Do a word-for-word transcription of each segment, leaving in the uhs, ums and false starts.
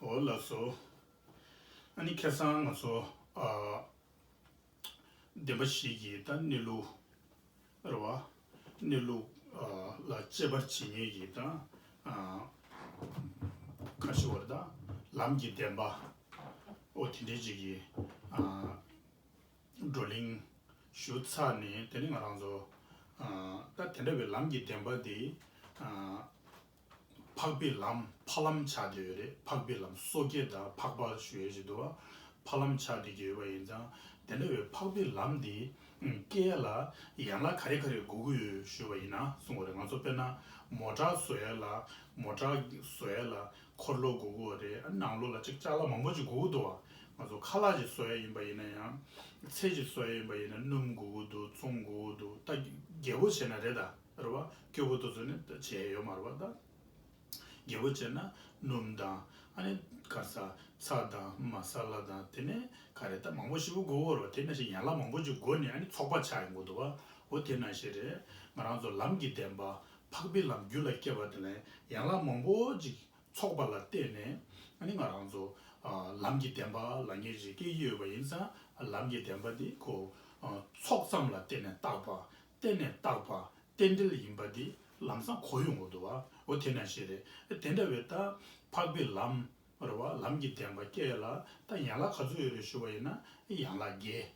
འོ་ལགས་སོ། ཨ་ནི་ཁ་སང་ང་ཚོ་ཨ་བདེན་པ་བཞི་གི་ད་གནས་ལུགས་རེད་བ། གནས་ལུགས་ཨ་ལ་དཔྱད་པར་བྱེད་མཁན་གྱི་ད་ཨ་ཁ་ཤོ་བར་ད་ལམ་གྱི་བདེན་པ་འོ་དེ་འདྲའི་ཅིག་གི་ཨ་བགྲོ་གླེང་ཞུ་ཚར་ནས། དེ་ནི་ང་རང་ཚོ་ཨ་ད་དེ་འདྲ་བའི་ལམ་གྱི་བདེན་པ་འདི་ཨ་འཕགས་པའི་ལམ་ཕ་ལམ་ཆགས་བསྡད་ཡོད་རེད། འཕགས་པའི་ལམ་སོ་སྐྱེ་དང་འཕགས་པ་ཞུ་ཡས་ཞིག་འདུག་བ། ཕ་ལམ་ཆགས་བསྡད་ཀྱི་ཡོད་པ་ཡིན་ཙང་། དེ་འདྲ་བའི་འཕགས་པའི་ལམ་འདི་སྐྱེ་ཡ་ལ་ཡན་ལག་ག་རེ་ག་རེ་དགོས་ཀྱི་ཡོད་ཞུས་པ་ཡིན་ན་གསུང་བ་རེད། ང་ཚོ་དཔེར་ན་མོ་ཊ་བཟོ་ཡ་ལ་མོ་ཊ་བཟོ་ཡ་ལ་འཁོར་ལོ་དགོས་ཀྱི་ཡོད་རེད། ཨ་ནང་ལོགས་ལ་ཅིག་ཅ་ལག་མང་པོ་ཅིག་དགོས་ཀྱི་འདུག་བ། ང་ཚོ་ཁ་ལག་ཅིག་བཟོ་ཡ་ཡིན་པ་ཡིན་ན་ཡང་། ཚལ་ཅིག་བཟོ་ཡ་ཡིན་པ་ཡིན་ན་སྣུམ་དགོས་ཀྱི་འདུག་ཚོང་དགོས་ཀྱི་འདུག་ད་རྒྱལ་པོ་བྱས་ན་རེད་ད། རེད་བ། སྐྱོ་པོ་དེ་ཚོ་ནི་ད་བྱས་ཡོད་མ་རེད་བ་ད། རྒྱལ་པོ་བྱས་ན་སྣུམ་དང་ཨ་ནི་ག་རེ་ཟ་ཚྭ་དང་མ་ས་ལ་དང་དེ་ནས་ག་རེ་ད་མང་པོ་ཞེ་པོ་དགོས་ཀྱི་ཡོད་རེད་བ། དེ་ནང་བཞིན་ཡན་ལག་མང་པོ་ཅིག་དགོས་ནས་ཨ་ནི་ཚོགས་པ་ཆགས་ཡོང་གི་འདུག་བ། འོ་དེ་ནང་བཞིན་རེད། ང་རང་ཚོ་ལམ་གྱི་བདེན་པ་འཕགས་པའི་ལམ་རྒྱུད་ལ་སྐྱེས་པ་དེ་ལ་ཡན་ལག་མང་པོ་ཅིག་ཚོགས་པ་ལ་བརྟེན་ནས་ཨ་ནི་ང་རང་ཚོ་ཨ་ལམ་གྱི་བདེན་པ་ལབ་མཁན་ཅིག་སྐྱེ་གི་ཡོད་པ་ཡིན་ཙང་། ལམ་གྱི་བདེན་པ་འདི་ཁོ་ཨ་ཚོགས་ཙམ་ལ་བརྟེན་ནས་བཏགས་པ། བརྟེན་ནས་བཏགས་པ་རྟེན་འབྲེལ་ཡིན་པ་འདི་ལམ་སང་གོ་ཡོང་གི་འདུག་བ། འོ་དེ་ནང་བཞིན་རེད། དེ་འདྲ་བའི་ད་འཕགས་པའི་ལམ་རེད་བ། ལམ་གྱི་བདེན་པ་སྐྱེ་ཡ་ལ་ད་ཡན་ལག་ག་ཚོད་ཡོད་རེད་ཞུ་བ་ཡིན་ན་ཡན་ལག་བརྒྱད་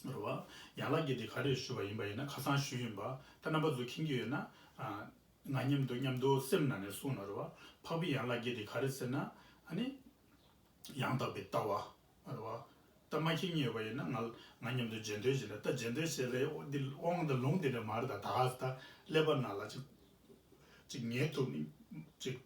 རེད་བ། ཡན་ལག་བརྒྱད་དེ་ག་རེ་ཞུ་བ་ཡིན་པ་ཡིན་ན་ཁ་སང་ཞུས་ཡིན་པ། ད་རྣམ་པ་ཚོ་མཁྱེན་གྱི་ཡོད་ན། ཨ་ང་མཉམ་དུ་མཉམ་དུ་སེམས་ནང་ནས་གསུངས་ན་རེད་བ། འཕགས་པའི་ཡན་ལག་བརྒྱད་དེ་ག་རེ་ཟེར་ན་ཨ་ནི། ཡང་དག་པའི་ལྟ་བ་རེད་བ། ད་མ་མཁྱེན་མཁན་ཡོད་པ་ཡིན་ན་ང་ང་མཉམ་དུ་རྗེས་ཟློས་བྱེད་ན། ད་རྗེས་ཟློས་བྱེད་ལས་འོ་འདི་དབང་དང་ལུང་དེ་འདྲ་མ་རེད། ད་ད་ག་ད་ཀླད་པ་ནང་ལ་ཅིག་ཅིག་ངེས་ཐུབ་ནི་ཅིག་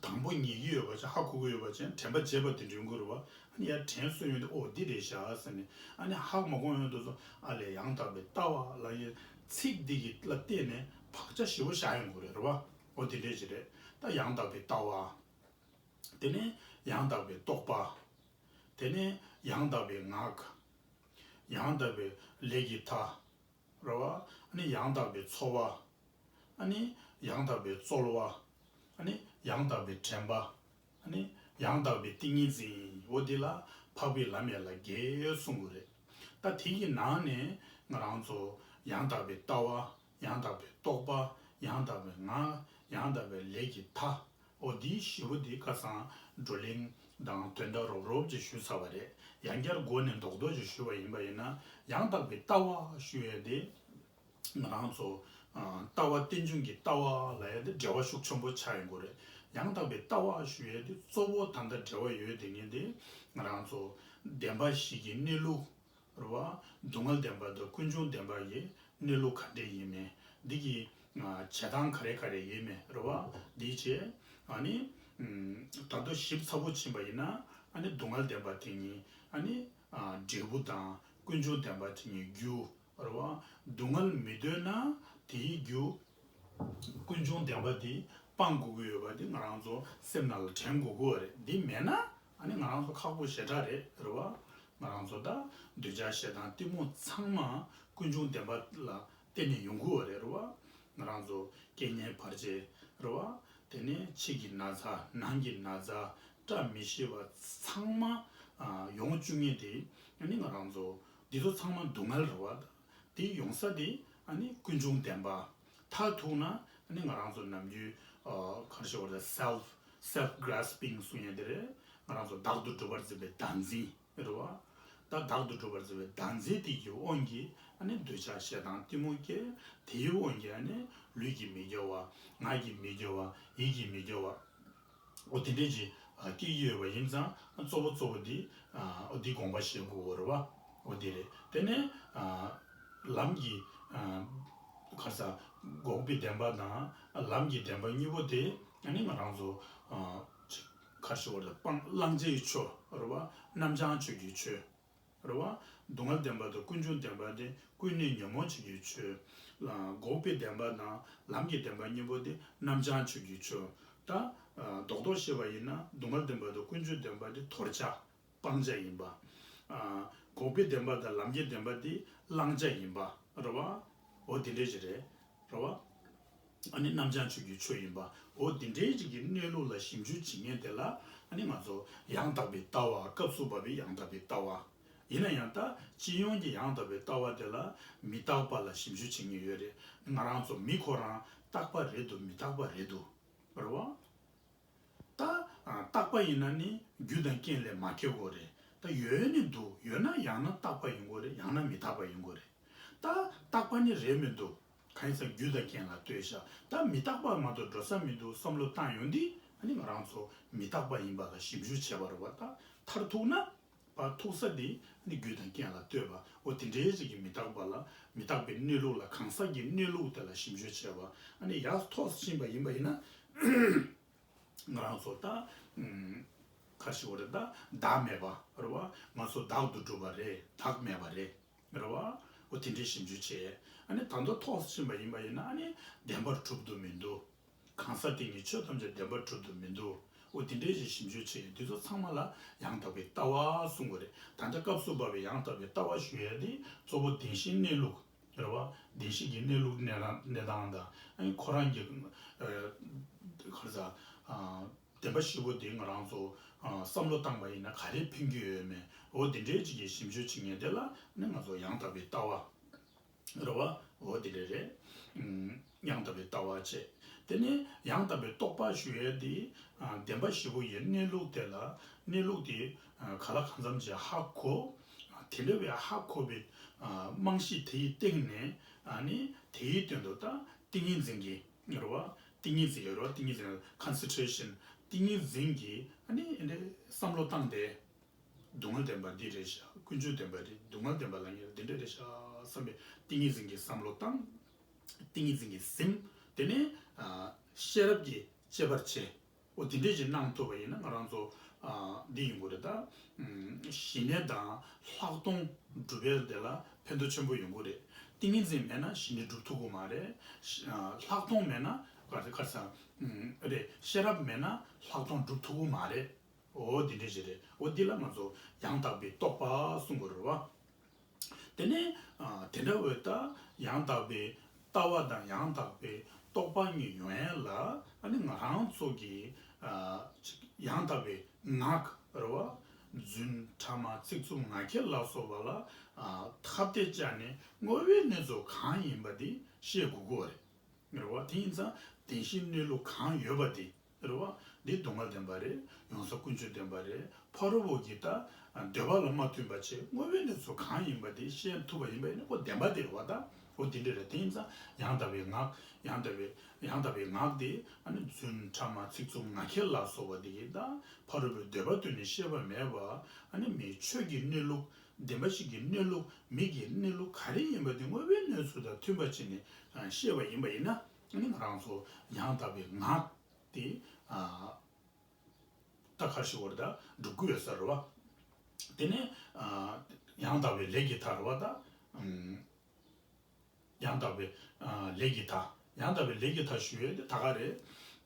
དང་པོ་ངེས་ཀྱི་ཡོད་པ་ཅིག་ཧ་གོ་གི་ཡོད་པ་ཅིག་དྲན་པ་བརྗེད་པ་དེ་འདྲ་ཡོང་གི་རེད་བ། ཨ་ནི་ཡར་དྲན་གསོ་ཡོང་དུས་འོ་འདི་རེད་ཤག་ཟེར་ནས། ཨ་ནི་ཧ་མ་གོ་ཡོང་དུས་སོ་ཨ་ལས་ཡང་དག་པའི་ལྟ་བ་ལབ་ཡས་ཚིག་འདི་གི་ལ་བརྟེན་ནས་བག་ཆགས་ཞེ་པོ་བཞག་ཡོང་གི་རེད་རེད་བ། འོ་དེ་འདྲས་ཅིག་རེད། ད་ཡང་དག་པའི་ལྟ་བ། དེ་ནས་ཡང་དག་པའི་རྟོག་པ། དེ་ནས་ཡང་དག་པའི་ངག་ཡང་དག་པའི་ལས་ཀྱི་མཐའ། རེད་བ། ཨ་ནི་ཡང་དག་པའི་ཚོར་བ། ཨ་ནི་ཡང་དག་པའི་རྩོལ་བ། ཨ་ནི་ཡང་དག་པའི་དྲན་པ། ཨ་ནི་ཡང་དག་པའི་ཏིང་ངེ་འཛིན། འོ་འདི་ལ་འཕགས་པའི་ལམ་ཡན་ལག་བརྒྱད་གསུང་གི་རེད། ད་དེ་གི་ནང་ནས་ང་རང་ཚོ་ཡང་དག་པའི་ལྟ་བ། ཡང་དག་པའི་རྟོག་པ། ཡང་དག་པའི་ངག་ཡང་དག་པའི་ལས་ཀྱི་མཐའ། འོ་འདི་བཞི་པོ་འདི་ཁ་སང་བགྲོ་གླེང་དང་དོན་དག་རོབ་རོབ་ཅིག་ཞུས་ཚར་བ་རེད། ཡང་བསྐྱར་མགོ་ནས་རྡོག་རྡོག་ཅིག་ཞུས་པ་ཡིན་པ་ཡིན་ན། ཡང་དག་པའི་ལྟ་བ་ཞུ་ཡས་དེ་ང་རང་ཚོ་ཨ་ལྟ་བ་རྟེན་འབྱུང་གི་ལྟ་བ་ལབ་ཡས་དེ་འབྲེལ་བ་ཤུགས་ཆེན་པོ་ཆགས་ཡོང་གི་རེད། ཡང་དག་པའི་ལྟ་བ་ཞུ་ཡས་དེ་གཙོ་བོ་ད་ལྟ་འབྲེལ་བ་ཡོད་དེ་ངེས་དེ་ང་རང་ཚོ་བདེན་པ་བཞི་གི་གནས་ལུགས་རེད་བ། སྡུག་བསྔལ་བདེན་པ་དང་ཀུན་འབྱུང་བདེན་པ་ཡི་གནས་ལུགས་ག་འདྲས་ཡིན་མིན། འདི་གི་ཨ་བྱེད་སྟངས་ག་རེ་ག་རེ་ཡིན་མིན་རེད་བ། འདི་བྱས་ཨ་ནི་ཨམ་ད་དུང་ཞིབ་ཚགས་པོ་ཕྱིན་པ་ཡིན་ན། ཨ་ནི་སྡུག་བསྔལ་བདེན་པ་དེ་ཉིད་ཨ་ནི་ཨ་འབྲས་བུ་དང་ཀུན་འབྱུང་བདེན་པ་དེ་ཉིད་རྒྱུ་རེད་བ། སྡུག་བསྔལ་མི་འདོད་ན་དེའི་རྒྱུ་ཀུན་འབྱུང་བདེན་པ་དེ་སྤང་དགོས་ཀྱི་ཡོད་པ་དེ་ང་རང་ཚོ་སེམས་ནང་ལ་དྲན་དགོས་ཀྱི་ཡོད་རེད། འདི་མེད་ན་ཨ་ནི་ང་རང་ཚོ་ཁག་པོ་ཞེ་དྲག་རེད། རེད་བ། ང་རང་ཚོ་ད་འདོད་ཆགས་ཞེ་སྡང་གཏི་མུག་ཚང་མ་ཀུན་འབྱུང་བདེན་པ་ལ་བརྟེན་ནས་ཡོང་གི་ཡོད་རེད། རེད་བ། ང་རང་ཚོ་རྐྱེན་ངན་བར་ཆད་རེད་བ། དེ་ནས་ཕྱི་གི་ན་ཚ་ནང་གི་ན་ཚ་བཀྲ་མི་ཤིས་པ་ཚང་མ་ཨ་ཡོང་བཅུག་མཁན་དེ་ཨ་ནི་ང་རང་ཚོ་འདི་ཚོ་ཚང་མ་སྡུག་བསྔལ་རེད་བ། དེ་ཡོང་ས་དེ་ཨ་ནི་ཀུན་འབྱུང་བདེན་པ། མཐར་ཐུག་ན་ཨ་ནི་ང་རང་ཚོ་ནམ་རྒྱུན་ཨ་ག་རེ་ཞུ་དགོས་རེད། self self grasping གསུང་ཡས་དེ་རེད། ང་རང་ཚོ་བདག་ཏུ་གྲུབ་པར་འཛིན་པའི་བདག་འཛིན་རེད་བ། ད་བདག་ཏུ་གྲུབ་པར་འཛིན་པའི་བདག་འཛིན་དེ་གི་དབང་གིས་ཨ་ནི་འདོད་ཆགས་ཞེ་སྡང་གཏི་མུག་སྐྱེ། དེའི་དབང་གིས་ཨ་ནི་ལུས་ཀྱིས་མི་དགེ་བ། ངག་གིས་མི་དགེ་བ། ཡིད་ཀྱིས་མི་དགེ་བ། འོ་དེ་འདྲས་ཀྱི་ཨ་སྐྱེ་གི་ཡོད་པ་ཡིན་ཙང་། གཙོ་བོ་གཙོ་བོ་འདི་ཨ་འོ་འདི་དགོངས་པ་བཞེས་དགོས་རེད་བ། འོ་འདི་རེད། དེ་ནས་ཨ་ལམ་གྱི་ཨ་ག་རེ་ཟ། འགོག་པའི་བདེན་པ་དང་ལམ་གྱི་བདེན་པ་གཉིས་པོ་དེ་ཨ་ནི་ང་རང་ཚོ་ཨ་ག་རེ་ཞུ་དགོས་རེད། སྤང་བླང་བྱའི་ཆོས་རེད་བ། རྣམ་བྱང་ཆོས་ཀྱི་ཆོས། རེད་བ། སྡུག་བསྔལ་བདེན་པ་དང་ཀུན་འབྱུང་བདེན་པ་དེ་ཀུན་ནས་ཉོན་མོངས་བྱེད་ཀྱི་ཆོས། ལ་འགོག་པའི་བདེན་པ་དང་ལམ་གྱི་བདེན་པ་གཉིས་པོ་དེ་རྣམ་བྱང་ཆོས་ཀྱི་ཆོས། ད་ཨ་རྡོག་རྡོག་བཤད་པ་ཡིན་ན་སྡུག་བསྔལ་བདེན་པ་དང་ཀུན་འབྱུང་བདེན་པ་དེ་དོར་བྱ་སྤང་བྱ་ཡིན་པ། ཨ་འགོག་པའི་བདེན་པ་དང་ལམ་གྱི་བདེན་པ་དེ་བླང་བྱ་ཡིན་པ་རེད་བ། འོ་དེ་འདྲས་ཞིག་རེད། རེད་བ། ཨ་ནི་རྣམ་བྱང་ཆོས་ཀྱི་ཆོས་ཡིན་པ། འོ་དེ་འདྲའི་ཅིག་གི་གནས་ལུགས་ལ་ཞིབ་འཇུག་བྱེད་མཁན་དེ་ལ་ཨ་ནི་ང་ཚོ་ཡང་དག་པའི་ལྟ་བ། སྐབས་སུ་བབ་པའི་ཡང་དག་པའི་ལྟ་བ། ཡིན་ན་ཡང་ད་སྤྱི་ཡོངས་ཀྱི་ཡང་དག་པའི་ལྟ་བ་དེ་ལ་མི་རྟག་པ་ལ་ཞིབ་འཇུག་བྱེད་མཁན་ཡོད་རེད། ང་རང་ཚོ་མི་ཁོ་རང་རྟག་པ་རེད་འདུག་མི་རྟག་པ་རེད་འདུག་རེད་བ། ད་ཨ་རྟག་པ་ཡིན་ན་ནི་རྒྱུ་དང་རྐྱེན་ལས་མ་སྐྱེ་དགོས་རེད། ད་ཡོད་ནི་འདུག་ཡོད་ན་ཡང་ན་རྟག་པ་ཡིན་དགོས་རེད། ཡང་ན་མི་རྟག་པ་ཡིན་དགོས་རེད། ད་རྟག་པ་ནི་རེད་མི་འདུག་གང་ཡིན་ཟེར་རྒྱུ་དང་རྐྱེན་ལ་ལྟོས་ཤག་ད་མི་རྟག་པ་མ་གཏོགས་འགྲོ་ས་མི་འདུག་བསམ་བློ་བཏང་ཡོང་དུས་ཨ་ནི་ང་རང་ཚོ་མི་རྟག་པ་ཡིན་པ་ལ་ཞིབ་འཇུག་བྱས་པ་རེད་བ། ད་མཐར་ཐུག་ན་པ་ཐུག་ས་དེ་ཨ་ནི་རྒྱུ་དང་རྐྱེན་ལ་ལྟོས་པ། འོ་དེ་འདྲའི་ཅིག་གི་མི་རྟག་པ་ལ་མི་རྟག་པའི་གནས་ལུགས་ལ་གང་ཟག་གི་གནས་ལུགས་དེ་ལ་ཞིབ་འཇུག་བྱས་པ། ཨ་ནི་ཡར་མཐོ་ཕྱིན་པ་ཡིན་པ་ཡིན་ན། ང་རང་ཚོ་ད་ཨུམ་ག་རེ་ཞུ་དགོས་རེད། ད་བདག་མེད་པ་རེད་བ། ང་ཚོ་བདག་ཏུ་གྲུབ་པ་རེད། བདག་མེད་པ་རེད། རེད་བ། འོ་དེ་འདྲའི་ཞིབ་འཇུག་བྱས། ཨ་ནི་ད་མདོ་ཐོག་ཕྱིན་པ་ཡིན་པ་ཡིན་ན་ཨ་ནི་བདེན་པར་གྲུབ་ཏུ་མི་འདུག་གང་ཟག་དེ་ཉིད་ཆོས་ཐམས་ཅད་བདེན་པར་གྲུབ་ཏུ་མི་འདུག་འོ་དེ་འདྲའི་ཞིབ་འཇུག་བྱས། འདི་ཚོ་ཚང་མ་ལ་ཡང་དག་པའི་ལྟ་བ་གསུང་དགོས་རེད། ད་ལྟ་སྐབས་སུ་བབས་པའི་ཡང་དག་པའི་ལྟ་བ་ཞུ་ཡས་དེ་གཙོ་བོ་བདེན་བཞིའི་གནས་ལུགས། རེད་བ། བདེན་བཞི་གི་གནས་ལུགས་གནས་སྟངས་གནས་སྟངས་དང་ཨ་ནི་ཁོ་རང་གི་ཨ་ག་རེ་ཟ། ཨ་བདེན་པ་བཞི་པོ་དེ་ང་རང་ཚོ་ཨ་བསམ་བློ་བཏང་པ་ཡིན་ན་ག་རེ་ཕན་གྱི་ཡོད་མེད། འོ་དེ་འདྲའི་ཅིག་གི་ཞིབ་འཇུག་བྱེད་མཁན་དེ་ལ་ནི་ང་ཚོ་ཡང་དག་པའི་ལྟ་བ་རེད་བ། འོ་དེ་འདྲ་རེད། ཨུམ་ཡང་དག་པའི་ལྟ་བ་བྱས། དེ་ནས་ཡང་དག་པའི་རྟོག་པ་ཞུ་ཡས་དེ་ཨ་བདེན་པ་བཞི་པོ་ཡི་གནས་ལུགས་དེ་ལ་གནས་ལུགས་དེ་ཨ་ག་ལ་གང་འཚམ་ཅིག་ཧ་གོ། དེ་འདྲ་བའི་ཧ་གོ་བའི་ཨ་རྨང་གཞི་དེའི་སྟེང་ནས་ཨ་ནི་དེའི་དོན་དུ་ད་ཏིང་ངེ་འཛིན་གྱི་རེད་བ། ཏིང་ངེ་འཛིན་རེད་བ། ཏིང་ངེ་འཛིན་concentration། ཏིང་ངེ་འཛིན་གྱི་ཨ་ནི་འདི་འདྲའི་བསམ་བློ་བཏང་སྟེ། སྡུག་བསྔལ་བདེན་པ་འདི་རེད་ཤག་ཀུན་འབྱུང་བདེན་པ་རེད། སྡུག་བསྔལ་བདེན་པ་ལ་ངེས་འདི་འདྲ་རེད་ཤག་བསམ་པའི་ཏིང་ངེ་འཛིན་གྱི་བསམ་བློ་བཏང་། ཏིང་ངེ་འཛིན་གྱི་ཟིན། དེ་ནས་ཨ་ཤེས་རབ་ཀྱིས་དཔྱད་པར་བྱེད། འོ་དེ་འདྲས་ཅིག་གནང་ཐུབ་པ་ཡིན་ན་ང་རང་ཚོ་ཨ་འདི་ཡིན་དགོས་རེད། ད་ཨུམ་ཞི་གནས་དང་ལྷག་མཐོང་སྒྲུབ་ཡས་དེ་ལ་ཕན་ཐོགས་ཆེན་པོ་ཡོང་གི་རེད། ཏིང་ངེ་འཛིན་མེད་ན་ཞི་གནས་སྒྲུབ་ཐུབ་ཀྱི་མ་རེད། ཤ་ཨ་ལྷག་མཐོང་མེད་ན་ག་རེ་ག་རེ་ཟ། ཨུམ་རེད། ཤེས་རབ་མེད་ན་ལྷག་མཐོང་སྒྲུབ་ཐུབ་ཀྱི་མ་རེད། འོ་འདི་འདྲ་ཞིག་རེད། འོ་འདི་ལ་ང་ཚོ་ཡང་དག་པའི་རྟོག་པ་གསུང་དགོས་རེད་བ། དེ་ནས་ཨ་དེ་འདྲ་བའི་ད་ཡང་དག་པའི་ལྟ་བ་དང་ཡང་དག་པའི་རྟོག་པ་གཉིས་ཡོང་ཡས་ལ་ཨ་ནི་ང་རང་ཚོ་གི་ཨ་ཅིག་ཡང་དག་པའི་ངག་རེད་བ། རྫུན་ཕྲ་མ་ཚིག་རྩུབ་ངག་འཁྱལ་ལ་སོགས་པ་ལ་ཨ་ཁ་གཏད་བཅག་ནས་དངོས་པོའི་གནས་ཚུལ་གང་ཡིན་པ་དེ་ཤེས་དགོས་ཀྱི་རེད། རེད་བ། དེ་ཡིན་ཙང་བདེན་བཞིའི་གནས་ལུགས་གང་ཡོད་པ་དེ་རེད་བ། འདི་སྡུག་བསྔལ་བདེན་པ་རེད། ཡོངས་སུ་ཀུན་འབྱུང་བདེན་པ་རེད། ཕ་རོལ་པོ་གི་ད་འདོད་པ་ལ་མ་མཐུན་པ་བྱས་དངོས་པོའི་གནས་ཚུལ་གང་ཡིན་པ་དེ་ཤེས་ཐུབ་པ་ཡིན་པ་ཡིན་ན་ཁོ་བདེན་པ་དེ་རེད་བ། ད་འོ་དེ་འདྲ་རེད། དེ་ཡིན་ཙང་ཡང་དག་པའི་ངག་ཡང་དག་པའི་ཡང་དག་པའི་ངག་དེ་ཨ་ནི་རྫུན་ཕྲ་མ་ཚིག་རྩུབ་ངག་འཁྱལ་ལ་སོགས་པ་དེ་གི་ད་ཕ་རོལ་པོའི་འདོད་པ་བཏོན་ནས་བཤད་པ་མེད་པ། ཨ་ནི་མིའི་ཆོས་ཀྱི་གནས་ལུགས་བདེན་པ་བཞི་གི་གནས་ལུགས་མིག་གི་གནས་ལུགས་ག་རེ་ཡིན་པ་དེ་དངོས་པོའི་གནས་ཚུལ་དང་མཐུན་པ་བྱས་ནས་ཨ་བཤད་པ་ཡིན་པ་ཡིན་ན་ཨ་ནི་ང་རང་ཚོ་ཡང་དག་པའི་ངག་དེ་ཨ་ད་ག་རེ་ཞུ་དགོས་རེད། ད་འགྲུབ་ཀྱི་ཡོད་ས་རེད་བ། དེ་ནས་ཨ་ཡང་དག་པའི་ལས་ཀྱི་མཐའ་རེད་བ། ད་ཨམ་ཡང་དག་པའི་ཨ་ལས་ཀྱི་མཐའ། ཡང་དག་པའི་ལས་ཀྱི་མཐའ་ཞུ་ཡས་དེ་ད་ག་རེད།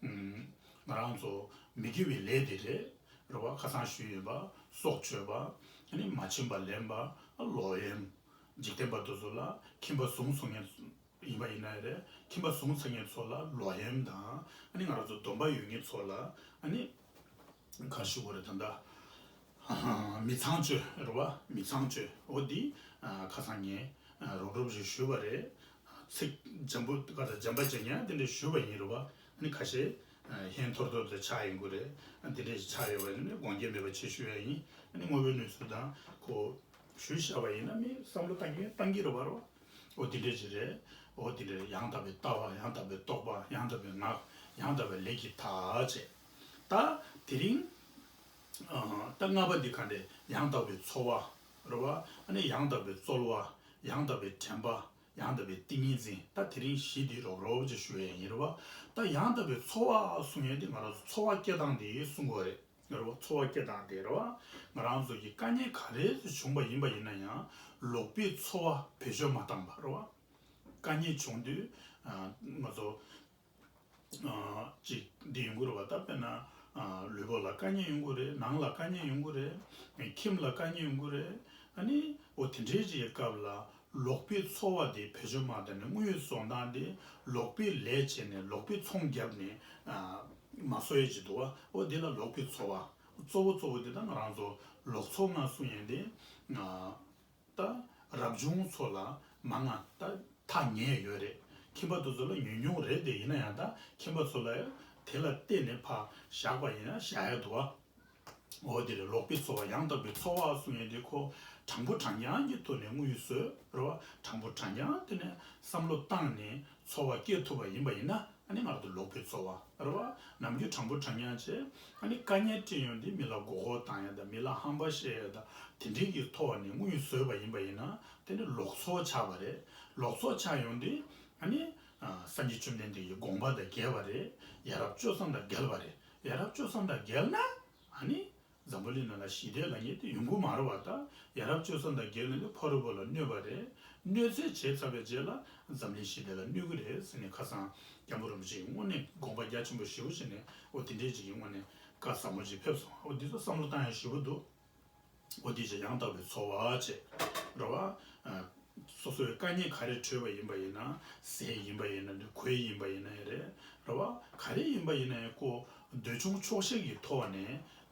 ཨམ་ང་རང་ཚོ་མི་དགེ་བའི་ལས་དེ་རེད། རེད་བ། ཁ་སང་ཞུས་ཡོད་པ། སྲོག་གཅོད་པ། ཨ་ནི་མ་བྱིན་པ་ལེན་པ། ལོག་གཡེམ། འཇིག་རྟེན་པ་དེ་ཚོ་ལ་ཁྱིམ་པ་བཟུང་སོང་མཁན་ཡིན་པ་ཡིན་ན་རེད། ཁྱིམ་པ་བཟུང་ཚར་མཁན་ཚོ་ལ་ལོག་གཡེམ་དང་། ཨ་ནི་ང་རང་ཚོ་སྡོམ་པ་ཡོད་མཁན་ཚོ་ལ་ཨ་ནི་ག་རེ་ཞུ་དགོས་རེད། ད་ལྟ་མི་ཚངས་སྤྱོད་རེད་བ། མི་ཚངས་སྤྱོད། འོ་འདི་ཁ་སང་ངས་རོབ་རོབ་ཞིག་ཞུས་པ་རེད། ཚིག་འཇམ་པོ་ག་ད་འཇམ་པ་བྱེད་མཁན་དེ་འདྲ་ཞུས་པ་ཡིན་རེད་བ། ཨ་ནི་ཁ་ཤས་ཧན་ཐོར་ཐོར་དུ་ཆགས་ཡོང་གི་རེད། དེ་འདྲ་ཞིག་ཆགས་ཡོད་པ་ཡིན་ན་དགོངས་འགལ་མེད་པ་ཅིག་ཞུ་ཡ་ཡིན། ཨ་ནི་དངོས་པོའི་གནས་ཚུལ་དང་ཁོ་ཞུས་བཞག་པ་ཡིན་ན་མི་བསམ་བློ་བཏང་གི་བཏང་གི་རེད་བ། རོ། འོ་དེ་འདྲ་ཅིག་རེད། འོ་དེ་འདྲ་ཡང་དག་པའི་ལྟ་བ། ཡང་དག་པའི་རྟོག་པ། ཡང་དག་པའི་ངག་ཡང་དག་པའི་ལས་ཀྱི་མཐའ་བྱས། ད་དེ་རིང་ཨ་ད་ལྔ་པ་འདི་ག་འདྲས། ཡང་དག་པའི་འཚོ་བ་རེད་བ། ཨ་ནི་ཡང་དག་པའི་རྩོལ་བ། ཡང་དག་པའི་དྲན་པ། ཡང་དག་པའི་ཏིང་ངེ་འཛིན། ད་དེ་རིང་བཞི་འདི་རོབ་རོབ་ཅིག་ཞུ་ཡས་ཡིན་རེད་བ། ད་ཡང་དག་པའི་འཚོ་བ་གསུང་ཡས་འདི་ང་རང་ཚོ་འཚོ་བ་སྐྱེལ་སྟངས་འདི་གསུང་དགོས་རེད། རེད་བ། འཚོ་བ་སྐྱེལ་སྟངས་དེ་རེད་བ། ང་རང་ཚོ་གི་དཀའ་ངལ་ག་རེ་ཞིག་བྱུང་པ་ཡིན་པ་ཡིན་ན་ཡང་ལོག་པའི་འཚོ་བ་བེད་སྤྱོད་མ་བཏང་པ་རེད་བ། དཀའ་ངལ་བྱུང་དུས་ཨ་ང་ཚོ་ཨ་ཅིག་འདི་ཡོང་གི་རེད་བ། ད་དཔེར་ན་ཨ་ལུས་པོ་ལ་དཀའ་ངལ་ཡོང་གི་རེད། ནང་ལ་དཀའ་ངལ་ཡོང་གི་རེད། ཁྱིམ་ལ་དཀའ་ངལ་ཡོང་གི་རེད། ཨ་ནི་འོ་དེ་འདྲའི་ཅིག་གི་སྐབས་ལ་ ལོག་པའི་འཚོ་བ་དེ་བེད་སྤྱོད་མ་བཏང་ནས་དངུལ་བཟོ་སྟངས་དེ་ལོག་པའི་ལས་བྱས་ནས་ལོག་པའི་ཚོང་བརྒྱབ་ནས་ཨ་མ་བཟོ་ཡས་ཅིག་འདུག་བ། འོ་དེ་ལ་ལོག་པའི་འཚོ་བ། གཙོ་བོ་གཙོ་བོ་དེ་ད་ང་རང་ཚོ་ལོག་འཚོ་ལྔ་གསུང་ཡས་དེ་ཨ་ད་རབ་བྱུང་ཚོ་ལ་མང་ང་ད་ཐག་ཉེ་ཡོད་རེད། ཁྱིམ་པ་དེ་ཚོ་ལ་ཉུང་ཉུང་རེད། དེ་ཡིན་ན་ཡང་ད་ཁྱིམ་པ་ཚོ་ལ་དེ་ལ་བརྟེན་ནས་ཕར་བཞག་པ་ཡིན་ན་བཞག་ཡས་འདུག་བ། འོ་དེ་རེད། ལོག་པའི་འཚོ་བ། ཡང་དག་པའི་འཚོ་བ་གསུང་ཡས་དེ་ཁོ་དྲང་པོ་དྲང་རྐྱང་གི་ཐོག་ནས་དངུལ་བཟོས་རེད་བ། དྲང་པོ་དྲང་རྐྱང་དེ་ནས་བསམ་བློ་བཏང་ནས་འཚོ་བ་སྐྱེལ་ཐུབ་པ་ཡིན་པ་ཡིན་ན་ཨ་ནི་ང་རང་ཚོ་ལོག་པའི་འཚོ་བ་རེད་བ། ནམ་རྒྱུན་དྲང་པོ་དྲང་རྐྱང་བྱས་ཨ་ནི་དཀའ་ངལ་འཕྲད་ཡོང་དུས་མི་ལ་མགོ་སྐོར་བཏང་ཡས་དང་མི་ལ་ཧམ་པ་བཤད་ཡས་དང་དེ་འདྲའི་གི་ཐོག་ནས་དངུལ་བཟོས་པ་ཡིན་པ་ཡིན་ན་དེ་ནི་ལོག་འཚོ་ཆགས་པ་རེད། ལོག་འཚོ་ཆགས་ཡོང་དུས་ཨ་ནི་སངས་རྒྱས་བཅོམ་ལྡན་འདས་ཀྱི་དགོངས་པ་དང་འགལ་བ་རེད། ཡ་རབས་སྤྱོད་བཟང་དང་འགལ་བ་རེད། ཡ་རབས་སྤྱོད་བཟང་དང་འགལ་ན་ཨ་ནི་འཛམ་བུ་གླིང་ནང་ལ་ཞི་བདེ་ལབ་མཁན་དེ་ཡོང་གི་མ་རེད་བ། ད་ཡ་རབས་སྤྱོད་བཟང་དང་འགལ་ན་དེ་ཕ་རོལ་པོ་ལ་གནོད་པ་རེད། གནོད་འཚེ་བྱས་ཚར་བའི་རྗེས་ལ་འཛམ་གླིང་ཞི་བདེ་ལ་གནོད་ཀྱི་རེད་ཟེར་ནས་ཁ་སང་སྐྱབས་མགོན་རིན་པོ་ཆེ་གིས་དངོས་གནས་དགོངས་པ་རྒྱ་ཆེན་པོ་ཞེ་པོ་བཞེས་ནས་འོ་དེ་འདྲས་ཅིག་གི་དངོས་གནས་བཀའ་ཟབ་མོ་ཅིག་ཕེབས་སོང་། འོ་འདི་ཚོ་བསམ་བློ་བཏང་ཡ་ཞེ་པོ་འདུག་འོ་དེ་བྱས་ཡང་དག་པའི་འཚོ་བ་བྱས་རེད་བ། ཨ་སོ་སོའི་དཀའ་ངལ་ག་རེ་འཕྲད་པ་ཡིན་པ་ཡིན་ན། ཟས་ཡིན་པ་ཡིན་ན་འདྲ། གོས་ཡིན་པ་ཡིན་ན་ཡང་རེད་རེད་བ། ག་རེ་ཡིན་པ་ཡིན་ན་ཡང་ཁོ་འདོད་ཆུང་ཆོག་ཤེས་ཀྱི་ཐོག་ནས་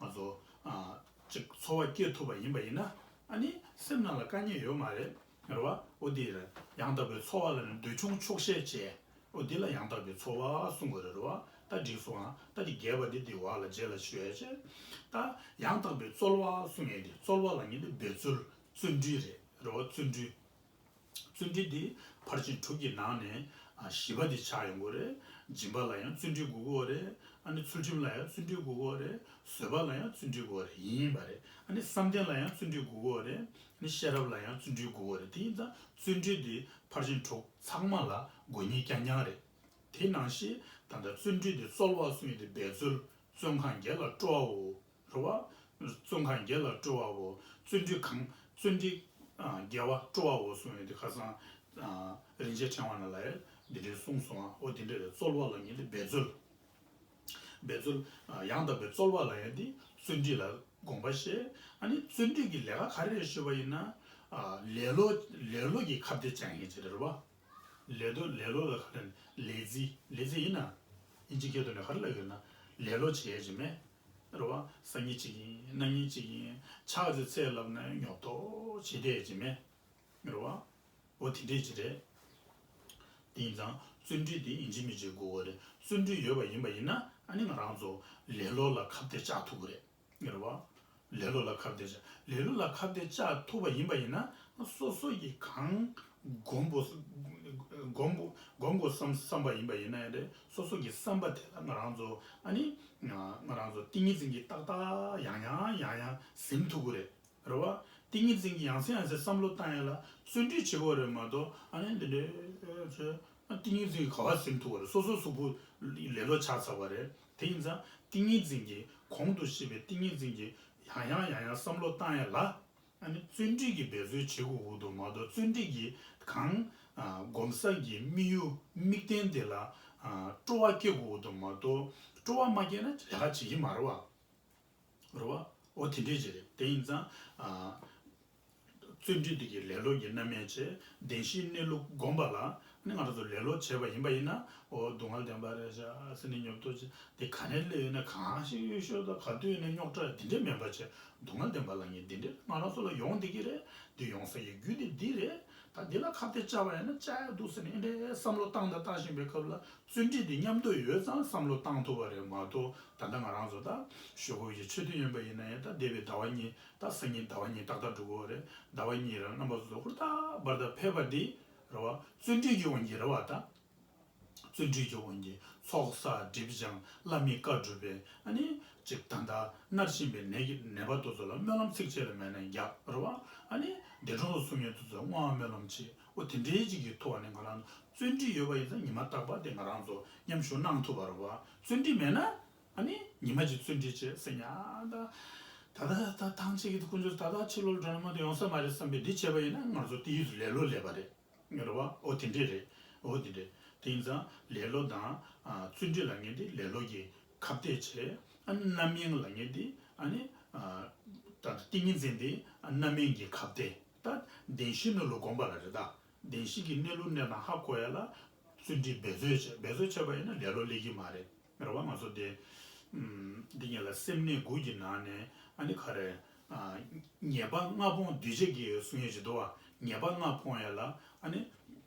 ང་ཚོ་ཨ་ཅིག་འཚོ་བ་སྐྱེལ་ཐུབ་པ་ཡིན་པ་ཡིན་ན་ཨ་ནི་སེམས་ནང་ལ་དཀའ་ངལ་ཡོད་མ་རེད་རེད་བ། འོ་དེ་རེད། ཡང་དག་པའི་འཚོ་བ་ལ་ནི་འདོད་ཆུང་ཆོག་ཤེས་བྱས། འོ་འདི་ལ་ཡང་དག་པའི་འཚོ་བ་གསུང་དགོས་རེད་རེད་བ། ད་འགྲིག་སོང་ཨ། ད་འདི་རྒྱས་པ་འདི་འདི་བ་ལ་རྗེས་ལ་ཞུ་ཡ་བྱས། ད་ཡང་དག་པའི་རྩོལ་བ་གསུང་ཡས་འདི་རྩོལ་བ་ལབ་མཁན་འདི་འབད་རྩོལ་བརྩོན་འགྲུས་རེད་རེད་བ། བརྩོན་འགྲུས། བརྩོན་འགྲུས་འདི་ཕར་ཕྱིན་དྲུག་གི་ནང་ནས་ཨ་བཞི་པ་འདི་ཆགས་ཡོང་གི་རེད། སྦྱིན་པ་ལ་ཡང་བརྩོན་འགྲུས་དགོས་ཀྱི་ཡོད་རེད། ཨ་ནི་ཚུལ་ཁྲིམས་ལ་ཡང་བརྩོན་འགྲུས་དགོས་ཀྱི་ཡོད་རེད། བཟོད་པ་ལ་ཡང་བརྩོན་འགྲུས་དགོས་ཀྱི་ཡོད་རེད། ཡིན་ཡིན་པ་རེད། ཨ་ནི་བསམ་གཏན་ལ་ཡང་བརྩོན་འགྲུས་དགོས་ཀྱི་ཡོད་རེད། ཨ་ནི་ཤེས་རབ་ལ་ཡང་བརྩོན་འགྲུས་དགོས་ཀྱི་ཡོད་རེད། དེ་ཡིན་ཙང་བརྩོན་འགྲུས་འདི་ཕར་ཕྱིན་དྲུག་ཚང་མ་ལ་དགོས་ངེས་རྐྱང་རྐྱང་རེད། དེ་ནང་བཞིན་ད་ལྟ་བརྩོན་འགྲུས་འདི་རྩོལ་བ་གསུང་ཡས་དེ་འབད་རྩོལ། བརྩོན་གང་དགེ་ལ་སྤྲོ་བའོ། རེད་བ། བརྩོན་གང་དགེ་ལ་སྤྲོ་བའོ། བརྩོན་འགྲུས་གང་། བརྩོན་འགྲུས་ཨ་དགེ་བ་སྤྲོ་བའོ་གསུང་ཡས་དེ་ཁ་སང་ཨ་རིན་ཆེན་ཕྲེང་བ་ན་ལ་ཡ་འདི་འདྲའི་གསུངས་སོང་ཨ། འོ་དེ་འདྲ་རེད། རྩོལ་བ་ལབ་མཁན་དེ་འབད་རྩོལ། འབད་རྩོལ། ཨ་ཡང་དག་པའི་རྩོལ་བ་ལབ་ཡས་དེ་བརྩོན་འགྲུས་ལ་དགོངས་པ་བཞེས། ཨ་ནི་བརྩོན་འགྲུས་ཀྱི་ལས་ཀ་ག་རེ་རེད་ཞུས་པ་ཡིན་ན། ཨ་ལེ་ལོ། ལེ་ལོ་གི་ཁ་གཏད་བཅག་མཁན་ཅིག་རེད་བ། ལེ་ལོ། ལེ་ལོ་ལ་ག་རེ། ལེ་ཛི། ལེ་ཛི་ཡིན་ན། ཨིན་ཇི་སྐད་ཐོག་ནས་ག་རེ་ལབ་ཡོད་ན། ལེ་ལོ་བྱེད་ཡས་ཅིག་མེད། རེད་བ། སང་ཉིན་བྱེད་ཀྱི་ཡིན། གནངས་ཉིན་བྱེད་ཀྱི་ཡིན། ཕྱག་ཅིག་འཚལ་ལབ་ན་ཉོབ་ཏོ་བྱེད་བསྡད་ཡས་ཅིག་མེད། རེད་བ། འོ་དེ་འདྲས་ཅིག་རེད། དེ་ཡིན་ཙང་བརྩོན་འགྲུས་དེ་ཡིན་གཅིག་མིན་གཅིག་དགོས་པ་རེད། བརྩོན་འགྲུས་ཡོད་པ་ཡིན་པ་ཡིན་ན་ཨ་ནི་ང་རང་ཚོ་ལེ་ལོ་ལ་ཁ་གཏད་བཅག་ཐུབ་ཀྱི་རེད། རེད་བ། ལེ་ལོ་ལ་ཁ་གཏད་བཅག་ལེ་ལོ་ལ་ཁ་གཏད་བཅག་ཐུབ་པ་ཡིན་པ་ཡིན་ན་སོ་སོ་ཡི་གང་སྒོམ་དགོས། སྒོམ་དགོས། སྒོམ་དགོས་བསམ་བསམ་པ་ཡིན་པ་ཡིན་ན་ཡང་རེད། སོ་སོ་གི་བསམ་པ་དེ་ལ་ང་རང་ཚོ་ཨ་ནི་ང་ང་རང་ཚོ་ཏིང་ངེ་འཛིན་གྱིས་ཏག་ཏག་ཡང་ཡང་ཡང་ཡང་ཟིན་ཐུབ་ཀྱི་རེད། རེད་བ། ཏིང་ངེ་འཛིན་གྱིས་ཡང་སེ་ཡང་སེ་བསམ་བློ་བཏང་ཡ་ལ་བརྩོན་འགྲུས་བྱེད་དགོས་རེད་མ་གཏོགས་ཨ་ནི་འདི་འདྲའི་ཏིང་ངེ་འཛིན་གྱིས་ག་བ་ཟིན་ཐུབ་པ་རེད། སོ་སོ་གཟུགས་པོ་ལེ་ལོ་ཆགས་ཚར་བ་རེད། དེ་ཡིན་ཙང་ཏིང་ངེ་འཛིན་གྱིས་གོང་དུ་བཤད་པའི་ཏིང་ངེ་འཛིན་གྱིས་ཡང་ཡང་ཡང་ཡང་བསམ་བློ་བཏང་ཡ་ལ་ཨ་ནི་བརྩོན་འགྲུས་ཀྱིས་འབད་རྩོལ་བྱེད་དགོས་ཀྱི་འདུག་མ་གཏོགས་བརྩོན་འགྲུས་ཀྱིས་གང་ཨ་གོམས་གཤིས་ཀྱི་དམིགས་ཡུལ་དམིགས་རྟེན་དེ་ལ་ཨ་སྤྲོ་བ་སྐྱེ་དགོས་ཀྱི་འདུག་མ་གཏོགས་སྤྲོ་བ་མ་སྐྱེས་ན་ལས་ཀ་བྱེད་ཀྱི་མ་རེད་བ། རེད་བ། འོ་དེ་འདྲས་ཅིག་རེད། དེ་ཡིན་ཙང་ཨ་བརྩོན་འགྲུས་དེ་གི་ལེ་ལོ་གི་རྣམ་སྨིན་བྱས། བདེན་བཞིའི་གནས་ལུགས་བསྒོམས་པ་ལ་ནི་ང་རང་ཚོ་ལེ་ལོ་བྱས་པ་ཡིན་པ་ཡིན་ན་འོ་སྡུག་བསྔལ་བདེན་པ་རེད་བཞག་ཟེར་ནས་ཉོབ་ཏོ་བྱས། དེ་ག་ནས་སླེབས་ཡོད་ན་གང་ཞིག་ཡོད་ཤོད་དང་ག་དུས་ཡོད་ན་རྙོག་དྲ་དེ་འདྲས་མིན་པ་བྱས། སྡུག་བསྔལ་བདེན་པ་ལབ་མཁན་དེ་འདྲས་ང་རང་ཚོ་ལ་ཡོང་བསྡད་ཀྱི་རེད། དེ་ཡོང་ས་ཀྱི་རྒྱུ་དེ་འདི་རེད། ད་འདི་ལ་ཁ་གཏད་བཅག་པ་ཡིན་ན་བཅག་ཡ་འདུག་ཟེར་ནས་འདི་འདྲའི་བསམ་བློ་བཏང་དང་བཏང་བཞིན་པའི་སྐབས་ལ། བརྩོན་འགྲུས་འདི་མཉམ་དུ་ཡོད་ཙང་བསམ་བློ་བཏང་ཐུབ་པ་རེད་མ་གཏོགས། ད་ལྟ་ང་རང་ཚོ་ད་ཞོགས་པའི་ཆོས་ཐུན་ཡིན་པ་ཡིན་ན་ཡང་ད་འདས་པའི་ཟླ་བ་གཉིས་ད་སང་ཉིན་ཟླ་བ་གཉིས་ཏག་ཏག་འགྲོ་གི་ཡོད་རེད། ཟླ་བ་གཉིས་རང་རྣམ་པ་ཚོ་ཧུར་ཐག་འབར་ཐག་ཕེབས་པ་འདི་རེད་བ། བརྩོན་འགྲུས་ཀྱི་དབང་གིས་རེད་བ་ད། བརྩོན་འགྲུས་ཀྱི་དབང་གིས་ཚོགས་བསགས་སྒྲིབ་སྦྱང་བླ་མའི་བཀའ་སྒྲུབ་པའི་ཨ་ནི་ཅིག་ད་ལྟ་མནར་བཞིན་པའི་ནད་ཀྱི་ནད་པ་དེ་ཚོ་ལ་སྨོན་ལམ་ཚིག་གཅིག་ལས་མེད་ན་རྒྱག་རེད་བ། ཨ་ནི་འདས་གྲོངས་སུ་སོང་མཁན་དེ་ཚོ་བསྔོ་བ་སྨོན་ལམ་བྱེད། འོ་དེ་འདྲའི་ཅིག་གི་ཐོག་ནས་ང་རང་བརྩོན་འགྲུས་ཡོད་པ་ཡིན་ཙང་ཉི་མ་རྟག་པར་དེ་ང་རང་ཚོ་མཉམ་ཞུགས་གནང་ཐུབ་པ་རེད་བ། བརྩོན་འགྲུས་མེད་ན་ཨ་ནི་ཉི་མ་གཅིག་བརྩོན་འགྲུས་བྱེད་ཟེར་ཉག་ད། ད་ལྟ་ད་ཐང་ཆད་ཀྱི་དཀོན་མཆོག་ད་ལྟ་ཕྱི་ལོགས་འགྲོ་ན་མ་གཏོགས་ཡོང་ས་མ་རེད་བསམ་པའི་འདི་བྱས་པ་ཡིན་ན་ང་ཚོ་དེ་ཡུལ་དུ་ལེ་ལོ་ལས་པ་རེད། རེད་བ། འོ་དེ་འདྲས་རེད། འོ་དེ་འདྲས། དེ་ཡིན་ཙང་ལེ་ལོ་དང་ཨ་བརྩོན་འགྲུས་ལབ་མཁན་དེ་ལེ་ལོ་གི་ཁ་གཏད་བྱས། ཨ་ནི་རྣམ་གཡེང་ལབ་མཁན་དེ་ཨ་ནི་ཨ་ད་ཏིང་ངེ་འཛིན་དེ་ཨ་རྣམ་གཡེང་གི་ཁ་གཏད། ད་བདེན་བཞིའི་གནས་ལུགས་སྒོམ་པ་ལ་རེད་ད། བདེན་བཞི་གི་གནས་ལུགས་གནས་སྟངས་ཧ་གོ་ཡ་ལ་བརྩོན་འགྲུས་འབད་རྩོལ་བྱེད། འབད་རྩོལ་བྱས་པ་ཡིན་ན་ལེ་ལོ་སླེབས་ཀྱི་མ་རེད། རེད་བ། ང་ཚོ་དེ་ཨམ་འདི་ཉིད་ལ་སེམས་གནས་དགུ་གི་ནང་ནས་ཨ་ནི་ག་རེ། ཨ་ཉེས་པ་ལྔ་སྤོང་གདུལ་བྱ་གི་གསུང་ཡས་ཅིག་འདུག་བ། ཉེས་པ་ལྔ་སྤོང་ཡ་ལ་ཨ་ནི་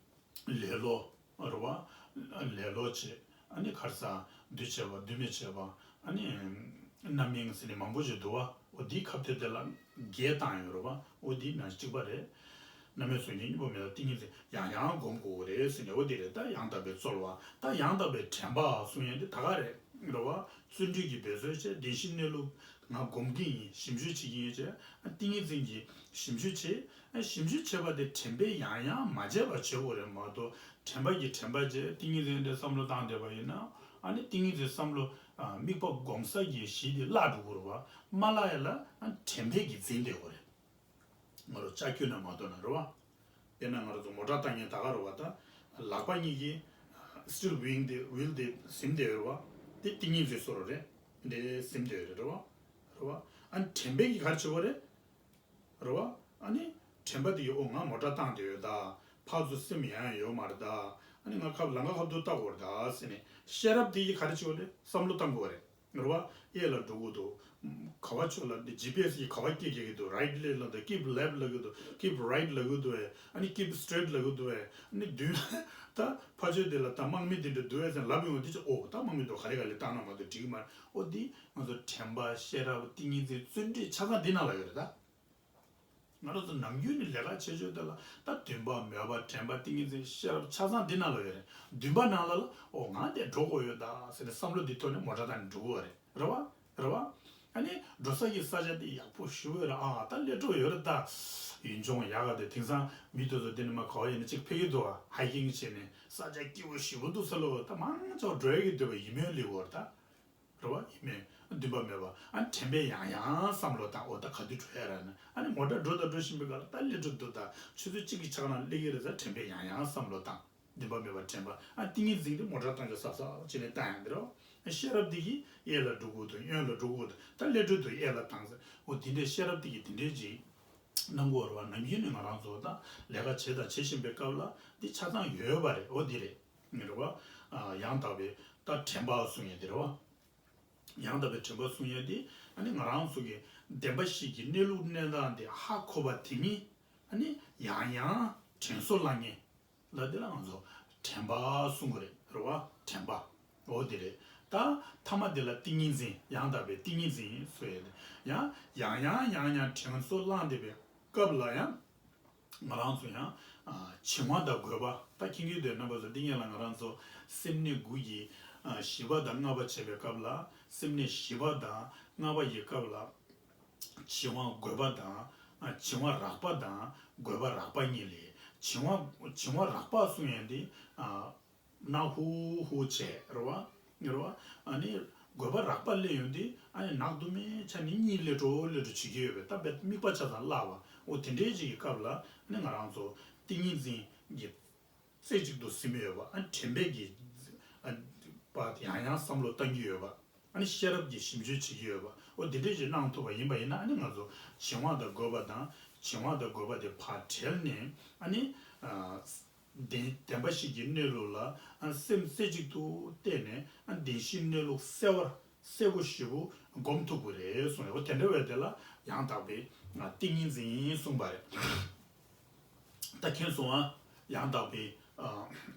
ལེ་ལོ། རེད་བ། ལེ་ལོ་བྱེད། ཨ་ནི་ཁར་ས་འདུ་བྱེད་པ། འདུ་མི་བྱེད་པ། ཨ་ནི་རྣམ་གཡེང་ཟེར་ནས་མང་པོ་ཞིག་འདུག་བ། འོ་འདིའི་ཁ་གཏད་དེ་ལ་བརྒྱད་བཏང་ཡོད་རེད་བ། འོ་འདི་ནང་གཅིག་པ་རེད། རྣམ་སྨིན་གཟུང་འཛིན་གཉིས་པོ་མེད་པ་ཏིང་ངེ་འཛིན་ཡང་ཡང་སྒོམ་དགོས་རེད་ཟེར་ནས། འོ་འདི་རེད། ད་ཡང་དག་པའི་རྩོལ་བ། ད་ཡང་དག་པའི་དྲན་པ་གསུང་ཡས་འདི་ད་ག་རེད། རེད་བ། བརྩོན་འགྲུས་ཀྱི་འབད་རྩོལ་བྱས། བདེན་བཞིའི་གནས་ལུགས་ང་སྒོམ་གྱི་ཡིན། ཞིབ་འཇུག་བྱེད་ཀྱི་ཡིན་བྱས། ཏིང་ངེ་འཛིན་གྱི་ཞིབ་འཇུག་བྱེད། ཞིབ་འཇུག་བྱེད་པ་དེ་དྲན་པས་ཡང་ཡང་མ་བརྗེད་པར་བྱེད་དགོས་རེད་མ་གཏོགས། དྲན་པ་གིས་དྲན་པ་བརྗེད། ཏིང་ངེ་འཛིན་དེ་བསམ་བློ་བཏང་བསྡད་པ་ཡིན་ན། ཨ་ནི་ཏིང་ངེ་འཛིན་བསམ་བློ་དམིགས་པ་སྒོམ་ས་གི་གཞི་དེ་བརླག་འགྲོ་གི་རེད་བ། མ་བརླག་ཡ་ལ་དྲན་པས་ཀྱིས་འཛིན་བསྡད་དགོས་རེད། ང་རང་ལྕགས་ཀྱུ་ནས་མ་གཏོགས་ན། རེད་བ། དཔེར་ན་ང་རང་ཚོ་མོ་ཊ་བཏང་མཁན་ད་ག་རེད་བ། ད་ལག་པ་གཉིས་ཀྱིས་སི་ཊེ་རིང་དེ་ཝིལ་དེ་ཟིན་བསྡད་ཡོད་རེད་བ། དེ་ཏིང་ངེ་འཛིན་བཟོ་འདྲ་རེད། དེ་ཟིན་བསྡད་ཡོད་རེད། རེད་བ། རེད་བ། ཨ་ནི་དྲན་པས་ཀྱིས་ག་རེ་བྱེད་དགོས་རེད། རེད་བ། ཨ་ནི་དྲན་པ་དེ་གིས་འོ་ང་མོ་ཊ་བཏང་བསྡད་ཡོད་ད། ཕར་ཚུར་སེམས་ཡོང་ཡ་ཡོད་མ་རེད་ད། ཨ་ནི་ང་ཁ་ལམ་ཁ་ཁ་ཐུག་ལྟ་དགོས་རེད་ད་ཟེར་ནས། ཤེས་རབ་དེ་གིས་ག་རེ་བྱེད་དགོས་རེད། བསམ་བློ་བཏང་དགོས་རེད། རེད་བ། གཡས་ལ་འགྲོ་གི་འདུག་ག་བ་ཕྱོགས་ལ་འདི་ཇི་པི་ཨེ་སི་གིས་ག་བ་སྐྱེལ་སྐྱེལ་གྱི་འདུག་རའིཊ་ལེབཊ་ལབ་ཀྱི་འདུག་ལེབཊ་ལབ་ཀྱི་འདུག་ཀིབ་རའིཊ་ལབ་ཀྱི་འདུག་ཨེ། ཨ་ནི་ཀིབ་སི་ཊེ་རེཊ་ལབ་ཀྱི་འདུག་ཨེ། ཨ་ནི་མདུན་ལ་ད་ཕར་ཕྱོགས་དེ་ལ་ད་དམག་མི་དེ་འདྲ་འདུག་ཨེ་ཟེར་ལབ་ཡོང་དུས་ཅི། ཨོ་ད་དམག་མི་འདུག་ག་རེ་ག་རེ་བཏང་ན་མ་གཏོགས་འགྲིག་གི་མ་རེད། ཨོ་འདི་ང་ཚོ་དྲན་པ། ཤེས་རབ། ཏིང་ངེ་འཛིན། བརྩོན་འགྲུས་ཆ་ཚང་འདི་ནང་ལ་ཡོད་རེད་ད། ང་རང་ཚོ་ནམ་རྒྱུན་ནས་ལས་ཀ་བྱེད་ཆོག་དེ་ལ་ད་འདུན་པ། མོས་པ། དྲན་པ། ཏིང་ངེ་འཛིན། ཤེས་རབ་ཆ་ཚང་འདི་ནང་ལ་ཡོད་རེད། འདུན་པ་ནང་ལ་ལ་ཨོ་ང་དེ་འགྲོ་དགོས་ཡོད་ད་ཟེར་ནས་བསམ་བློ་འདི་ཐོག་ནས་མོ་ཊ་བཏང་ནས་འགྲོ་དགོས་རེད། རེད་བ། རེད་བ། ཨ་ནི་འགྲོ་ས་གི་ས་ཆ་དེ་ཡག་པོ་ཞེ་པོ་ཡོད་རེད། ཨ་ད་སླེབས་འགྲོ་ཡོད་རེད་ད། ཡུལ་ལྗོངས་ཡག་ག་དེ། དེང་སང་མི་དེ་ཚོ་དེ་ནས་མར་ག་བ་ཡིན་ན་གཅིག་ཕེབས་ཀྱི་འདུག་བ། ཧའི་ཀིང་བྱས་ནས་ས་ཆ་སྐྱིད་པོ་ཞེ་པོ་འདུག་ས་ལ། ད་མང་ཚོགས་འགྲོ་ཡ་གི་འདོད་པ་ཡིན་མོད་ལེ་བོར་ད། རེད་བ། ཡིན་མོད། འདུན་པ་མེད་པ། ཨ་ནི་དྲན་པས་ཡང་ཡང་བསམ་བློ་བཏང་། འོ་ད་ག་དུས་འགྲོ་ཡ་རེད་ན། ཨ་ནི་མོ་ཊ་འགྲོ་དང་འགྲོ་བཞིན་པའི་སྐབས་ལ་ད་སླེབས་འགྲོ་འདུག་ད་ཆུ་ཚོད་གཅིག་གི་ཆ་ནང་སླེབས་ཀྱི་རེད་ཟེར་དྲན་པས་ཡང་ཡང་བསམ་བློ་བཏང་། འདུན་པ་མེད་པ། དྲན་པ། ཨ་ཏིང་ངེ་འཛིན་དེ་མོ་ཊ་བཏང་རྒྱུ་གཟབ་གཟབ་བྱས་ནས་བཏང་ཡ་འདི་རེད་བ། ཤེས་རབ་དེ་གིས་གཡས་ལ་འགྲོ་དགོས་འདུག་གཡོན་ལ་འགྲོ་དགོས་འདུག་ད་སླེབས་འགྲོ་འདུག་གཡས་ལ་བཏང་ཟེར། འོ་དེ་འདྲའི་ཤེས་རབ་དེ་གིས་དེ་འདྲའི་ཅིག་གནང་དགོས་རེད་བ། ནམ་རྒྱུན་ནས་ང་རང་ཚོ་ད་ལས་ཀ་བྱས་དང་བྱེད་བཞིན་པའི་སྐབས་ལ་འདི་ཆ་ཚང་ཡོད་པ་རེད། འོ་འདི་རེད། རེད་བ། ཨ་ཡང་དག་པའི་ད་དྲན་པ་གསུང་ཡས་དེ་རེད་བ། ཡང་དག་པའི་དྲན་པ་གསུང་ཡས་དེ་ཨ་ནི་ང་རང་ཚོ་གི་བདེན་པ་བཞི་གི་གནས་ལུགས་གནས་སྟངས་དེ་ཧ་གོ་བ་དེ་ཉིད་ཨ་ནི་ཡང་ཡང་དྲན་གསོ་བསླང་མཁན་ལ་དེ་ལ་ང་ཚོ་དྲན་པ་གསུང་གི་རེད། རེད་བ། དྲན་པ། འོ་དེ་རེད། ད་ཐ་མ་དེ་ལ་ཏིང་ངེ་འཛིན། ཡང་དག་པའི་ཏིང་ངེ་འཛིན་ཟེར་ཡས་དེ། ཡང་ཡང་ཡང་ཡང་དྲན་གསོ་བསླངས་བསྡད་པའི་སྐབས་ལ་ཡང་། ང་རང་ཚོ་ཡང་ཨ་བྱིང་བ་དང་རྒོད་པ། ད་མཁྱེན་གྱི་འདུག་རྣམ་པ་ཚོ། འདི་སྔོན་ལ་ང་རང་ཚོ་སེམས་གནས་དགུ་གི་ཨ་བཞི་པ་དང་ལྔ་པ་བྱེད་པའི་སྐབས་ལ། སེམས་གནས་བཞི་པ་དང་ལྔ་པ་ཡི་སྐབས་ལ་བྱིང་བ་རྒོད་པ་དང་། ཨ་བྱིང་བ་རགས་པ་དང་རྒོད་པ་རགས་པ་གཉིས་ལས། བྱིང་བ་བྱིང་བ་རགས་པ་གསུང་ཡས་འདི་ཨ་ནག་ཧུ་ཧུ་བྱས། རེད་བ། རེད་བ། ཨ་ནི་རྒོད་པ་རགས་པ་སླེབས་ཡོང་དུས་ཨ་ནི་ནག་དུ་མའི་ཆ་ནས་གཉིད་སླེབས་འགྲོ་སླེབས་འགྲོ་བྱེད་ཀྱི་ཡོད་པས། ད་དཔེ་དམིགས་པ་ཆ་ཚང་བརླག་པ། འོ་དེ་འདྲའི་ཅིག་གི་སྐབས་ལ་ཨ་ནི་ང་རང་ཚོ་ཏིང་ངེ་འཛིན་གྱི་རྩེ་གཅིག་ཏུ་ཟིན་ཡོད་པ། ཨ་ནི་དྲན་པས་ཀྱི་ཨ་པ་ཡང་ཡང་བསམ་བློ་བཏང་གི་ཡོད་པ། ཨ་ནི་ཤེས་རབ་ཀྱིས་ཞིབ་འཇུག་བྱེད་ཀྱི་ཡོད་པ། འོ་དེ་འདྲས་ཅིག་གནང་ཐུབ་པ་ཡིན་པ་ཡིན་ན། ཨ་ནི་ང་ཚོ་བྱིང་བ་དང་རྒོད་པ་དང་། བྱིང་བ་དང་རྒོད་པ་དེ་ཕར་བྲལ་ནས། ཨ་ནི་ཨ་བདེན་བདེན་པ་བཞི་གི་གནས་ལུགས་ལ་ཨ་སེམས་རྩེ་གཅིག་ཏུ་གཏད་ནས། ཨ་བདེན་བཞིའི་གནས་ལུགས་གསལ་བར་གསལ་པོ་ཞེ་པོ་སྒོམ་ཐུབ་ཀྱི་རེད་གསུངས་ཡོད། འོ་དེ་འདྲ་བས་དེ་ལ་ཡང་དག་པའི་ཨ་ཏིང་ངེ་འཛིན་གསུངས་པ་རེད། ད་མཁྱེན་སོང་ཨ། ཡང་དག་པའི་ཨ་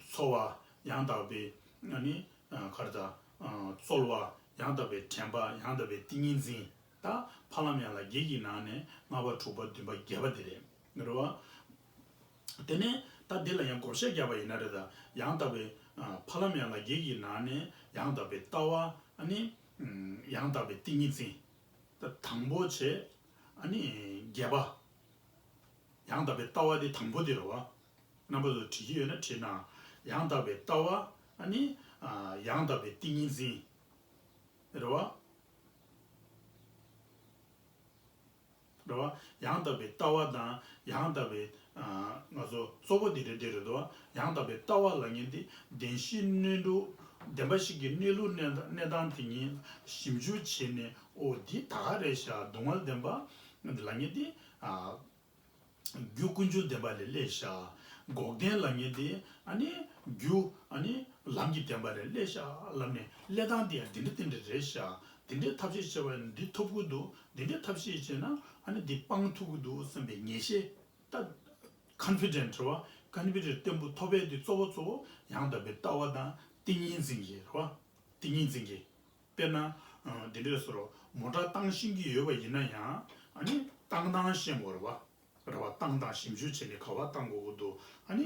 འཚོ་བ། ཡང་དག་པའི་ཨ་ནི་ཨ་ག་རེ་ད། ཨ་རྩོལ་བ། ཡང་དག་པའི་དྲན་པ། ཡང་དག་པའི་ཏིང་ངེ་འཛིན། ད་ཕ་ལམ་ཡན་ལག་བརྒྱད་ཀྱི་ནང་ནས་ལྔ་པ་དྲུག་པ་བདུན་པ་བརྒྱད་པ་དེ་རེད། རེད་བ། དེ་ནས་ད་འདི་ལ་ཡང་བགོ་བཤའ་བརྒྱབ་པ་ཡིན་ན་རེད་ད། ཡང་དག་པའི་ཨ་ཕ་ལམ་ཡན་ལག་བརྒྱད་ཀྱི་ནང་ནས་ཡང་དག་པའི་ལྟ་བ། ཨ་ནི་ཨམ་ཡང་དག་པའི་ཏིང་ངེ་འཛིན། ད་དང་པོ་བྱས། ཨ་ནི་བརྒྱད་པ། ཡང་དག་པའི་ལྟ་བ་དེ་དང་པོ་དེ་རེད་བ། རྣམ་པ་ཚོ་བྲིས་ཀྱི་ཡོད་ན་བྲིས་ན། ཡང་དག་པའི་ལྟ་བ། ཨ་ནི་ཨ་ཡང་དག་པའི་ཏིང་ངེ་འཛིན། རེད་བ། རེད་བ། ཡང་དག་པའི་ལྟ་བ་དང་། ཡང་དག་པའི་ཨ་ང་ཚོ་གཙོ་བོ་དེ་རེད། དེ་རེད་དོ། ཡང་དག་པའི་ལྟ་བ་ལབ་མཁན་དེ་བདེན་བཞིའི་གནས་ལུགས། བདེན་པ་བཞི་གི་གནས་ལུགས་གནས་གནས་སྟངས་དེ་ཉིད་ཞིབ་འཇུག་བྱས་ནས། ཨོ་འདི་ད་ག་རེད་ཤག་སྡུག་བསྔལ་བདེན་པ་ལབ་མཁན་དེ་ཨ། རྒྱུ་ཀུན་འབྱུང་བདེན་པ་ལས་སླེབས་ཤག་འགོག་བདེན་ལབ་མཁན་དེ་ཨ་ནི་རྒྱུ་ཨ་ནི་ལམ་གྱི་བདེན་པ་ལས་སླེབས་ཤག་ལབ་ནས་སླེབས་སྟངས་དེ་ཡང་དེ་འདྲ་དེ་འདྲ་རེད་ཤག་དེ་འདྲའི་ཐབས་ཤེས་བྱས་པ་ཡིན་ན་འདི་ཐོབ་ཀྱི་འདུག་འདི་འདྲའི་ཐབས་ཤེས་བྱས་ན་ཨ་ནི་འདི་སྤང་ཐུབ་ཀྱི་འདུག་བསམ་པའི་ངེས་ཤེས། ད་ཀོན་ཕི་ཌེན་ཊི་རེད་བ། ཀོན་ཕི་ཌེན་ཊི་བརྟན་པོ་ཐོབ་ཡས་དེ་གཙོ་བོ་གཙོ་བོ་ཡང་དག་པའི་ལྟ་བ་དང་ཏིང་ངེ་འཛིན་གྱི་རེད་བ། ཏིང་ངེ་འཛིན་གྱི། དཔེར་ན། ཨ། འདི་འདྲས་སོ་རོ། མོ་ཊ་བཏང་ཤེས་ཀྱི་ཡོད་པ་ཡིན་ན་ཡང་ཨ་ནི་བཏང་སྟངས་ཤེས་དགོས་རེད་བ། རེད་བ། བཏང་སྟངས་ཞིབ་འཇུག་བྱས་ནས་ག་པར་བཏང་དགོས་ཀྱི་འདུག་ཨ་ནི་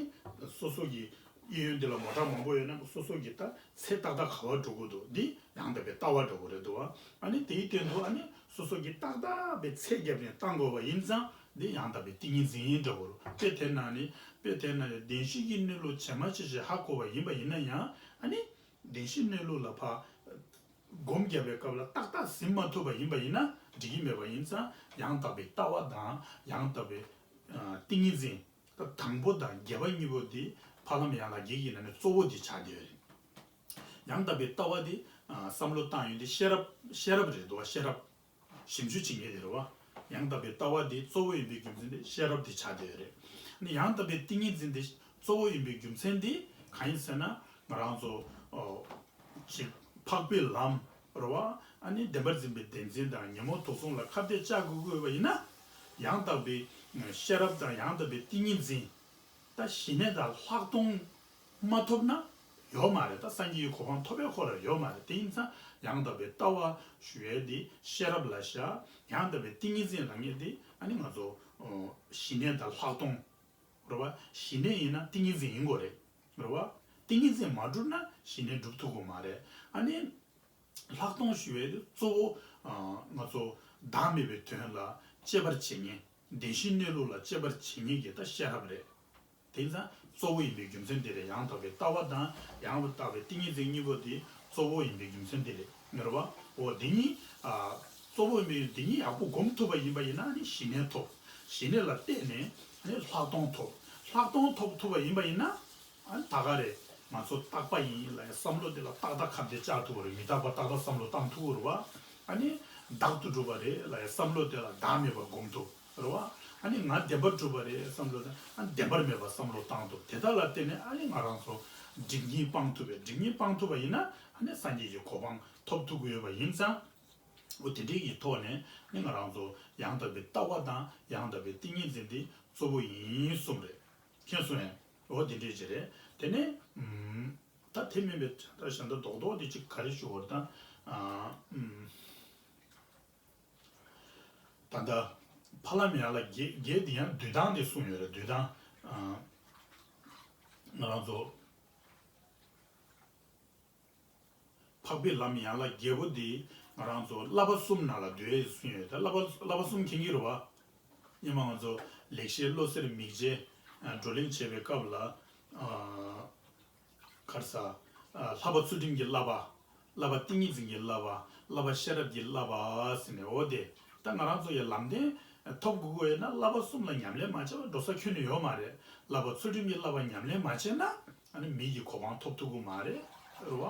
སོ་སོ་གི་གཡས་གཡོན་འདི་ལ་མོ་ཊ་མང་པོ་ཡོད་ན་སོ་སོ་གི་ད་ཚེ་ཏག་ཏག་ག་པར་འགྲོ་དགོས་འདུག་འདི་ཡང་དག་པའི་ལྟ་བ་འདྲ་པོ་རེད་འདུག་བ། ཨ་ནི་དེའི་སྟེང་དུ་ཨ་ནི་སོ་སོ་གི་ཏག་ཏག་པའི་ཚད་བརྒྱབ་ནས་བཏང་དགོས་པ་ཡིན་ཙང་འདི་ཡང་དག་པའི་ཏིང་ངེ་འཛིན་འདྲ་པོ་རེད། དཔེ་དེ་ན་ནི་དཔེ་དེ་ན་ནི་བདེན་བཞི་གི་གནས་ལུགས་ཇི་མ་ཇི་བཞིན་ཧ་གོ་བ་ཡིན་པ་ཡིན་ན་ཡང་ཨ་ནི། བདེན་བཞིའི་གནས་ལུགས་ལ་ཕར་སྒོམ་བརྒྱབ་པའི་སྐབས་ལ་ཏག་ཏག་ཟིན་མ་ཐུབ་པ་ཡིན་པ་ཡིན་ན་འགྲིག་གི་མེད་པ་ཡིན་ཙང་ཡང་དག་པའི་ལྟ་བ་དང་ཡང་དག་པའི་ཨ་ཏིང་ངེ་འཛིན། ད་དང་པོ་དང་བརྒྱད་པ་གཉིས་པོ་འདི་ཕ་ལམ་ཡན་ལག་བརྒྱད་ཀྱི་ནང་ནས་གཙོ་བོ་འདི་ཆགས་བསྡད་ཡོད་རེད། ཡང་དག་པའི་ལྟ་བ་འདི་ཨ་བསམ་བློ་བཏང་ཡོང་དུས་ཤེས་རབ་ཤེས་རབ་རེད་འདུག་བ། ཤེས་རབ། ཞིབ་འཇུག་བྱེད་མཁན་དེ་རེད་བ། ཡང་དག་པའི་ལྟ་བ་འདི་གཙོ་བོ་ཡིན་པའི་རྒྱུ་མཚན་དེ་ཤེས་རབ་དེ་ཆགས་བསྡད་ཡོད་རེད། ནི་ཡང་དག་པའི་ཏིང་ངེ་འཛིན་དེ་གཙོ་བོ་ཡིན་པའི་རྒྱུ་མཚན་དེ་གང་ཡིན་ཟེར་ན་ང་རང་ཚོ་ཨོ་ཅིག་འཕགས་པའི་ལམ་རེད་བ། ཨ་ནི་བདེན་པར་འཛིན་པའི་བདེན་འཛིན་དང་ཉོན་མོངས་དུག་གསུམ་ལ་ཁ་གཏད་བཅག་དགོས་ཀྱི་ཡོད་པ་ཡིན་ན། ཡང་དག་པའི་ཤེས་རབ་དང་ཡང་དག་པའི་ཏིང་ངེ་འཛིན། ད་ཞི་གནས་དང་ལྷག་མཐོང་མ་ཐོབ་ན་ཡོད་མ་རེད། ད་སངས་རྒྱས་ཀྱི་གོ་འཕང་ཐོབ་པའི་ཁོ་རང་ཡོད་མ་རེད། དེ་ཡིན་ཙང་ཡང་དག་པའི་ལྟ་བ་ཞུ་ཡས་དེ་ཤེས་རབ་ལ་བཞག་ཡང་དག་པའི་ཏིང་ངེ་འཛིན་ལབ་མཁན་དེ་ཨ་ནི་ང་ཚོ་ཨོ་ཞི་གནས་དང་ལྷག་མཐོང་རེད་བ། ཞི་གནས་ཡིན་ན་ཏིང་ངེ་འཛིན་ཡིན་དགོས་རེད། རེད་བ། ཏིང་ངེ་འཛིན་མ་གྲུབ་ན་ཞི་གནས་གྲུབ་ཐུབ་ཀྱི་མ་རེད། ཨ་ནི། ལྷག་མཐོང་ཞུ་བའི་གཙོ་བོ། ཨ། ང་ཚོ་བདག་མེད་པའི་དོན་ལ་དཔྱད་པར་བྱེད་མཁན། བདེན་བཞིའི་གནས་ལུགས་ལ་དཔྱད་པར་བྱེད་མཁན་གྱི་ད་ཤེས་རབ་རེད། དེ་ཡིན་ཙང་གཙོ་བོ་ཡིན་པའི་རྒྱུ་མཚན་དེ་རེད། ཡང་དག་པའི་ལྟ་བ་དང་ཡང་དག་པའི་ཏིང་ངེ་འཛིན་གཉིས་པོ་དེ་གཙོ་བོ་ཡིན་པའི་རྒྱུ་མཚན་དེ་རེད། ངེས་པ། འོ་དེ་གཉིས། ཨ། གཙོ་བོ་ཡིན་པའི་དེ་གཉིས་ཡག་པོ་སྒོམ་ཐུབ་པ་ཡིན་པ་ཡིན་ན་ནི་ཞི་གནས་ཐོབ། ཞི་གནས་ལ་བརྟེན་ནས་ནི་ལྷག་མཐོང་ཐོབ། ལྷག་མཐོང་ཐོབ་ཐུབ་པ་ཡིན་པ་ཡིན་ན། ཨ་ནི་ད་ག་རེད། ང་ཚོ་རྟག་པ་ཡིན་ལབ་ཡ་བསམ་བློ་དེ་ལ་ཏག་ཏག་ཁ་གཏད་བཅག་ཐུབ་པ་རེད། མི་རྟག་པ་ཏག་ཏག་བསམ་བློ་བཏང་ཐུབ་ཀྱི་རེད་བ། ཨ་ནི་བདག་ཏུ་གྲུབ་པ་རེད་ལབ་ཡ་བསམ་བློ་དེ་ལ་བདག་མེད་པ་སྒོམ་ཐུབ་རེད་བ། ཨ་ནི་ང་བདེན་པར་གྲུབ་པ་རེད་བསམ་བློ་དང་ཨ་ནི་བདེན་པར་མེད་པ་བསམ་བློ་བཏང་ཐུབ། དེ་དག་ལ་བརྟེན་ནས་ཨ་ནི་ང་རང་ཚོ་སྒྲིབ་གཉིས་སྤང་ཐུབ་པས། སྒྲིབ་གཉིས་སྤང་ཐུབ་པ་ཡིན་ན་ཨ་ནི་སངས་རྒྱས་ཀྱི་གོ་འཕང་ཐོབ་ཐུབ་ཀྱི་ཡོད་པ་ཡིན་ཙང་། འོ་དེ་འདྲའི་གི་ཐོག་ནས་ཨ་ནི་ང་རང་ཚོ་ཡང་དག་པའི་ལྟ་བ་དང་ཡང་དག་པའི་ཏིང་ངེ་འཛིན་དེ་གཙོ་བོ་ཡིན་གསུངས་རེད། མཁྱེན་སོང་ངས། འོ་དེ་འདྲས་ཅིག་རེད། དེ་ནས་ཨམ། ད་དེ་མིན་པའི་ད་གཞན་དག་རྡོག་རྡོག་དེ་ཅིག་ག་རེ་ཞུ་དགོས་རེད་ད། ཨ། ཨམ། ད་ལྟ་ཕ་ལམ་ཡན་ལག་བརྒྱད་བརྒྱད་དེ་ཡང་བསྡུས་སྟངས་དེ་གསུངས་ཡོད་རེད། བསྡུས་སྟངས། ཨ། ང་རང་ཚོ། འཕགས་པའི་ལམ་ཡན་ལག་བརྒྱད་པོ་འདི་ང་རང་ཚོ་བསླབ་པ་གསུམ་ནང་ལ་འདུས་ཡོད་ཟེར་ཡོད། ད་བསླབ་པ་བསླབ་པ་གསུམ་མཁྱེན་གྱི་རེད་བ། སྔོན་མ་ང་ཚོ་ལེགས་བཤད་བློ་གསལ་མིག་འབྱེད་བགྲོ་གླེང་བྱེད་པའི་སྐབས་ལ། ཨ། ག་རེ་ཟ། ཨ། བསླབ་པ་ཚུལ་ཁྲིམས་ཀྱི་བསླབ་པ། བསླབ་པ་ཏིང་ངེ་འཛིན་གྱི་བསླབ་པ། བསླབ་པ་ཤེས་རབ་ཀྱི་བསླབ་པ་ཟེར་ནས། འོ་དེ་ད་ང་རང་ཚོ་ཡི་ལམ་བདེན་ཐོབ་དགོས་ཀྱི་ཡོད་ན་བསླབ་པ་གསུམ་ལ་ཉམས་ལེན་མ་བྱས་པར་འགྲོ་ས་ཁྱོན་ནས་ཡོད་མ་རེད། བསླབ་པ་ཚུལ་ཁྲིམས་ཀྱི་བསླབ་པ་ཉམས་ལེན་མ་བྱས་ན། ཨ་ནི་མི་ཡི་གོ་འཕང་ཐོབ་ཐུབ་ཀྱི་མ་རེད། རེད་བ།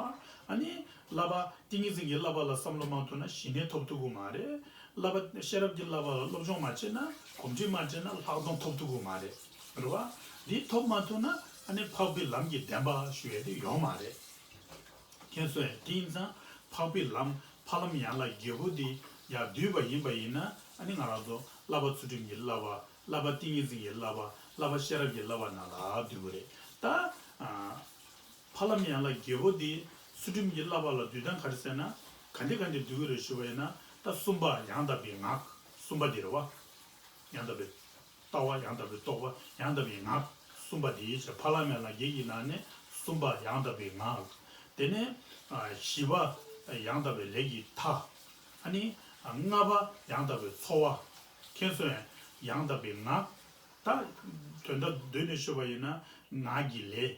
ཨ་ནི་བསླབ་པ་ཏིང་ངེ་འཛིན་གྱི་བསླབ་པ་ལ་བསམ་བློ་མ་ཐོངས་ན་ཞི་གནས་ཐོབ་ཐུབ་ཀྱི་མ་རེད། བསླབ་པ་ཤེས་རབ་ཀྱི་བསླབ་པ་ལ་སློབ་སྦྱོང་མ་བྱས་ན་གོམས་འདྲིས་མ་བྱས་ན་ལྷག་མཐོང་ཐོབ་ཐུབ་ཀྱི་མ་རེད། རེད་བ། འདི་ཐོབ་མ་ཐུབ་ན་ཨ་ནི་འཕགས་པའི་ལམ་གྱི་བདེན་པ་ཞུ་ཡས་དེ་ཡོད་མ་རེད། མཁྱེན་སོང་ངས། དེ་ཡིན་ཙང་འཕགས་པའི་ལམ་ཕ་ལམ་ཡན་ལག་བརྒྱད་པོ་འདི་ཡར་བསྡུས་པ་ཡིན་པ་ཡིན་ན་ཨ་ནི་ང་རང་ཚོ་བསླབ་པ་ཚུལ་ཁྲིམས་ཀྱི་བསླབ་པ། བསླབ་པ་ཏིང་ངེ་འཛིན་གྱི་བསླབ་པ། བསླབ་པ་ཤེས་རབ་ཀྱི་བསླབ་པ་ནང་ལ་འདུས་པ་རེད་ད། ཨ། ཕ་ལམ་ཡན་ལག་བརྒྱད་པོ་འདི་ཚུལ་ཁྲིམས་ཀྱི་བསླབ་པ་ལ་འདུས་སྟངས་ག་རེ་ཟེར་ན། ག་འདྲ་ག་འདྲ་འདུས་ཀྱི་རེད་ཞུ་བ་ཡིན་ན། ད་གསུམ་པ་ཡང་དག་པའི་ངག་གསུམ་པ་འདི་རེད་བ། ཡང་དག་པའི་ལྟ་བ། ཡང་དག་པའི་རྟོག་པ། ཡང་དག་པའི་ངག་གསུམ་པ་འདི་ཕ་ལམ་ཡན་ལག་བརྒྱད་ཀྱི་ནང་ནས་གསུམ་པ་ཡང་དག་པའི་ངག་དེ་ནས་ཨ་བཞི་པ་ཡང་དག་པའི་ལས་ཀྱི་མཐའ། ཨ་ནི་ཨ་ལྔ་པ་ཡང་དག་པའི་འཚོ་བ། མཁྱེན་སོང་ངས། ཡང་དག་པའི་ངག་ད་དོན་དག་བསྡུས་ནས་ཞུས་པ་ཡིན་ན་ངག་གི་ལས།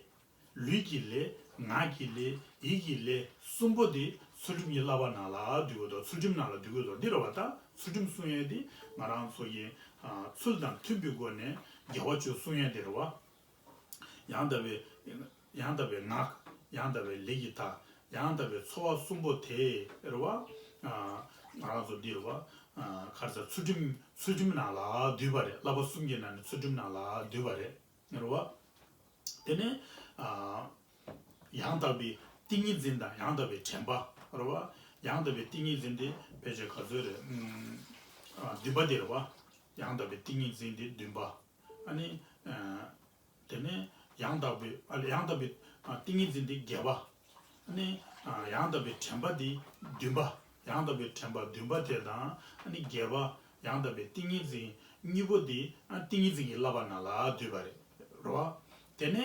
ལུས་ཀྱི་ལས། ངག་གི་ལས། ཡིད་ཀྱི་ལས་གསུམ་པོ་དེ་ཚུལ་ཁྲིམས་ཀྱི་བསླབ་པ་ནང་ལ་འདུས་ཀྱི་འདུག་ཚུལ་ཁྲིམས་ནང་ལ་འདུས་ཀྱི་འདུག་འདི་རེད་བ། ད་ཚུལ་ཁྲིམས་སྲུང་ཡས་དེ་ང་རང་ཚོ་གི་ཨ་ཚུལ་དང་མཐུན་པའི་སྒོ་ནས་དགེ་བ་བཅུ་སྲུང་ཡས་དེ་རེད་བ། ཡང་དག་པའི་ཡང་དག་པའི་ངག་ཡང་དག་པའི་ལས་ཀྱི་མཐའ། ཡང་དག་པའི་འཚོ་བ་གསུམ་པོ་དེ་རེད་བ། ཨ་ང་རང་ཚོ་འདི་རེད་བ། ཨ་ག་རེ་ཟེར། ཚུལ་ཁྲིམས་ ཚུལ་ཁྲིམས་ནང་ལ་འདུས་པ་རེད། བསླབ་པ་གསུམ་གྱི་ནང་ནས་ཚུལ་ཁྲིམས་ནང་ལ་འདུས་པ་རེད། རེད་བ། དེ་ནས་ཨ། ཡང་དག་པའི་ཏིང་ངེ་འཛིན་དང་ཡང་དག་པའི་དྲན་པ། རེད་བ། ཡང་དག་པའི་ཏིང་ངེ་འཛིན་དེ་ཕལ་ཆེར་ག་ཚོད་རེད། ཨ། བདུན་པ་དེ་རེད་བ། ཡང་དག་པའི་ཏིང་ངེ་འཛིན་དེ་བདུན་པ། ཨ་ནི། ཨ། དེ་ནས་ཡང་དག་པའི་ཨ་ཡང་དག་པའི་ཨ་ཏིང་ངེ་འཛིན་དེ་བརྒྱད་པ། ཨ་ནི། ཨ། ཡང་དག་པའི་དྲན་པ་དེ་བདུན་པ། ཡང་དག་པའི་དྲན་པ་བདུན་པ་དེ་དང་། ཨ་ནི་བརྒྱད་པ་ཡང་དག་པའི་ཏིང་ངེ་འཛིན་གཉིས་པོ་དེ་ཨ་ཏིང་ངེ་འཛིན་གྱི་བསླབ་པ་ནང་ལ་འདུས་པ་རེད། རེད་བ། དེ་ནས།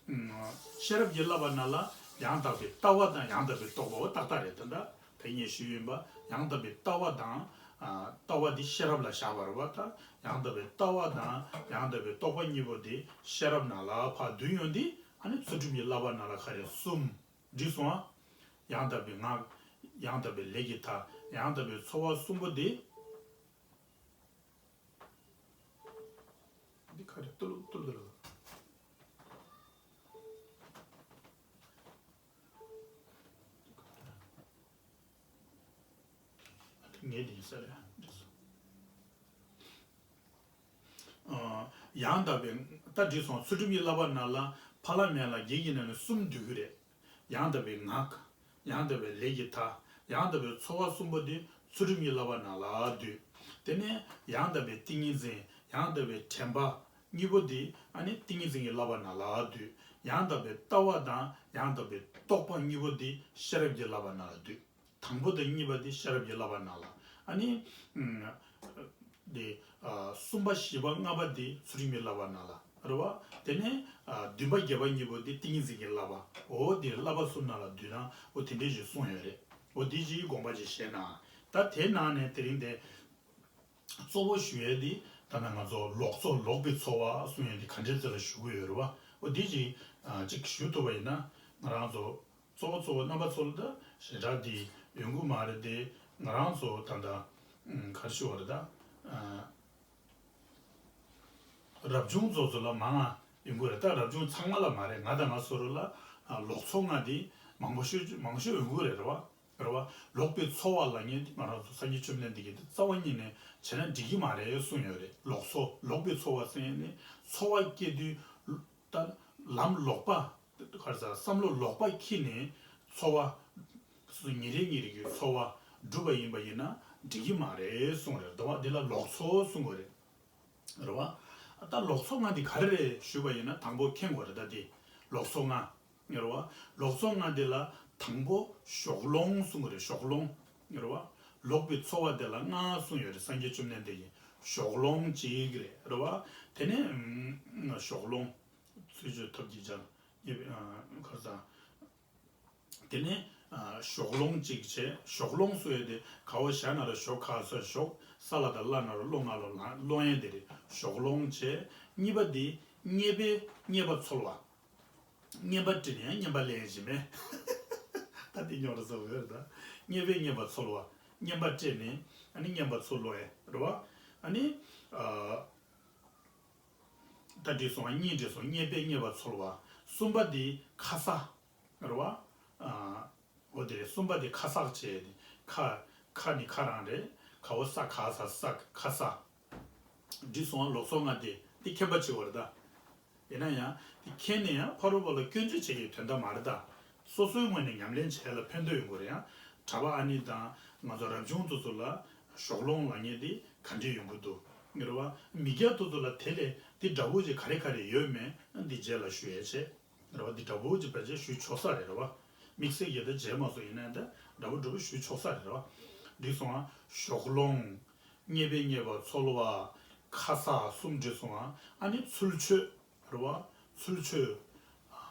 ཨ། ཤེས་རབ་ཀྱི་བསླབ་པ་ནང་ལ་ཡང་དག་པའི་ལྟ་བ་དང་ཡང་དག་པའི་རྟོག་པ་འོ་ཏག་ཏག་རེད། ད་ལྟ། དེ་ངས་ཞུས་ཡིན་པ། ཡང་དག་པའི་ལྟ་བ་དང་། ཨ། ལྟ་བ་འདི་ཤེས་རབ་ལ་བཞག་པ་རེད་བ། ད་ཡང་དག་པའི་ལྟ་བ་དང་ཡང་དག་པའི་རྟོག་པ་གཉིས་པོ་འདི་ཤེས་རབ་ནང་ལ་ཕར་བསྡུས་ཡོང་དུས། ཨ་ནི་ཚུལ་ཁྲིམས་ཀྱི་བསླབ་པ་ནང་ལ་ག་རེ་གསུམ་བསྒྲིགས་སོང་ཨ། ཡང་དག་པའི་ངག་ཡང་དག་པའི་ལས་ཀྱི་མཐའ། ཡང་དག་པའི་འཚོ་བ་གསུམ་པོ་འདི། འདི་ག་རེ་ཏུ་ལུ་ཏུ་ལུ་ཏུ་ལུ། ངས་འདི་ཡིན་ས་རེད། ཨ། ཡང་དག་པའི་ད་བྲིས་སོང་། ཚུལ་ཁྲིམས་ཀྱི་བསླབ་པ་ནང་ལ་ཕ་ལ་མེ་ལ་བརྒྱད་ཀྱི་ནང་ནས་གསུམ་འདུས་ཀྱི་རེད། ཡང་དག་པའི་ངག་ཡང་དག་པའི་ལས་ཀྱི་མཐའ། ཡང་དག་པའི་འཚོ་བ་གསུམ་པོ་འདི་ཚུལ་ཁྲིམས་ཀྱི་བསླབ་པ་ནང་ལ་འདུས། དེ་ནས་ཡང་དག་པའི་ཏིང་ངེ་འཛིན་ཡང་དག་པའི་དྲན་པ་གཉིས་པོ་འདི་ཨ་ནི་ཏིང་ངེ་འཛིན་གྱི་བསླབ་པ་ནང་ལ་འདུས། ཡང་དག་པའི་ལྟ་བ་དང་ཡང་དག་པའི་རྟོག་པ་གཉིས་པོ་འདི་ཤེས་རབ་ཀྱི་བསླབ་པ་ནང་ལ་འདུས། དང་པོ་དང་གཉིས་པ་འདི་ཤེས་རབ་ཀྱི་བསླབ་པ་ནང་ལ། ཨ་ནི། ཨམ། འདི། ཨ། གསུམ་པ་བཞི་པ་ལྔ་པ་འདི་ཚུལ་ཁྲིམས་ཀྱི་བསླབ་པ་ནང་ལ། རེད་བ། དེ་ནས། ཨ། བདུན་པ་བརྒྱད་པ་གཉིས་པོ་འདི་ཏིང་ངེ་འཛིན་གྱི་བསླབ་པ། འོ་འདི་བསླབ་པ་གསུམ་ནང་ལ་འདུས་ན་འོ་དེ་འདྲས་ཞིག་གསུངས་ཡོད་རེད། འོ་འདི་ཅིག་དགོངས་པ་ཅིག་བཞེས་ན། ད་དེའི་ནང་ནས་དེ་རིང་དེ། གཙོ་བོ་ཞུ་ཡས་འདི་ད་ནང་ང་ཚོ་ལོག་འཚོ་ལོག་པའི་འཚོ་བ་གསུང་ཡས་འདི་ག་འདྲས་ཚོད་ལ་ཞུ་གི་ཡོད་རེད་བ། འོ་འདི་ཅིག་ཨ། ཅིག་ཞུ་ཐུབ་པ་ཡིན་ན་ང་རང་ཚོ། གཙོ་བོ་གཙོ་བོ་རྣམ་པ་ཚོ་ལ་ད་ཞེ་དྲག་དེ་ཡོང་གི་མ་རེད་དེ། ང་རང་ཚོ་ད་ལྟ་ཨུམ་ག་རེ་ཞུ་བ་རེད་ད། ཨ། རབ་བྱུང་ཚོ་ཚོ་ལ་མང་ང་ཡོང་གི་རེད། ད་རབ་བྱུང་ཚང་མ་ལ་མ་རེད། ང་དང་ང་སོ་རུ་ལ་ཨ་ལོག་འཚོ་ལྔ་དེ་མང་པོ་ཤོས་མང་ཤོས་ཡོང་གི་རེད། རེད་བ། རེད་བ། ལོག་པའི་འཚོ་བ་ལབ་མཁན་དེ་ང་རང་ཚོ་སངས་རྒྱས་བཅོམ་ལྡན་འདས་ཀྱིས་དེ་རྩ་བ་ཉིད་ནས་བྱས་ན་འགྲིག་གི་མ་རེད་གསུངས་ཡོད་རེད། ལོག་འཚོ་ལོག་པའི་འཚོ་བ་ཟེར་ནས་འཚོ་བ་སྐྱེལ་དུས། ད་ལམ་ལོག་པ། ག་རེ་ཟ། བསམ་བློ་ལོག་པ་འཁྱེར་ནས་འཚོ་བ། ཉིན་རེ་ཉིན་རེ་གི་འཚོ་བ་སྒྲུབ་པ་ཡིན་པ་ཡིན་ན་འགྲིག་གི་མ་རེད་གསུངས་རེད། དེ་བ་འདི་ལ་ལོག་འཚོ་གསུང་གི་རེད། རེད་བ། ད་ལོག་འཚོ་ལྔ་འདི་ག་རེ་རེད་ཞུས་པ་ཡིན་ན་དང་པོ་མཁྱེན་དགོས་རེད། ད་འདི་ལོག་འཚོ་ལྔ། རེད་བ། ལོག་འཚོ་ལྔ་འདི་ལ་དང་པོ་ཞོགས་ལོང་གསུང་གི་རེད། ཞོགས་ལོང་། རེད་བ། ལོག་པའི་འཚོ་བ་དེ་ལ་ལྔ་གསུངས་ཡོད་རེད། སངས་རྒྱས་བཅོམ་ལྡན་འདས་ཀྱིས་ཞོགས་ལོང་གཅིག་རེད། རེད་བ། དེ་ནས་ཨ་ཞོགས་ལོང་། ཚུལ་འཆོས་ཐབས་ཀྱིས་སྦྱར། ཉེས་པའི་ཨ་ག་རེ་ཟ། དེ་ནས་ཨ་ཞོགས་ལོང་གཅིག་བྱས། ཞོགས་ལོང་གསུངས་ཡས་དེ་ག་བ་ཞ་ན་རོ་ཞོ་ག་ས་ཞོག་ས་ལ་ད་ལ་ན་རོ་ལོ་ང་ལོ་ལ་ལོང་ཡས་དེ་རེད། ཞོགས་ལོང་བྱས། གཉིས་པ་དེ་རྙེད་པས་རྙེད་པ་འཚོལ་བ། རྔན་པ་སྤྲད་ནས་ཡང་རྔན་པ་ལེན་བཞིན་པས། ད་དེ་རྙོག་དྲ་ཚ་པོ་ཡོད་རེད་ད། རྙེད་པས་རྙེད་པ་འཚོལ་བ། རྔན་པ་སྤྲད་ནས་ཨ་ནི་རྔན་པ་འཚོལ་ལོ་ཨེ་རེད་བ། ཨ་ནི། ཨ། ད་བྲིས་སོང་བ་གཉིས་བྲིས་སོང་། རྙེད་པས་རྙེད་པ་འཚོལ་བ། གསུམ་པ་དེ་ཁ་ས་རེད་བ། ཨ། འོ་དེ་རེད། གསུམ་པ་དེ་ཁ་གསག་བྱས་ཏེ། ཁ། ཁ་ནི་ཁ་རང་རེད། ཁ་བོ་ས་ག་ས་ས་ཁ་ས། བྲིས་སོང་བ་ལོག་འཚོ་ལྔ་དེ་འདི་མཁྱེན་པ་བྱེད་དགོས་རེད་ད། ཡིན་ན་ཡང་འདི་མཁྱེན་ནས་ཡང་ཕ་རོལ་པོ་ལ་སྐྱོན་བརྗོད་བྱེད་ཀྱི་དོན་དག་མ་རེད་ད། སོ་སོའི་ངོས་ནས་ཉམས་ལེན་བྱས་ལ་ཕན་ཐོགས་ཡོང་གི་རེད། ཡང་གྲྭ་པ་ཨ་ནི་དང་ང་ཚོ་རབ་བྱུང་དེ་ཚོ་ལ་ཞོགས་ལོང་ལབ་མཁན་འདི་ག་འདྲས་ཡོང་གི་འདུག་ངེས་རེད་བ། མི་སྐྱ་དེ་ཚོ་ལ་དེ་ལས་འདི་འདྲ་བོ་ཅིག་ག་རེ་ག་རེ་ཡོད་མེད་འདི་རྗེས་ལ་ཞུ་ཡས་བྱས། རེད་བ། འདི་འདྲ་བོ་ཅིག་ཕལ་ཆེར་ཞུ་ཆོག་ས་རེད། རེད་བ། དམིགས་བསལ་གྱི་ད་རྗེས་མ་སོ་ཡིན་ན་ད་འདྲ་བོ་འདྲ་བོ་ཞུ་ཆོག་ས་རེད། རེད་བ། བྲིས་སོང་ང་། ཞོགས་ལོང་། རྙེད་པས་རྙེད་པ་འཚོལ་བ། ཁ་ས་གསུམ་བྲིས་སོང་ང་། ཨ་ནི་ཚུལ་འཆོས། རེད་བ། ཚུལ་འཆོས།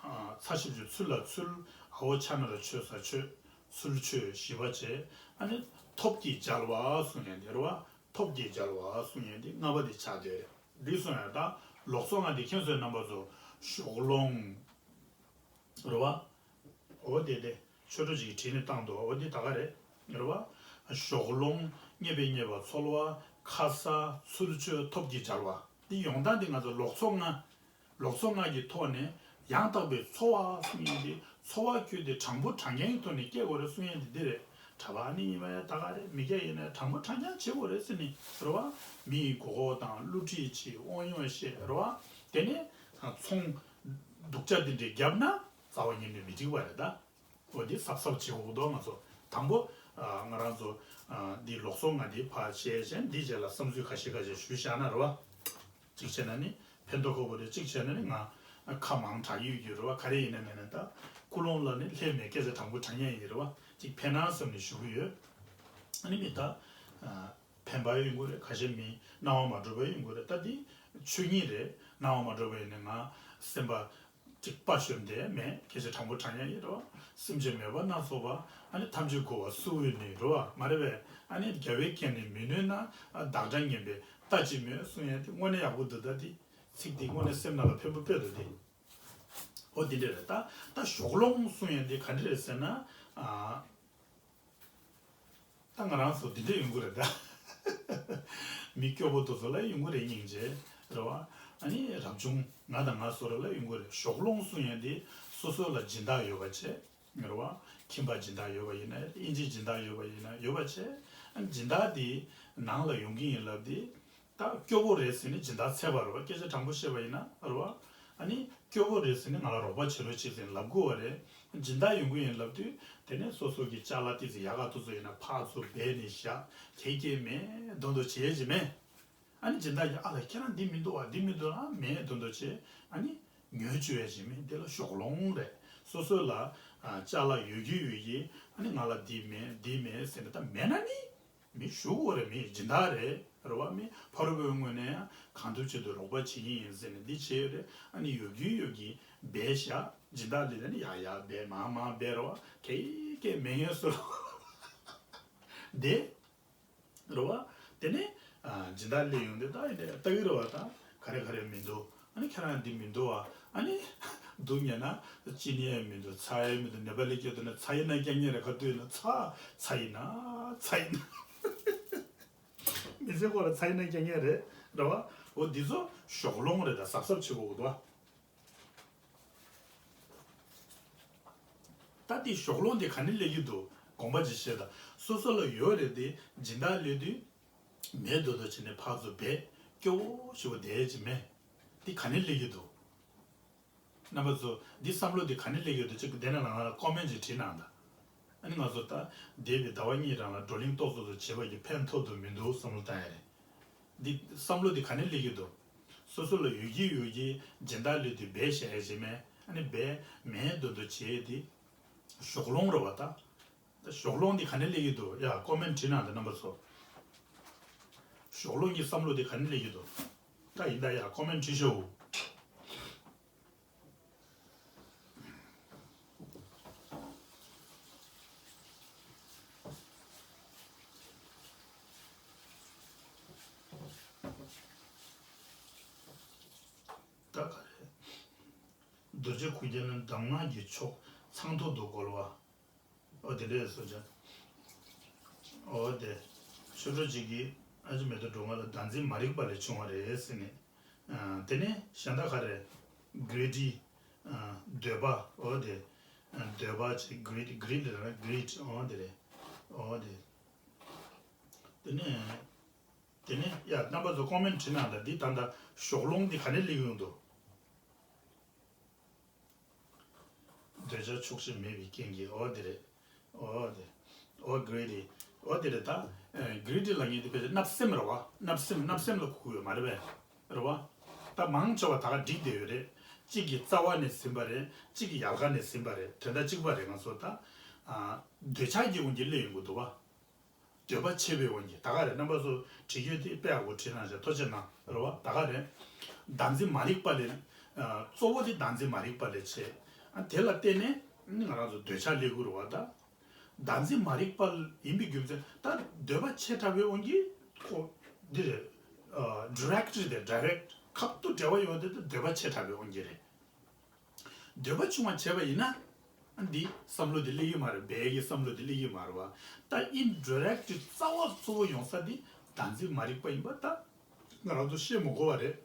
ཨ། ཚ་ཞབས་ཀྱུ་ཚུ་ལ་ཚུལ། འ་འོག་ཕྱ་ན་ར་འཆོས་ས་འཆོས། ཚུལ་འཆོས་བཞི་པ་བྱས། ཨ་ནི་ཐོབ་ཀྱིས་སྦྱར་བ་གསུང་ཡས་འདི་རེད་བ། ཐོབ་ཀྱིས་སྦྱར་བ་གསུང་ཡས་འདི་ལྔ་པ་འདི་ཆགས་བསྡད་རེད། བྲིས་སོང་ཡ་ད། ལོག་འཚོ་ལྔ་འདི་མཁྱེན་སོང་རྣམ་པ་ཚོ། ཞོགས་ལོང་། རེད་བ། འོ་དེ་དེ། ཆོས་གྲོགས་ཅིག་གིས་བྲིས་ནས་བཏང་འདུག་འོ་འདི་ད་ག་རེད། རེད་བ། ཞོགས་ལོང་། རྙེད་པས་རྙེད་པ་འཚོལ་བ། ཁ་ས། ཚུལ་འཆོས། ཐོབ་ཀྱིས་སྦྱར་བ། འདི་ཡོང་སྟངས་འདི་ང་ཚོ་ལོག་འཚོ་ལྔ། ལོག་འཚོ་ལྔ་གི་ཐོག་ནས་ཡང་དག་པའི་འཚོ་བ་གསུང་ཡས་འདི་འཚོ་བ་ཁྱོད་དེ་དྲང་པོ་དྲང་རྐྱང་གི་ཐོག་ནས་སྐྱེལ་དགོས་རེད་གསུང་ཡས་འདི་འདི་རེད། གྲྭ་པ་ཨ་ནི་ཡིན་པ་ཡང་ད་ག་རེད། མི་སྐྱ་ཡིན་ན་དྲང་པོ་དྲང་རྐྱང་བྱེད་དགོས་རེད་ཟེར་ནི་རེད་བ། མི་ཡི་མགོ་སྐོར་དང་བསླུ་བྲིད་བྱེད། དབང་ཡོད་བཤད་རེད་བ། དེ་ནས་ཚོང་སྡུག་ཅག་འདི་འདྲས་བརྒྱབ་ན་རྩ་བ་ཉིད་ནས་མི་འགྲིག་པ་རེད་ད། འོ་འདི་གཟབ་གཟབ་བྱེད་དགོས་འདུག་ང་ཚོ་དང་པོ། ཨ། ང་རང་ཚོ་ཨ། འདི་ལུགས་སྲོལ་ང་འདི་ཕར་བཤད་བྱས། འདི་རྗེས་ལ་བསམ་ཚུལ་ཁ་ཤས་ཁ་ཤས་ཞུས་བཞག་ན་རེད་བ། གཅིག་བྱས་ན་ནི་ཕན་ཐོགས་ཁག་པོ་རེད། གཅིག་བྱས་ན་ནི་ང་ཁ་མང་དྲགས་ཡོད་ཀྱི་རེད་བ། ག་རེ་ཡིན་ན་མིན་ན་ད་ཀུན་སློང་ལ་ནི་ལྷད་མེད། སྐད་ཆ་དྲང་པོ་དྲང་ཡ་ཡིན་རེད་བ། གཅིག་ཕན་ན་བསམ་ནས་ཞུ་གི་ཡོད། ཨ་ནི་མི་ད་ཨ། ཕན་པ་ཡོང་གི་རེད། ཁ་ཤས་མི་སྣང་བ་མ་གྲུབ་པ་ཡོང་གི་རེད། ད་འདི་ཆོས་ཉིད་རེད། སྣང་བ་མ་གྲུབ་པ་ཡིན་ན་ང་སེམས་པ་གཅིག་པ་ཤོར་འདི་མེད། སྐད་ཆ་དྲང་པོ་དྲང་ཡ་ཡིན་རེད་བ། སེམས་ཅན་མོས་པ་སྣ་ཚོགས་པ། ཨ་ནི་ཐམས་ཅད་མགོ་བ་སུ་འོས་ནི་རེད་བ། མ་རེད་པས། ཨ་ནི་རྒྱལ་བའི་བཀས་ནི་མི་ནུས་ན། བདག་འདྲ་ངན་པས་ལྟ་ཅི་སྨོས་གསུང་ཡ་འདི་དངོས་གནས་ཡག་པོ་འདུག་ད་འདི་ཚིག་འདི་དངོས་གནས་སེམས་ནང་ལ་ཕན་པོ་དཔེ་འདུག་འདི། འོ་འདི་འདྲ་རེད། ད་ད་ཞོགས་སློང་གསུང་ཡ་འདི་ག་འདྲ་རེད་ཟེར་ན། ཨ། ད་ང་རང་ཚོ་འདི་འདྲ་ཡོང་གི་རེད་ད། མི་སྐྱོ་པོ་དེ་ཚོ་ལ་ཡོང་གི་རེད། སྙིང་རྗེ་རེད་བ། ཨ་ནི་རབ་བྱུང་ང་དང་ང་ཚོ་ར་ལ་ཡོང་གི་རེད། ཞོགས་སློང་གསུང་ཡ་འདི་སོ་སོ་ལ་སྦྱིན་བདག་ཡོད་པ་བྱས་རེད་བ། ཁྱིམ་པ་སྦྱིན་བདག་ཡོད་པ་ཡིན་ན། ཨིན་ཇི་སྦྱིན་བདག་ཡོད་པ་ཡིན་ན། ཡོད་པ་བྱས་ཨ་ནི་སྦྱིན་བདག་འདི་ནང་ལ་ཡོང་གི་ཡིན་ལབ་དུས། ད་སྐྱོ་པོ་རེད་ཟེར་ནས་སྦྱིན་བདག་འཚོལ་བ་རེད་བ། སྐད་ཆ་དྲང་པོ་བཤད་པ་ཡིན་ན་རེད་བ། ཨ་ནི་སྐྱོ་པོ་རེད་ཟེར་ནས་ང་ལ་རོགས་པ་བྱེད་རོགས་བྱེད་ཟེར་ནས་ལབ་དགོས་པ་རེད། སྦྱིན་བདག་ཡོང་གི་ཡིན་ལབ་དུས་དེ་ནས་སོ་སོ་གི་ཅ་ལག་ཏོག་ཙམ་ཡག་ག་ཏོག་ཙམ་ཡོད་ན་ཕར་ཚུར་སྦས་ནས་བཞག་གེ་གེ་མེད་མདོག་མདོག་བྱེད་ཡས་ཅིག་མེད། ཨ་ནི་སྦྱིན་བདག་གིས་ཨ་ལ་ཁྱེད་རང་འདི་མི་འདུག་བ། འདི་མི་འདུག་ཨ་མེད་མདོག་མདོག་བྱེད། ཨ་ནི་ཉོས་བཅུག་ཡས་ཅིག་མེད། འདི་ལ་ཞོགས་སློང་རེད། སོ་སོ་ལ་ཨ་ཅ་ལག་ཡོད་ཀྱི་ཡོད་ཀྱི། ཨ་ནི་ང་ལ་འདི་མེད་འདི་མེད་ཟེར་ནས་ད་མེད་ན་ནི། མི་ཞུ་དགོས་རེད། མི་སྦྱིན་བདག་རེད་རེད་བ། མི་ཕ་རོལ་པོའི་ངོས་ནས་ཡང་གང་ཐུབ་ཅི་ཐུབ་རོགས་པ་བྱེད་ཀྱི་ཡིན་ཟེར་ནས་འདི་བྱས་ཡོད་རེད། ཨ་ནི་ཡོད་ཀྱི་ཡོད་ཀྱི་སྦས་བཞག་སྦྱིན་བདག་འདི་ལ་ནི་ཡག་ཡག་སྦས། མང་མང་སྦས་རེད་བ། གེ་གེ་མེད་ངེས་སུ་བསྡད་རེད་བ། དེ་ནས་ཨ་སྦྱིན་བདག་སླེབས་ཡོང་དུས་ད་ཡིན་དེ་ལྟ་གི་རེད་བ། ད་ག་རེ་ག་རེ་མི་འདུག་ཨ་ནི་ཁྱེད་རང་འདི་མི་འདུག་བ། ཨ་ནི་འདུག་ཉན་ན་ཅི་ནི་ཡང་མི་འདུག་ཚྭ་ཡང་མི་འདུག་ནེ་པ་ལི་སྐད་དུ་ན་ཚྭ་ཡིན་ན་རྐྱང་རྐྱང་རེད། ག་དུས་ན་ཚྭ་ཚྭ་ཡིན་ན་ཚྭ་ཡིན་ན། མི་ཚེ་སྐོར་ལ་ཚྭ་ཡིན་ན་རྐྱང་རྐྱང་རེད་རེད་བ། འོ་འདི་ཚོ་ཞོགས་སློང་རེད། ད་གཟབ་གཟབ་བྱེད་དགོས་འདུག་བ། ད་འདི་ཞོགས་སློང་འདི་ག་ནས་སླེབས་ཀྱི་འདུག་དགོངས་པ་ཅིག་བཞེས་དང་། སོ་སོ་ལ་ཡོད་རེད་དེ་སྦྱིན་བདག་སླེབས་དུས་མེད་མདོག་མདོག་བྱས་ནས་ཕར་ཚུར་སྦས། སྐྱོ་བོ་ཞེ་པོ་བསྡད་ཀྱི་མེད། འདི་ག་ནས་སླེབས་ཀྱི་འདུག་རྣམ་པ་ཚོ་འདི་བསམ་བློ་འདི་ག་ནས་སླེབས་ཀྱི་འདུག་ཅིག་དེ་ནས་ལ་ང་ལ་ཀོ་མེན་ཅིག་བྲིས་གནང་དང་། ཨ་ནི་ང་ཚོ་ད་འདས་པའི་ཟླ་བ་གཉིས་རང་ལ་བགྲོ་གླེང་ཏོག་ཙམ་ཙམ་བྱས་པ་ཡིས་ཕན་ཐོགས་འདུག་མི་འདུག་བསམ་བློ་བཏང་ཡ་རེད། འདི་བསམ་བློ་འདི་ག་ནས་སླེབས་ཀྱི་འདུག་སོ་སོ་ལ་ཡོད་ཀྱི་ཡོད་ཀྱི་སྦྱིན་བདག་སླེབས་དུས་སྦས་བཞག་ཡ་ཅིག་མེད། ཨ་ནི་སྦས་མེད་མདོག་མདོག་བྱས་ཏེ་ཞོགས་སློང་རེད་བ་ད། ད་ཞོགས་སློང་འདི་ག་ནས་སླེབས་ཀྱི་འདུག་ཡ་ཀོ་མེན་བྲིས་གནང་དང་རྣམ་པ་ཚོ། ཞོགས་སློང་གི་བསམ་བློ་འདི་ག་ནས་སླེབས་ཀྱི་འདུག་ད་ཡིན་ད་ཡ་ཀོ་མེན་བྲིས་ཤོག་ད་ག་རེ། རྡོ་རྗེ་ཁུག་རྐྱང་ནི་གདམས་ངག་གི་མཆོག་ཚངས་ཐོག་ཏུ་བཀོལ་བ། ཨོ་དེ་འདྲས་སོ་ཅན། ཨོ་དེ། ཆོས་གྲོགས་གཅིག་གིས་ཨ་ཅེ་མེ་ཏོག་སྒྲོལ་མ་ལ་བདག་འཛིན་མ་རིག་པ་ལས་བྱུང་བ་རེད་ཟེར་ནས། ཨ་དེ་ནས་གཞན་དག་ག་རེ། གྷི་རི་ཌི། ཨ་འདོད་པ། ཨོ་དེ། ཨ་འདོད་པ་ཆེ། གྷི་རི་ཌི། གྷི་རི་ཌི་ལ་ན་གྷི་རི་ཌི། ཨོ་དེ་རེད། ཨོ་དེ། དེ་ནས། དེ་ནས་ཡ་རྣམ་པ་ཚོ་ཀོ་མེན་བྲིས་གནང་དང་། འདི་ད་ལྟ་ཞོགས་སློང་འདི་ག་ནས་སླེབས་ཡོང་འདུག་འདོད་ཆགས་ཆོག་ཤེས་མེད་པའི་རྐྱེན་གྱིས། ཨོ་དེ་རེད། ཨོ་དེ། ཨོ་གྷི་རི་ཌི། ཨོ་དེ་རེད་ད། ཨེ་གྷི་རི་ཌི་ལབ་མཁན་དེ་ཕལ་ཆེར་བརྣབ་སེམས་རེད་བ། བརྣབ་སེམས། བརྣབ་སེམས་ལ་གོ་གི་ཡོད་མ་རེད་པས། རེད་བ། ད་མང་ཆེ་བ་ད་ག་འགྲིག་བསྡད་ཡོད་རེད། གཅིག་གིས་རྩ་བ་ནས་ཟིན་པ་རེད། གཅིག་གིས་ཡལ་ག་ནས་ཟིན་པ་རེད། དོན་དག་གཅིག་པ་རེད། ང་ཚོ་ད། ཨ་འདོད་ཆགས་ཀྱི་དབང་གིས་སླེབས་ཡོང་གི་འདུག་བ། འདོད་པ་ཆེ་བའི་དབང་གིས། ད་ག་རེ་རྣམ་པ་ཚོ་བྲིས་ཡོད་དེ་དཔེ་ཡག་པོ་བྲིས་གནང་ཤག་ཐུགས་རྗེ་གནང་། རེད་བ། ད་ག་རེ། བདག་འཛིན་མ་རིག་པ་ལས། ཨ་གཙོ་བོ་དེ་བདག་འཛིན་མ་རིག་པ་ལས་བྱས། ཨ་དེ་ལ་བརྟེན་ནས་ང་རང་ཚོ་འདོད་ཆགས་སླེབས་ཀྱི་རེད་བ་ད། བདག་འཛིན་མ་རིག་པ་ཡིན་པའི་རྒྱུ་མཚན་ད་འདོད་པ་ཆེ་དྲགས་པའི་དབང་གིས་ཁོ་འདི་རེད། ཨ་ཌི་རེག་ཊི་རེད། ཌའི་རེག་ཊི་ཁ་ཐུག་འབྲེལ་བ་ཡོད་དེ་ད་འདོད་པ་ཆེ་དྲགས་པའི་དབང་གིས་རེད། འདོད་པ་ཆུང་བ་བྱས་པ་ཡིན་ན། ཨ་འདི་བསམ་བློ་འདི་སླེབས་ཀྱི་མ་རེད། སྦས་ཀྱི་བསམ་བློ་འདི་སླེབས་ཀྱི་མ་རེད་བ། ད་ཨིན་ཌའི་རེག་ཊི་རྩ་བ་གཙོ་བོ་ཡོང་ས་འདི་བདག་འཛིན་མ་རིག་པ་ཡིན་པ་ད་ང་རང་ཚོ་བཤད་མི་དགོས་པ་རེད།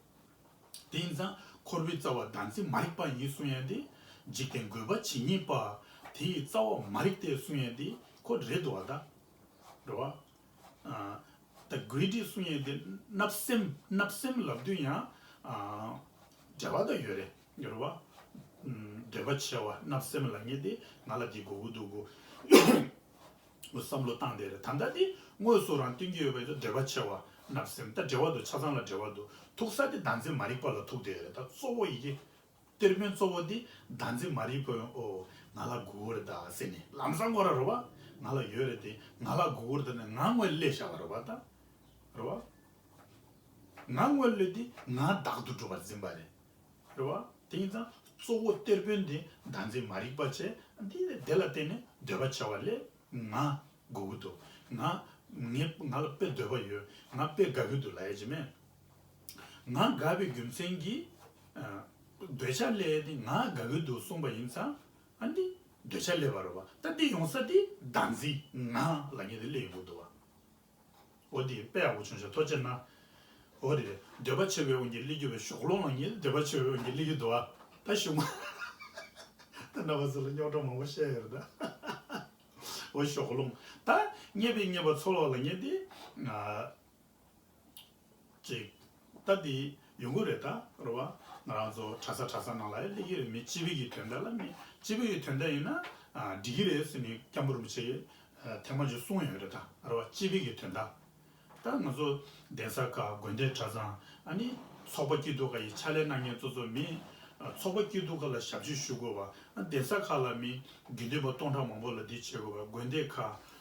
དེ་ཡིན་ཙང་འཁོར་བའི་རྩ་བ་བདག་འཛིན་མ་རིག་པ་ཡིན་གསུང་ཡ་འདི། འཇིག་རྟེན་རྒོད་པ་ཇི་སྙེད་པ། དེ་ཡི་རྩ་བ་མ་རིག་སྟེ་གསུང་ཡ་འདི་ཁོ་རེད་འདུག་བ་ད། རེད་བ། ཨ། ད་གུ་ཨི་ཊི་གསུང་ཡས་དེ་བརྣབ་སེམས། བརྣབ་སེམས་ལབ་དུས་ཡང་། ཨ། འབྲེལ་བ་ད་ཡོད་རེད། ཡོད་རེད་བ། ཨུམ། འདོད་པ་ཆེ་བ། བརྣབ་སེམས་ལབ་མཁན་དེ་ང་ལ་འདི་དགོས་ཀྱི་འདུག་གོ། བསམ་བློ་བཏང་བསྡད་རེད། ད་ལྟ་དེ་དངོས་སུ་རང་སྟོན་གྱི་ཡོད་པའི་འདོད་པ་ཆེ་བ། བརྣབ་སེམས་ད་འབྲེལ་བ་འདུག་ཆ་ཚང་ལ་འབྲེལ་བ་འདུག་ཐུག་ས་དེ་བདག་འཛིན་མ་རིག་པ་ལ་ཐུག་བསྡད་ཡོད་རེད། ད་གཙོ་བོ་ཡི་གེ། གཏེར་སྟོན་གཙོ་བོ་འདི་བདག་འཛིན་མ་རིག་པ་ཡོང་། ཨོ། ང་ལ་དགོས་རེད་ད་ཟེར་ནས་ལམ་སང་ཁོ་ར་རེད་བ། ང་ལ་ཡོད་རེད་དེ། ང་ལ་དགོས་རེད་ད་ནས་ང་དངོས་སླེབས་བཞག་པ་རེད་བ་ད། རེད་བ། ང་དངོས་སླེབས་དེ་ང་བདག་ཏུ་གྲུབ་པར་འཛིན་པ་རེད། རེད་བ། དེ་ཡིན་ཙང་གཙོ་བོ་གཏེར་སྟོན་དེ་བདག་འཛིན་མ་རིག་པ་བྱས། འདི་དེ་ལ་བརྟེན་ནས་འདོད་པ་ཆེ་བ་སླེབས། ང་དགོས་ཀྱི་འདུག་ང་། ངས་ང་ལ་དཔེ་འདོད་པ་ཡོད། ང་དཔེ་དགའ་གི་འདུག་ལབ་ཡ་ཅིག་མེད། ང་དགའ་བའི་རྒྱུ་མཚན་གྱིས། ཨ། འདོད་ཆགས་སླེབས་ཏེ་ང་དགའ་གི་འདུག་གསུངས་པ་ཡིན་ཙང་། ཨ། འདི་འདོད་ཆགས་སླེབས་པ་རེད་བ། ད་འདི་ཡོང་ས་དེ་བདག་འཛིན་ང་ལབ་མཁན་དེ་སླེབས་ཡོང་གི་འདུག་བ། འོ་འདི་དཔེ་ཡག་པོ་བྱུང་ཤག་ཐུགས་རྗེ་གནང་། འོ་རེད། འདོད་པ་ཆེ་བའི་དབང་གིས་སླེབས་རྒྱུ་བའི་ཞོགས་ལོང་ལ་ངས་འདོད་པ་ཆེ་བའི་དབང་གིས་སླེབས་ཀྱི་འདུག་བ། ད་ཞུ་མ། ད་རྣམ་པ་ཚོ་ལ་རྙོག་དྲ་མང་པོ་བཤད་ཡོད་རེད་ད། འོ་ཞོགས་ལོང་། ད་རྙེད་པས་རྙེད་པ་འཚོལ་བ་ལབ་མཁན་དེ། ཨ། ཅིག་ད་འདི་ཡོང་གི་རེད་ད། རེད་བ། ང་རང་ཚོ་གྲྭ་ས་གྲྭ་ས་ནང་ལ་ཡང་སླེབས་ཀྱི་རེད། མི་སྤྱི་པའི་གི་དོན་དག་ལ། མི་སྤྱི་པའི་གི་དོན་དག་ཡིན་ན། ཨ། འགྲིག་གི་རེད་ཟེར་ནས་སྐྱབས་མགོན་རིན་པོ་ཆེ་གིས། ཨ། ཐེངས་མ་གཅིག་གསུངས་ཡོད་རེད་ད། རེད་བ། སྤྱི་པའི་གི་དོན་དག་ད་ང་ཚོ་གདན་ས་ཁག་དགོན་སྡེ་གྲྭ་ཚང་། ཨ་ནི་ཚོགས་པ་སྐྱིད་སྡུག་ཁག་གི་ཕྱག་ལས་གནང་མཁན་གཙོ་གཙོ་མི། ཨ། ཚོགས་པ་སྐྱིད་སྡུག་ཁག་ལ་ཞབས་ཕྱི་ཞུ་དགོས་པ། ཨ། གདན་ས་ཁག་ལ་མི་དགེ་འདུན་པ་སྟོང་ཕྲག་མང་པོ་ལ་འདི་བྱེད་དགོས་པ། དགོན་སྡེ་ཁག་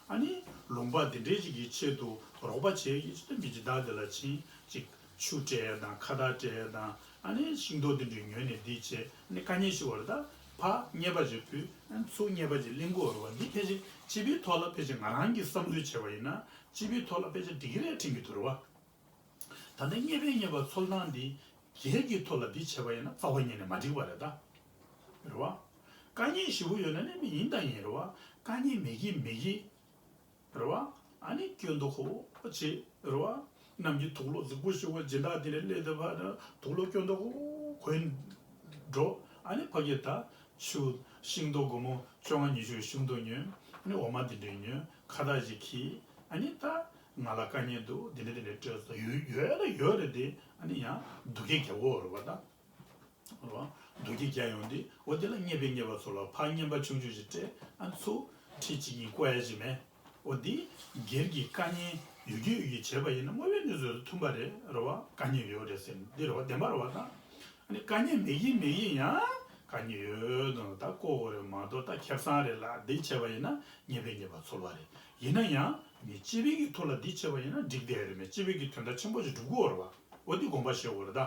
ཨ་ནི་ལུང་པ་འདི་འདྲའི་ཅིག་གི་ཆེད་དུ་རོགས་པ་བྱེད་ཀྱི་ཅིག་ད་མི་སྤྱི་བདག་དེ་ལ་ཕྱིན་ཅིག་ཆུ་སྤྲད་ཡ་དང་ཁ་བཏགས་སྤྲད་ཡ་དང་། ཨ་ནི་ཤིང་ཏོག་འདི་འདྲའི་ཉོས་ནས་འདི་བྱས། ཨ་ནི་དཀའ་ངལ་ཞིག་བར་ད་ཕར་རྙེད་པ་ཅིག་ཕུལ། ཨ་ནི་ཚུར་རྙེད་པ་ཅིག་ལེན་དགོས་རེད་བ། འདི་ཕལ་ཆེར་སྤྱི་པའི་ཐོག་ལ་ཕལ་ཆེར་ང་རང་གིས་བསམ་ཚུལ་བྱས་པ་ཡིན་ན། སྤྱི་པའི་ཐོག་ལ་དཔེ་ཆ་འགྲིག་གི་རེད་དྲན་གྱི་འདུག་རེད་བ། ད་ལྟ་རྙེད་པས་རྙེད་པ་འཚོལ་སྟངས་འདི་སྒེར་གྱི་ཐོག་ལ་འདི་བྱས་པ་ཡིན་ན་རྩ་བ་ཉིད་ནས་མ་འགྲིག་པ་རེད་ད། རེད་བ། དཀའ་ངལ་ཞེ་པོ་ཡོད་ན་ནི་མི་ཡིན་དང་ཡིན། རེད་བ། དཀའ་ངལ་མེད་ཀྱི་མེད་ཀྱི། རེད་བ། ཨ་ནི་སྐྱོན་འདོགས་ཁོ་བོ་བྱེད། རེད་བ། གནམ་གྱི་དུག་ལོག་རྫིག་པོ་ཞིག་བ་སྦྱིན་བདག་དེ་འདྲ་སླེབས་དུས་ཕར་དུག་ལོག་སྐྱོན་འདོགས་ཁོ་བོ་གོན་འགྲོ། ཨ་ནི་ཕ་གི་ད་ཆུ་ཤིང་ཏོག་སྒོར་མོ་བཅོ་ལྔ་ཉི་ཤུ་ཤིང་ཏོག་ཉོས། ཨ་ནི་འོ་མ་དེ་འདྲ་ཉོས། ཁ་བཏགས་ཅིག་འཁྱེར། ཨ་ནི་ད་ང་ལ་དཀའ་ངལ་འདུག་འདི་འདྲ་འདི་འདྲ་སྤྲད་སོང་། ཡོད་ཡོད་ལ་ཡོད་རེད་དེ། ཨ་ནི་ཡང་སྡུག་སྐད་རྒྱག་གོ་རེད་བ་ད། རེད་བ། སྡུག་སྐད་རྒྱག་ཡོང་དུས་འོ་དེ་ལ་རྙེད་པས་རྙེད་པ་ཚོ་ལ་ཕར་རྔན་པ་ཆུང་ཆུང་ཞིག་སྤྲད། ཨ་ཚུར་ཁྲི་གཅིག་གཉིས་བསྐོར་ཡ་ཞིག་མེད། འོ་འདི་སྒེར་གྱི་དཀའ་ངལ་ཡོད་རྒྱུ་ཡོད་རྒྱུ་བྱས་པ་ཡིན་ན་དངོས་པོའི་གནས་ཚུལ་དང་མཐུན་པ་རེད། རེད་བ། དཀའ་ངལ་ཡོད་རེད་ཟེར་འདི་རེད་བ། བདེན་པ་རེད་བ་ད། ཨ་ནི་དཀའ་ངལ་མེད་ཀྱི་མེད་ཀྱི་ཡང་དཀའ་ངལ་ཡོད་དོ་ད་བསྐོར་དགོས་རེད་མ་གཏོགས་ད་ཁེ་བཟང་རེད་ལ་འདི་བྱས་པ་ཡིན་ན་རྙེད་པས་རྙེད་པ་འཚོལ་བ་རེད། ཡིན་ན་ཡང་མི་སྤྱི་པའི་གི་ཐོག་ལ་འདི་བྱས་པ་ཡིན་ན་འགྲིག་བསྡད་རེད། མི་སྤྱི་པའི་གི་དོན་དག་ཆེན་པོ་ཞིག་སྒྲུབ་དགོས་རེད་བ། འོ་འདི་དགོངས་པ་བཞེས་དགོས་རེད་ད།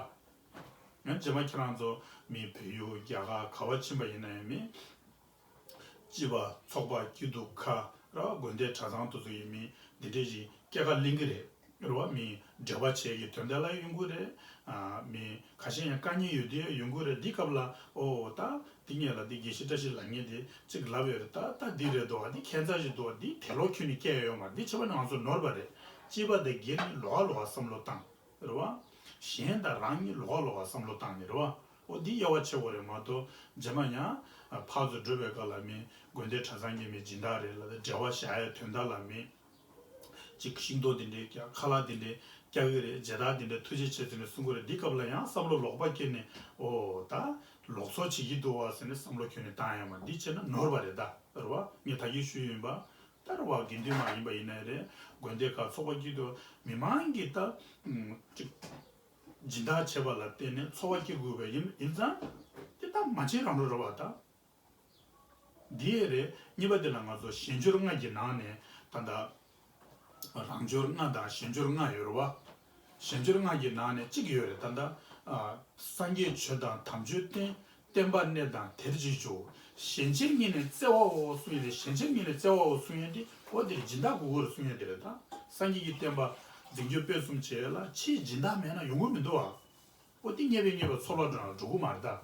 ཡང་རྗེས་མ་ཁྱེད་རང་ཚོ་མི་བལ་ཡུལ་རྒྱ་གར་ག་བ་ཕྱིན་པ་ཡིན་ན་ཡང་མི་སྤྱི་པ་ཚོགས་པ་སྐྱིད་སྡུག་ཁག་ར་དགོན་སྡེ་གྲྭ་ཚང་དེ་ཚོ་ཡིན་མི་འདི་འདྲས་ཞིག་སྐྱེལ་ཀ་ལེན་གི་རེད། རེད་བ། མི་འབྲེལ་བ་བྱེད་ཀྱི་དོན་དག་ལ་ཡོང་གི་རེད། ཨ་མི་ཁ་ཤས་ཡང་དཀའ་ངལ་ཡོད་དུས་ཡོང་གི་རེད། འདི་སྐབས་ལ་ཨོ་ད་འདི་ངས་ལ་འདི་དགེ་བཤེས་བཀྲ་ཤིས་ལབ་མཁན་དེ་གཅིག་ལབ་ཡོད་རེད། ད་ད་འདི་རེད་འདུག་འདི་ཁྱད་མཚར་ཞིག་འདུག་འདི་དེ་ལོ་ཁྱོན་ནས་སྐྱེལ་ཡོད་མ་རེད། འདི་བྱས་པ་ནི་ང་ཚོ་ནོར་བ་རེད། སྐྱེས་པ་དང་སྒེར་ནི་ལོགས་ཀ་ལོགས་ཀ་བསམ་བློ་བཏང་། རེད་བ། གཞན་དང་རང་གཉིས་ལོགས་ཀ་ལོགས་ཀ་བསམ་བློ་བཏང་ནས། རེད་བ། འོ་འདི་དབྱེ་བ་ཕྱེ་དགོས་རེད་མ་གཏོགས་རྗེས་མ་ཡང་ཕར་ཚུར་འགྲོ་བའི་སྐབས་ལ་མི་དགོན་སྡེ་གྲྭ་ཚང་གི་མི་སྦྱིན་བདག་རེད་ལ་འབྲེལ་བ་བཞག་ཡའི་དོན་དག་ལ་མི་གཅིག་ཤིང་ཏོག་འདི་འདྲའི་རྒྱག་ཁ་ལག་འདི་འདྲའི་རྒྱག་གི་རེད། མཇལ་དར་འདི་འདྲའི་ཐུགས་རྗེ་ཆེ་ཟེར་ནས་གསུང་གི་རེད། འདི་སྐབས་ལ་ཡང་བསམ་བློ་ལོག་པ་སྐྱེས་ནས་ཨོ་ད་ལོག་འཚོ་བྱེད་ཀྱི་འདུག་བ་ཟེར་ནས་བསམ་བློ་ཁྱོན་ནས་བཏང་ཡ་མ་འདི་བྱས་ན་ནོར་བ་རེད་ད། རེད་བ། ངས་ད་གིན་ཞུས་ཡིན་པ། ད་རེད་བ། དགེ་འདུན་མ་ཡིན་པ་ཡིན་ནའི་རེད། དགོན་སྡེ་ཁག་ཚོགས་པ་སྐྱིད་སྡུག་མི་མང་གིས་ད་ཨུམ་ཅིག་སྦྱིན་བདག་བྱས་པ་ལ་བརྟེན་ནས་འཚོ་བ་སྐྱེལ་དགོས་པ་ཡིན་ཡིན་ཙང་། དེ་ད་མ་བྱེད་རང་རོགས་རེད་བ་ད། འདི་ཡས་རེད། གཉིས་པ་དེ་ལ་ང་ཚོ་གཞན་འབྱོར་ལྔ་གི་ནང་ནས་ད་ལྟ་རང་འབྱོར་ལྔ་དང་གཞན་འབྱོར་ལྔ་ཡོད་རེད་བ། གཞན་འབྱོར་ལྔ་གི་ནང་ནས་གཅིག་ཡོད་རེད་ད་ལྟ། ཨ། སངས་རྒྱས་ཆོས་དང་དམ་ཆོས་བསྟན། བསྟན་པ་གནས་དང་དེར་གཅིག་གྱུར། གཞན་ཕྱིར་གཉིས་ནས་བརྩེ་བའོ་གསུང་ཡས་དེ། གཞན་ཕྱིར་གཉིས་ནས་བརྩེ་བའོ་གསུང་ཡས་དེ་འོ་དེར་སྦྱིན་བདག་དགོས་རེད་གསུང་ཡས་དེ་རེད་ད། སངས་རྒྱས་ཀྱི་བསྟན་པ་འཛིན་སྐྱོང་སྤེལ་གསུམ་བྱེད་ཡས་ལ་ཕྱིའི་སྦྱིན་བདག་མེད་ན་ཡོང་གི་མི་འདུག་བ། འོ་དེ་རྙེད་པས་རྙེད་པ་འཚོལ་བ་འགྲོ་ན་འགྲོ་གི་མ་རེད་ད།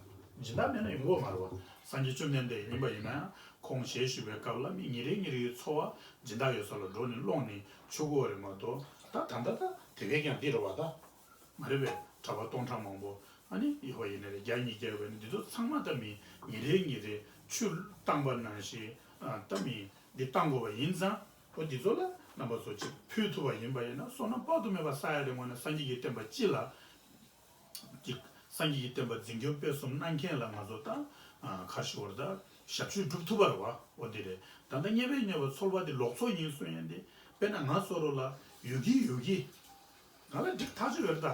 སྦྱིན་བདག་མེད་ན་ཡོང་གི་མ་རེད་བ། སངས་རྒྱས་བཅོམ་ལྡན་འདས་ཡིན་པ་ཡིན་ན་ཁོང་ཞལ་བཞུགས་པའི་སྐབས་ལ་མི་ཉིན་རེ་ཉིན་རེའི་འཚོ་བ་སྦྱིན་བདག་ཡོད་ས་ལ་འགྲོ་ནས་སློང་ནས་ཆོག་གི་རེད་མ་གཏོགས། ད་ད་ལྟ་ད་དེ་བས་ཀྱང་འདི་རེད་བ་ད། མ་རེད་པས། གྲྭ་པ་སྟོང་ཕྲག་མང་པོ་ཨ་ནི་ཡོད་པ་ཡིན་ན་རེད། བརྒྱ་ཉིས་བརྒྱ་ཡོད་པ་ཡིན་ན་འདི་ཚོ་ཚང་མ་ད་མི་ཉིན་རེ་ཉིན་རེ་ཆུ་བཏང་པ་ནང་བཞིན་ཨ་ད་མི་འདི་བཏང་དགོས་པ་ཡིན་ཙང་། འོ་འདི་ཚོ་ལ་ རྣམ་པ་ཚོ་ཅིག་ཕུལ་ཐུབ་པ་ཡིན་པ་ཡིན་ན་བསོད་ནམས་དཔག་ཏུ་མེད་པ་བསགས་ཡ་རེད། དངོས་གནས་སངས་རྒྱས་ཀྱི་བསྟན་པ་སྤྱི་ལ་ཅིག་སངས་རྒྱས་ཀྱི་བསྟན་པ་འཛིན་སྐྱོང་སྤེལ་གསུམ་གནང་མཁན་ལ་ང་ཚོ་ད་ག་ཞུ་བར་ད་ཞབས་ཞུ་སྒྲུབ་ཐུབ་པ་རེད་བ། འོ་དེ་རེད། ད་ལྟ་རྙེད་པའི་རྙེད་པ་ཚོལ་བ་དེ་ལོག་འཚོ་ཡིན་གསུང་ཡ་དེ་དཔེར་ན་ང་བཟོ་འདྲ་ལ་ཡོད་ཀྱི་ཡོད་ཀྱི། ང་ལ་འགྲིག་ཐག་ཆོད་ཡོད་རེད་ད།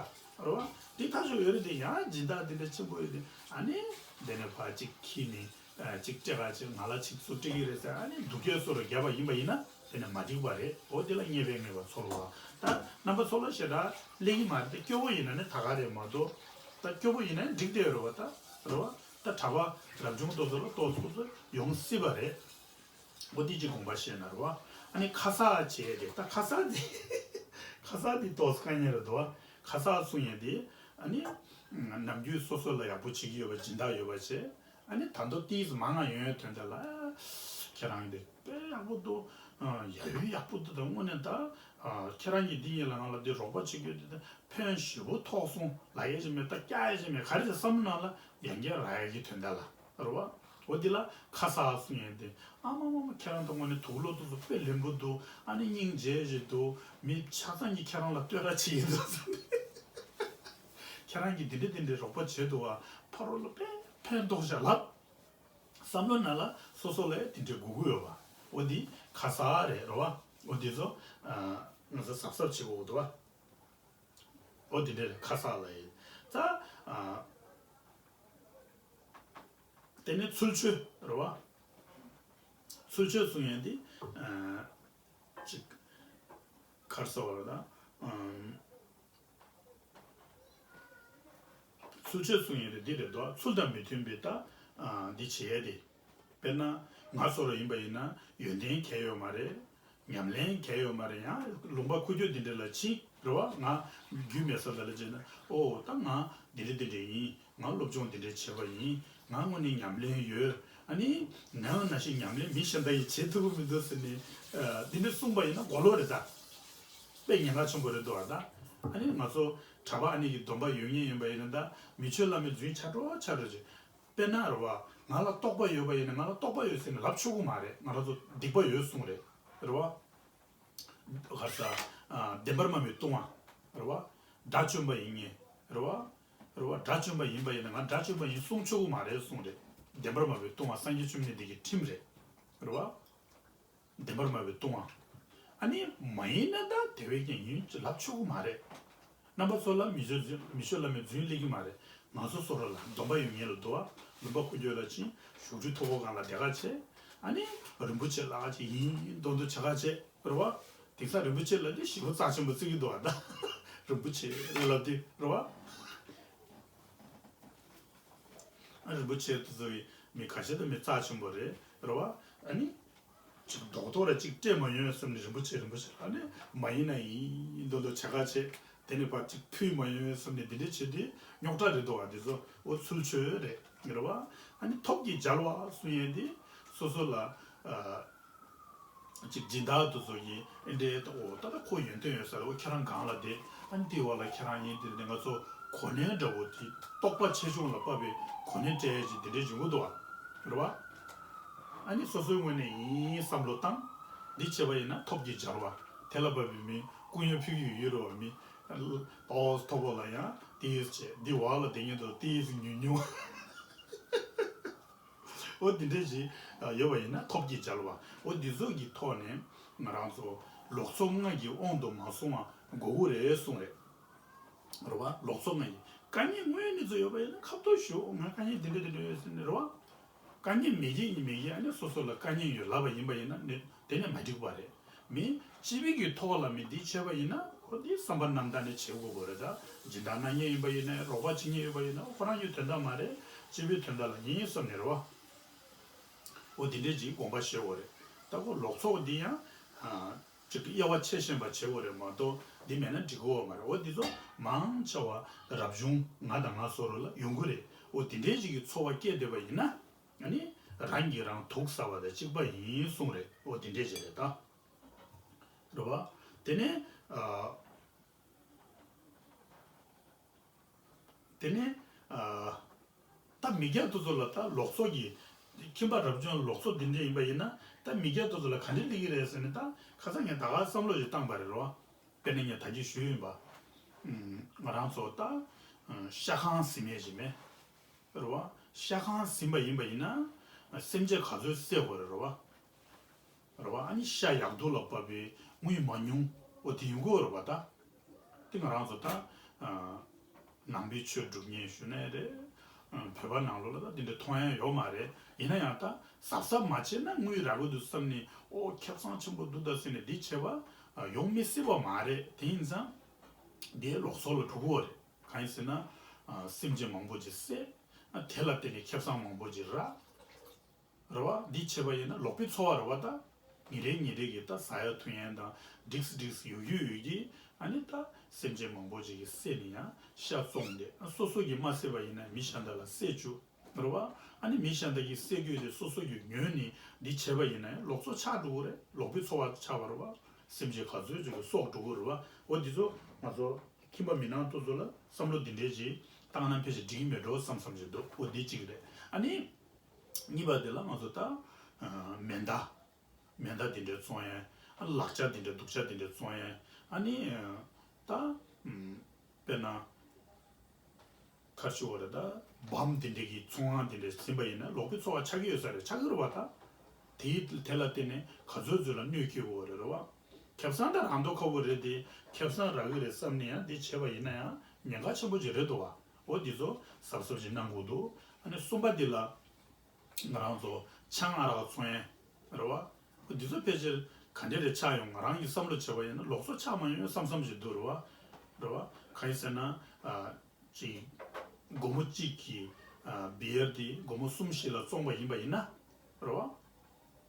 རེད་བ། འགྲིག་ཐག་ཆོད་ཡོད་རེད་དེ་ཡང་སྦྱིན་བདག་དེ་འདྲ་ཆེན་པོ་ཡོད་དེ་ཨ་ནི་དེ་ནས་ཕར་གཅིག་ཁྱེར་ནས་ཨ་གཅིག་སྤྲད་ག་ཅིག་ང་ལ་ཅིག་ཚུར་སྤྲད་ཀྱི་རེད་ཟེར་ཨ་ནི་སྡུག་སྐད་བཟོ་འདྲ་བརྒྱབ་པ་ཡིན་པ་ཡིན་ན་དེ་ནས་མ་འགྲིག་པ་རེད། འོ་དེ་ལ་རྙེད་པའི་རྙེད་པ་ཚོལ་བ། ད་རྣམ་པ་ཚོ་ལ་ཞེ་དྲག་སླེབས་ཀྱི་མ་རེད་དེ་སྐྱོ་པོ་ཡིན་ན་ནི་ད་ག་རེད་མ་གཏོགས་ད་སྐྱོ་པོ་ཡིན་ན་ནི་འགྲིག་བསྡད་ཡོད་རེད་བ། ད་རེད་བ། ད་གྲྭ་པ་རབ་བྱུང་དེ་ཚོ་ལ་ཏོག་ཙམ་ཏོག་ཙམ་ཡོང་སྲིད་པ་རེད། འོ་དེ་ཅིག་དགོངས་པ་བཞེས་ན་རེད་བ། ཨ་ནི་ཁ་གསག་བྱས་ཏེ་ད་ཁ་གསག་དེ་ཁ་གསག་དེ་ཏོག་ཙམ་དཀའ་ངལ་རེད་འདུག་བ། ཁ་གསག་གསུང་ཡས་དེ་ཨ་ནི་ནམ་རྒྱུན་སོ་སོ་ལ་ཡག་པོ་བྱེད་ཀྱི་ཡོད་པ་སྦྱིན་བདག་ཡོད་པ་བྱས་ཨ་ནི་ད་དུང་ཏིས་མང་ང་ཡོང་ཡས་དོན་དག་ལ་ཁྱེད་རང་དེ་དཔེ་ཡག་པོ་འདུག་ཡ་ཡོད་ཡག་པོ་འདུག་ད་དངོས་གནས་ད་ཁྱེད་རང་གིས་འདི་ཡིན་ལ་ང་ལ་འདི་རོགས་པ་བྱེད་རྒྱུ་དེ་ད་ཕན་ཞེ་པོ་ཐོགས་སོང་། ལབ་ཡས་ཅིག་མེད། ད་བཀྱག་ཡས་ཅིག་མེད། ག་རེ་ཟེར་བསམ་བློ་ནང་ལ་ཡང་བསྐྱར་རག་ཡས་ཀྱི་དོན་དག་ལ། རེད་བ། འོ་འདི་ལ་ཁ་གསག་གསུང་ཡས་དེ། ཨ་མ་མ་མ་ཁྱེད་རང་དང་དངོས་གནས་དུག་ལོག་དུ་སུ་དཔེ་ལེན་པོ་འདུག་ཨ་ནི་སྙིང་རྗེ་ཞིག་འདུག་མི་ཆ་ཚང་གིས་ཁྱེད་རང་ལ་བསྟོད་ར་བྱེད་ཀྱི་འདུག་ཟེར་ནས། ཁྱེད་རང་གིས་འདི་འདྲ་འདི་འདྲའི་རོགས་པ་བྱས་འདུག་བ། ཕ་རོལ་ལ་དཔེ་ཕན་ཐོགས་ཤག་ལབ། བསམ་བློ་ནང་ལ་སོ་སོ་ལ་དེ་འདྲའི་དགོས་ཀྱི་ཡོད་པ། འོ་འདི་ཁ་གསག་རེད། རེད་བ། འོ་འདི་ཚོ་ང་ཚོ་གཟབ་གཟབ་བྱེད་དགོས་འདུག་བ། འོ་དེ་འདྲ་རེད། ཁ་གསག་ལབ་ཡས། ད་ཨ། དེ་ནས་ཚུལ་འཆོས་རེད་བ། ཚུལ་འཆོས་གསུང་ཡས་འདི་ཨ། ཅིག་ག་རེ་ཟེར་བ་རེད་ད། ཨམ། ཚུལ་འཆོས་གསུང་ཡས་དེ་འདི་རེད་དོ། ཚུལ་དང་མི་མཐུན་པའི་ད་ཨ། འདི་བྱེད་ཡས་དེ། དཔེར་ན་ང་ཚོ་རུ་ཡིན་པ་ཡིན་ན་ཡོན་ཏན་གང་ཡང་ཡོད་མ་རེད། ཉམས་ལེན་གང་ཡང་ཡོད་མ་རེད། ཡང་ལུང་པ་འཁོར་སྐྱོད་འདི་འདྲ་ལ་ཕྱིན་རེད་བ། ང་རྒྱུས་མེད་ས་ད་ལ་བྱས་ན་ཨོ་ད་ང་འདི་འདྲ་འདི་འདྲ་ཡིན། ང་སློབ་སྦྱོང་འདི་འདྲ་བྱས་པ་ཡིན། ང་དངོས་གནས་ཉམས་ལེན་ཡོད། ཨ་ནི་ང་ནང་བཞིན་ཉམས་ལེན་མི་གཞན་དག་གིས་བྱེད་ཐུབ་ཀྱི་མི་འདུག་ཟེར་ནས་ཨ། འདི་འདྲ་གསུངས་པ་ཡིན་ན་གོ་ལོག་རེད་ད། དཔེ་ཉེན་ཁ་ཆེན་པོ་རེད་འདུག་བ་ད། ཨ་ནི་ང་ཚོ་གྲྭ་པ་ཨ་ནི་གི་སྡོམ་པ་ཡོད་མཁན་ཡིན་པ་ཡིན་ན་ད་མི་ཆོས་བླ་མའི་རྫུན་ཆ་འགྲོ་ཆ་འགྲོ་ཅིག་དཔེར་ན་རེད་བ། ང་ལ་རྟོགས་པ་ཡོད་པ་ཡིན་ན་ང་ལ་རྟོགས་པ་ཡོད་ཟེར་ནས་ལབ་ཆོག་གི་མ་རེད། ང་རང་ཚོ་སྡིག་པ་ཡོད་གསུངས་རེད། རེད་བ། ག་རེ་ཟ། ཨ། བདེན་པར་སྨྲ་བའི་ལྟུང་བ། རེད་བ། དགྲ་བཅོམ་པ་ཡིན་ངེས། རེད་བ། རེད་བ། དགྲ་བཅོམ་པ་ཡིན་པ་ཡིན་ན་ང་དགྲ་བཅོམ་པ་ཡིན་གསུང་ཆོག་གི་མ་རེད་གསུངས་རེད། བདེན་པར་སྨྲ་བའི་ལྟུང་བ་སངས་རྒྱས་བཅོམ་ལྡན་འདས་ཀྱི་ཁྲིམས་རེད། རེད་བ། བདེན་པར་སྨྲ་བའི་ལྟུང་བ། ཨ་ནི་མ་ཡིན་ན་ད་དེ་བས་ཀྱང་ཡིན་ལབ་ཆོག་གི་མ་རེད། རྣམ་པ་ཚོ་ལ་མི་ཆོས་རྫུན། མི་ཆོས་བླ་མའི་རྫུན་སླེབས་ཀྱི་མ་རེད། ང་ཚོ་སོ་སོ་ལ་སྡོམ་པ་ཡོད་མཁན་ལ་འདུག་བ། ལུང་པ་འཁོར་སྐྱོད་ལ་ཕྱིན། བཞུགས་ཁྲི་མཐོ་པོ་སྒང་ལ་བསྡད་ག་བྱས། ཨ་ནི་རིན་པོ་ཆེ་ལག་ཅིག་ཡིན་མདོག་མདོག་བྱེད་ག་བྱས་རེད་བ། དེང་སང་རིན་པོ་ཆེ་ལབ་དུས་ཞེ་པོ་རྩ་ཆེན་པོ་བརྩི་གི་འདུག་བ་ད། རིན་པོ་ཆེ་ལབ་དུས་རེད་བ། ཨ་རིན་པོ་ཆེ་དེ་ཚོ་གི་མི་ཁ་ཤས་དེ་མི་རྩ་ཆེན་པོ་རེད་རེད་བ། ཨ་ནི། ཅིག་རྡོག་རྡོག་ར་ཅིག་སྤྲད་མ་ཡོང་བསམ་ནས་རིན་པོ་ཆེ་རིན་པོ་ཆེ་ལ་ནི་མ་ཡིན་ན་ཡིན་མདོག་མདོག་བྱེད་ག་བྱས། དེ་ནས་ཕར་ཅིག་ཕུལ་མ་ཡོང་བསམ་ནས་འདི་འདྲ་བྱེད་དུས་རྙོག་དྲ་རེད་འདུག་བ། འདི་ཚོ་འོ་ཚུལ་འཆོས་རེད་རེད་བ། ཨ་ནི་ཐབས་ཀྱིས་སྦྱར་བ་གསུང་ཡས་འདི་སོ་སོ་ལ་ཨ། ཅིག་སྦྱིན་བདག་དེ་ཚོ་གིས་ཨེ་འདྲའི་འོ་ད་ལྟ་ཁོ་ཡོན་ཏན་ཡོད་ས་རེད། འོ་ཁྱེད་རང་སྒང་ལ་བསྡད། ཨ་ནི་དེའི་འོག་ལ་ཁྱེད་རང་ཡིན་དེ་ནས་ང་ཚོ་གོ་གནས་འདྲ་བོ་དེ་རྟོགས་པ་ཆེ་ཆུང་ལ་དཔག་པའི་གོ་གནས་སྤྲད་ཡས་ཅིག་འདི་འདྲའི་འབྱུང་གི་འདུག་བ་རེད་བ། ཨ་ནི་སོ་སོའི་ངོས་ནས་ཡིན་བསམ་བློ་བཏང་། འདི་བྱས་པ་ཡིན་ན་ཐབས་ཀྱིས་སྦྱར་བ། དེ་ལ་བབ་པའི་མི་སྐུ་ཡོན་ཕུལ་གྱི་ཡོད་རེད་བ། མི་ཏོག་མཐོ་པོ་ལ་ཡང་ཏིས་བྱས། འདི་འོག་ལ་བསྡད་མཁན་དུ་ཏིས་ཉུང་ཉུང་། འོ་འདི་འདྲས་ཞིག་ཡོད་པ་ཡིན་ན་ཐབས་ཀྱིས་སྦྱར་བ། འོ་འདི་ཚོ་གི་ཐོག་ནས་ང་རང་ཚོ་ལོག་འཚོ་ལྔ་གི་དབང་དུ་མ་སོང་བ་དགོས་ཀྱི་རེད་གསུངས་རེད། རེད་བ། ལོག་འཚོ་ལྔ་ཡིན། དཀའ་ངལ་དངོས་གནས་ཚོ་ཡོད་པ་ཡིན་ན་ཁ་ཐུག་ཞུ། ང་དཀའ་ངལ་འདི་འདྲ་འདི་འདྲ་ཡོད་ཟེར་ནས་རེད་བ། དཀའ་ངལ་མེད་ཀྱི་ཡིན་མེད་ཀྱི་ཨ་ནི་སོ་སོ་ལ་དཀའ་ངལ་ཡོད་ལབ་པ་ཡིན་པ་ཡིན་ན་ནི་དེ་ནས་མ་འགྲིག་པ་རེད། མི་སྤྱི་པའི་གི་ཐོག་ལ་མི་འདི་བྱས་པ་ཡིན་ན་ཁོ་འདི་བསམ་པ་རྣམ་དག་ནས་བྱེད་དགོས་པ་རེད། ད་སྦྱིན་བདག་གནང་མཁན་ཡིན་པ་ཡིན་ན་རོགས་པ་བྱེད་མཁན་ཡོད་པ་ཡིན་ན་ཁོ་རང་གི་དོན་དག་མ་རེད། སྤྱི་པའི་དོན་དག་ལ་ཡིན་བསམ་ནས་རེད་བ། འོ་འདི་འདྲས་ཅིག་དགོངས་པ་བཞེས་དགོས་རེད། ད་ཁོ་ལོག་འཚོ་འདི་ཡང་ཨ། ཅིག་གི་དབྱེ་བ་ཕྱེ་ཤེས་པ་བྱེད་དགོས་རེད་མ་གཏོགས་འདི་མེད་ན་འགྲིག་གི་ཡོད་མ་རེད། འོ་འདི་ཚོ་མང་ཆེ་བ་རབ་བྱུང་ང་དང་ང་བཟོ་འདྲ་ལ་ཡོང་གི་རེད། འོ་འདི་འདྲའི་ཅིག་གི་ཚོར་བ་སྐྱེས་བསྡད་པ་ཡིན་ན་ཨ་ནི་རང་གིས་རང་དུག་ཟ་བ་དང་གཅིག་པ་ཡིན་གསུངས་རེད། འོ་འདི་འདྲས་ཅིག་རེད་ད། རེད་བ། དེ་ནས་ཨ། དེ་ནས་ཨ། ད་མི་སྐྱ་དེ་ཚོ་ལ་ད་ལོག་འཚོ་གི་ ཁྱིམ་པ་རབ་བྱུང་ལོག་འཚོ་འདི་འདྲ་ཡིན་པ་ཡིན་ན་ད་མི་སྐྱ་དེ་ཚོ་ལ་ག་འདྲ་སླེབས་ཀྱི་རེད་ཟེར་ནས་ད་ཁ་སང་ངས་ད་ག་བསམ་བློ་ཞིག་བཏང་པ་རེད་རོ། དཔེར་ན་ངས་ད་གིན་ཞུས་ཡིན་པ། ང་རང་ཚོ་ད་ཤ་ཁང་ཟིན་མེད་ཅིག་མེད། རེད་བ། ཤ་ཁང་ཟིན་པ་ཡིན་པ་ཡིན་ན་སེམས་ཅན་ག་ཚོད་བསད་དགོས་རེད་རེད་བ། རེད་བ། ཨ་ནི་ཤ་ཡག་སྡུག་ལ་བབས་པའི་དངུལ་མ་ཉུང་འོ་དེ་ཡོང་གི་རེད་བ་ད། དེ་ང་རང་ཚོ་ད་ནང་པའི་ཆོས་སྒྲུབ་མཁན་ཞུ་ནའི་རེད། བོད་པ་ནང་ལོགས་ལ་ད་དེ་འདྲ་མཐོང་ཡ་ཡོད་མ་རེད། ཡིན་ན་ཡང་ད་གཟབ་གཟབ་མ་བྱས་ན་དངུལ་རག་གི་འདུག་བསམ་ནས་ཨོ་ཁེ་བཟང་ཆེན་པོ་འདུག་ད་ཟེར་ནས་འདི་བྱས་པ་ཡོང་མི་སྲིད་པ་མ་རེད། དེ་ཡིན་ཙང་འདི་ལོག་འཚོ་ལ་འགྲོ་གི་རེད། གང་ཡིན་ཟེར་ན། སེམས་ཅན་མང་པོ་ཅིག་བསད། དེ་ལ་བརྟེན་ནས་ཁེ་བཟང་མང་པོ་ཅིག་རག་རེད་བ། འདི་བྱས་པ་ཡིན་ན་ལོག་པའི་འཚོ་བ་རེད་བ་ད། ཉིན་རེ་ཉིན་རེ་གི་ད་ཟ་ཡ་འཐུང་ཡ་དང་འགྲིགས་འགྲིགས་ཡོད་ཀྱི་ཡོད་ཀྱི། ཨ་ནི་ད་སེམས་ཅན་མང་པོ་ཅིག་གིས་བསད་ནས་ཡང་ཤ་བཙོངས་ཏེ་སོ་སོ་གིས་མ་བསད་པ་ཡིན་ན་མི་གཞན་དག་ལ་བསད་བཅུག་རེད་བ། ཨ་ནི་མི་གཞན་དག་གིས་བསད་དགོས་ཏེ་སོ་སོ་གིས་ཉོས་ནས་འདི་བྱས་པ་ཡིན་ན་ཡང་ལོག་འཚོ་ཆགས་འགྲོ་གི་རེད། ལོག་པའི་འཚོ་བ་ཆགས་པ་རེད་བ། སེམས་ཅན་ག་ཚོད་ཅིག་གི་སྲོག་འགྲོ་གི་རེད་བ། འོ་འདི་ཚོ་ང་ཚོ་ཁྱིམ་པ་མི་ནང་དེ་ཚོ་ལ་བསམ་བློ་འདི་འདྲས་ཅིག་བཏང་ན་ཕལ་ཆེར་འགྲིག་གི་མེད་འགྲོ་བསམ་བསམ་ཞིག་འདུག་འོ་འདི་གཅིག་རེད། ཨ་ནི། གཉིས་པ་དེ་ལ་ང་ཚོ་ད། མེ་མདའ། མེ་མདའ་དེ་འདྲའི་བཙོང་ཡས། ལག་ཆ་དེ་འདྲ་སྡུག་ཆ་དེ་འདྲ་བཙོང་ཡས། ཨ་ནི། ད། དཔེར་ན། ཁ་ཤོ་བ་རེད་ད། བམ་དེ་འདྲ་གི་ཚོང་ཁང་དེ་འདྲ་ཟིན་པ་ཡིན་ན་ལོག་པའི་འཚོ་བ་ཆགས་ཀྱི་ཡོད་ས་རེད། ཆགས་ཀྱི་རེད་བ་ད། དེའི་དེ་ལ་བརྟེན་ནས་ག་ཚོད་ཚོད་ལ་གནོད་སྐྱེལ་དགོས་རེད་རེད་བ། ཁེ་བཟང་ད་རང་མདོག་ཁ་པོ་རེད་དེ། ཁེ་བཟང་རག་གི་རེད་བསམ་ནས་ཡང་དེ་བྱས་པ་ཡིན་ན་ཡང་ཉེན་ཁ་ཆེན་པོ་ཅིག་རེད་འདུག་བ། འོ་འདི་ཚོ་གཟབ་གཟབ་ཅིག་གནང་དགོས་འདུག་ཨ་ནི་གསུམ་པ་འདི་ལ། ང་རང་ཚོ་ཆང་ཨ་རག་ཚོང་ཡས་རེད་བ། འདི་ཚོ་ཕལ་ཆེར་ག་འདྲ་རེ་ཆགས་ཡོང་ང་རང་གིས་བསམ་བློ་བྱས་པ་ཡིན་ན་ལོག་འཚོ་ཆགས་མ་ཡོང་བསམ་བསམ་ཞིག་འདུག་རེད་བ། རེད་བ། གང་ཡིན་ཟེར་ན། ཨ། ཅིག་སྒོར་མོ་གཅིག་གི་ཨ། བི་ཡར་འདི་སྒོར་མོ་གསུམ་བཞི་ལ་བཙོངས་པ་ཡིན་པ་ཡིན་ན། རེད་བ།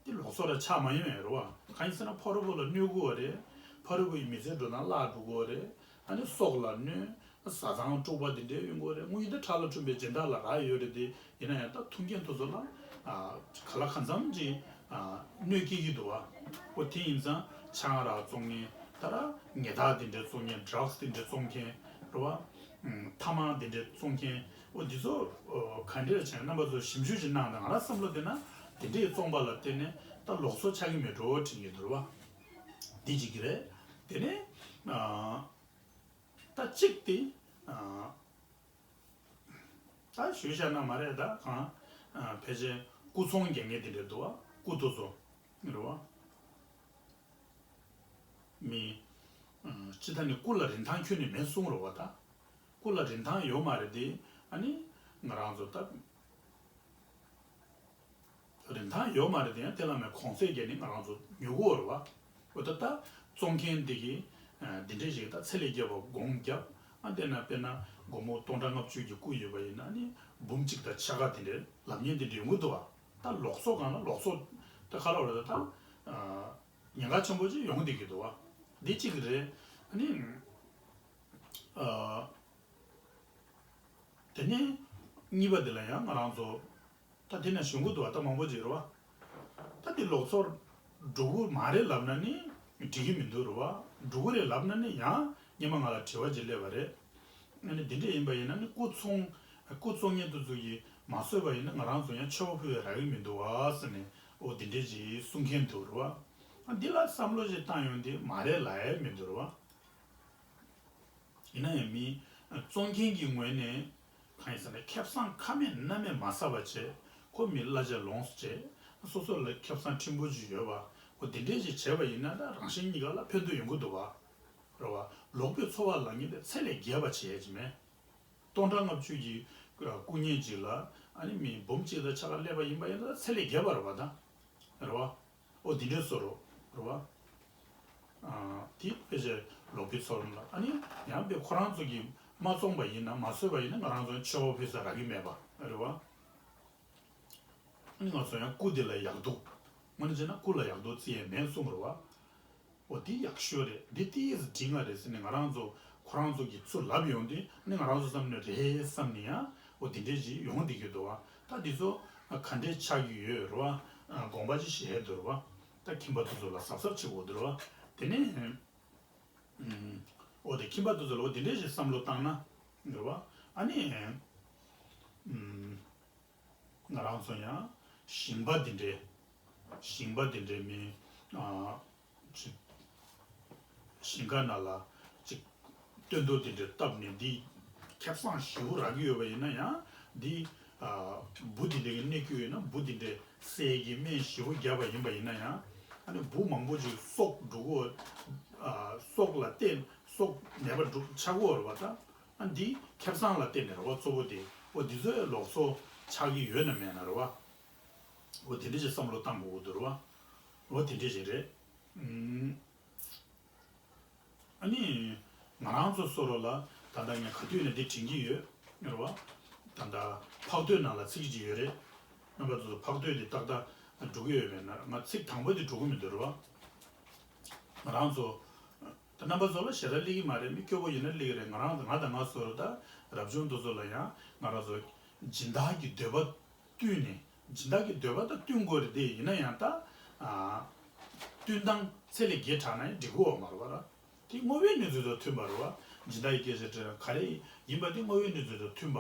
འདི་ལོག་འཚོ་ར་ཆགས་མ་ཡོང་ཡ་རེད་བ། གང་ཡིན་ཟེར་ན་ཕ་རོལ་པོ་ལ་གནོད་གི་ཡོད་རེད། ཕ་རོལ་པོ་ཡི་མི་ཚེ་འགྲོ་སྟངས་བརླག་འགྲོ་གི་ཡོད་རེད། ཨ་ནི་སྲོག་ལ་གནོད། བཟའ་ཚང་དཀྲུག་པ་འདི་འདྲའི་ཡོང་གི་རེད། དངུལ་འདི་ཁྲག་ལ་འཁྲུངས་པའི་སྦྱིན་བདག་ལ་རག་ཡོད་རེད་དེ། ཡིན་ན་ཡང་ད་འཐུང་མཁན་དེ་ཚོ་ལ་ཨ། ག་ལ་གང་འཚམ་གྱི་ཨ། གནོད་སྐྱེལ་གྱི་འདུག་བ། འོ་དེ་ཡིན་ཙང་ཆང་རག་བཙོང་མཁན་ད་ར་ཉལ་ཐ་འདི་འདྲའི་བཙོང་མཁན་ཌྲག་སི་འདི་འདྲའི་བཙོང་མཁན་རེད་བ། ཐ་མག་འདི་འདྲའི་བཙོང་མཁན་འོ་འདི་ཚོ་ག་འདྲས་བྱས་རྣམ་པ་ཚོ་ཞིབ་འཇུག་ཅིག་གནང་དང་། ང་རང་བསམ་བློ་བཏང་ན་འདི་འདྲའི་བཙོང་པ་ལ་བརྟེན་ནས་ད་ལོག་འཚོ་ཆགས་ཀྱི་མེད་འགྲོ་དྲན་གྱི་འདུག་རེད་བ། འདི་གཅིག་གི་རེད། དེ་ནས་ཨ། ད་གཅིག་དེ། ཨ། ད་ཞུས་བཞག་ན་མ་རེད་ད་གང་། ཨ། ཕལ་ཆེར་སྐུ་ཚོང་རྒྱག་མཁན་དེ་འདྲ་འདུག་བ། སྐུ་དེ་ཚོ། རེད་བ། མི། ཨ། སྤྱི་ད་ནི་སྐུ་ལ་རིན་ཐང་ཁྱོན་ནས་མེད་གསུངས་རེད་བ་ད། སྐུ་ལ་རིན་ཐང་ཡོད་མ་རེད་དེ། ཨ་ནི་ང་རང་ཚོ་ད། རིན་ཐང་ཡོད་མ་རེད་དེ། ཡང་དེ་ལ་མེད་གོང་ཚད་བརྒྱབ་ནས་ང་རང་ཚོ་ཉོ་གི་ཡོད་རེད་བ། འོ་ད་ད་བཙོང་མཁན་དེ་གིས་འདི་འདྲས་ཞིག་ད་ཚད་ལས་བརྒལ་བ་སྒོང་བརྒྱབ། ཨ་དེ་ན་དཔེར་ན་སྒོར་མོ་སྟོང་ཕྲག་ལྔ་བཅུ་གི་སྐུ་ཡོད་པ་ཡིན་ན་ནི་འབུམ་གཅིག་དང་ཕྱེད་ཀ་དེ་འདྲས་ལབ་མཁན་དེ་འདྲས་ཡོང་གི་འདུག་བ། ད་ལོག་འཚོ་སྒང་ལ་ལོག་འཚོ་ད་ག་ལ་བ་རེད་ད། ཉེན་ཁ་ཆེན་པོ་ཅིག་ཡོང་བསྡད་ཀྱི་འདུག་བ། འདི་གཅིག་རེད། ཨ་ནི། ཨ། དེ་ནས་གཉིས་པ་དེ་ལ་ཡང་ང་རང་ཚོ་ད་དེ་ནས་གཞུང་གི་འདུག་བ། ད་མང་པོ་ཅིག་རེད་བ། ད་དེ་ལོག་འཚོ་འགྲོ་གི་མ་རེད་ལབ་ན་ནི་འགྲིག་གི་མི་འདུག་རེད་བ། འགྲོ་གི་རེད་ལབ་ན་ནི་ཡང་སྔོན་མ་ང་ལ་དྲི་བ་ཅིག་སླེབས་པ་རེད། ཨ་ནི་འདི་འདྲ་ཡིན་པ་ཡིན་ན་ནི་སྐུ་ཚོང་སྐུ་བཙོང་མཁན་དེ་ཚོ་གིས་མ་གསོད་པ་ཡིན་ན་ང་རང་ཚོ་ཡང་མཆོད་པ་ཕུལ་བའི་རག་གི་མི་འདུག་བ་ཟེར་ནས་འོ་འདི་འདྲ་ཅིག་གསུང་མཁན་འདུག་རེད་བ། ཨ་འདི་ལ་བསམ་བློ་ཅིག་བཏང་ཡོང་དུས་མ་རེད་ལབ་ཡ་མི་འདུག་རེད་བ། ཡིན་ན་ཡང་མི་བཙོང་མཁན་གྱི་ངོས་ནས་གང་ཡིན་ཟེར་ན་ཁེ་བཟང་ཁ་མེད་སྣ་མེད་མ་བསགས་པ་བྱས། ཁོ་མི་གླ་ཆ་ལོངས་སུ་བྱས། སོ་སོ་ལ་ཁེ་བཟང་ཕྲན་བུ་ཅིག་ཡོད་པ། འོ་དེ་འདྲས་ཅིག་བྱས་པ་ཡིན་ན་ད་རང་གཞན་གཉིས་ཀ་ལ་ཕན་ཐོགས་ཡོང་གི་འདུག་བ། རེད་བ། ལོག་པའི་འཚོ་བ་ལ་ངེས་པའི་ཚད་ལས་བརྒལ་བ་བྱས་ཡ་ཅིག་མེད། སྟོང་ཕྲག་ལྔ་བཅུ་གི་སྐུ་ངལ་ཅིག་ལ་ཨ་ནི་མི་འབུམ་གཅིག་དང་ཕྱེད་ཀ་སླེབས་པ་ཡིན་པ་ཡིན་ན་ད་ཚད་ལས་བརྒལ་བ་རེད་བ་ད། རེད་བ། ཨོ་དེ་འདྲའི་བཟོ་འདྲ་རེད་བ། ཨ། དེ་ཕལ་ཆེར་ལོག་པའི་འཚོ་བ་ལ། ཨ་ནི་ཡང་དཔེ་ཁོ་རང་ཚོ་གིས་མ་བཙོངས་པ་ཡིན་ན་མ་གསོད་པ་ཡིན་ན་ང་རང་ཚོ་མཆོད་པ་ཕུལ་ས་རག་གི་མེད་པ་རེད་བ། ཨ་ནི་ང་ཚོ་ཡང་སྐུ་དེ་ལ་ཡག་སྡུག་དངོས་གནས་བྱས་ན་སྐུ་ལ་ཡག་སྡུག་བརྩི་ཡས་མེད་གསུངས་རེད་བ། ཨོ་དེ་ཡག་ཤོས་རེད། འདི་ཏིས་འགྲིག་ང་རེད་ཟེར་ནས་ང་རང་ཚོ་ཁོ་རང་ཚོ་གིས་ཚུར་ལབ་ཡོང་དུས་ཨ་ནི་ང་རང་ཚོ་བསམ་ནས་རེད་བསམ་ནས་ཡང་ཨོ་དེ་འདྲས་ཅིག་ཡོང་བསྡད་ཀྱི་འདུག་བ། ད་འདི་ཚོ་ག་འདྲས་ཆགས་ཀྱི་ཡོད་རེད་བ། དགོངས་པ་ཅིག་བཞེས་འདུག་རེད་བ། ད་ཁྱིམ་པ་དེ་ཚོ་ལ་གཟབ་གཟབ་བྱེད་དགོས་འདུག་རེད་བ། དེ་ནས་ཨོ་དེ་ཁྱིམ་པ་དེ་ཚོ་ལ་ཨོ་དེ་འདྲས་ཅིག་བསམ་བློ་བཏང་ན་རེད་བ། ཨ་ནི། ང་རང་ཚོ་ཡང་ ཞིང་པ་འདི་འདྲའི་ཞིང་པ་འདི་འདྲའི་མི་ཨ་ཅིག་ཞིང་ཁ་ནང་ལ་ཅིག་སྟོན་ཐོག་འདི་འདྲའི་བཏབ་ནས་འདི་ཁེ་བཟང་ཞེ་པོ་རག་གི་ཡོད་པ་ཡིན་ན་ཡང་འདི་ཨ་འབུ་འདི་འདྲའི་གི་གནོད་ཀྱི་ཡོད་ན་འབུ་འདི་འདྲའི་བསད་ཀྱི་སྨན་ཞེ་པོ་བརྒྱབ་པ་ཡིན་པ་ཡིན་ན་ཡང་ཨ་ནི་འབུ་མང་པོ་ཅིག་གསོག་འགྲོ་གི་ཨ་གསོག་ལ་བརྟེན་གསོག་མེད་པ་འགྲོ་ཆགས་ཀྱི་ཡོད་རེད་པ། ད་ཨ་འདི་ཁེ་བཟང་ལ་བརྟེན་ནས་རེད་པ། གཙོ་བོ་དེ་འོ་འདི་ཚོའི་ལུགས་སྲོལ་ཆགས་ཀྱི་ཡོད་ན་མེད་ན་རེད་པ། འོ་དེ་འདྲ་ཞིག་བསམ་བློ་བཏང་དགོས་ཀྱི་འདུག་རེད་པ། འོ་དེ་འདྲ་ཞིག་རེད། ཨུམ། ཨ་ནི། ང་རང་ཚོ་བཟོ་འདྲ་ལ་ད་ལྟ་ངས་ག་དུས་ནས་འདི་དྲན་གྱི་ཡོད། རེད་པ། ད་ལྟ་འཕགས་བསྟོད་ནང་ལ་ཚིག་ཅིག་ཡོད་རེད། རྣམ་པ་ཚོ་འཕགས་བསྟོད་འདི་ཏག་ཏག་འགྲོ་གི་ཡོད་མེད་ན། ང་ཚིག་དང་པོ་འདི་འགྲོ་གི་མི་འདུག་རེད་པ། ང་རང་ཚོ། ད་རྣམ་པ་ཚོ་ལ་ཞེ་དྲག་སླེབས་ཀྱི་མ་རེད། མི་སྐྱོ་པོ་ཡིན་ན་སླེབས་ཀྱི་རེད། ང་རང་ང་དང་ང་བཟོ་འདྲ་ད་རབ་བྱུང་དེ་ཚོ་ལ་ཡང་ང་རང་ཚོ་སྦྱིན་བདག་གི་འདོད་པ་བསྟུན་ནས་སྦྱིན་བདག་གི་འདོད་པ་དང་བསྟུན་དགོས་རེད་དེ། ཡིན་ན་ཡང་ད་ཨ་བསྟུན་སྟངས་ཚད་ལས་བརྒལ་དྲགས་ན་ཡང་འགྲིག་གི་ཡོད་མ་རེད་པ། ད་དེ་དངོས་པོའི་གནས་ཚུལ་དང་མཐུན་པ་རེད་པ། སྦྱིན་བདག་གི་སྐད་ཆ་དྲིས་ན་ག་རེ་ཡིན་པ་དེ་དངོས་པོའི་གནས་ཚུལ་དང་མཐུན་པ།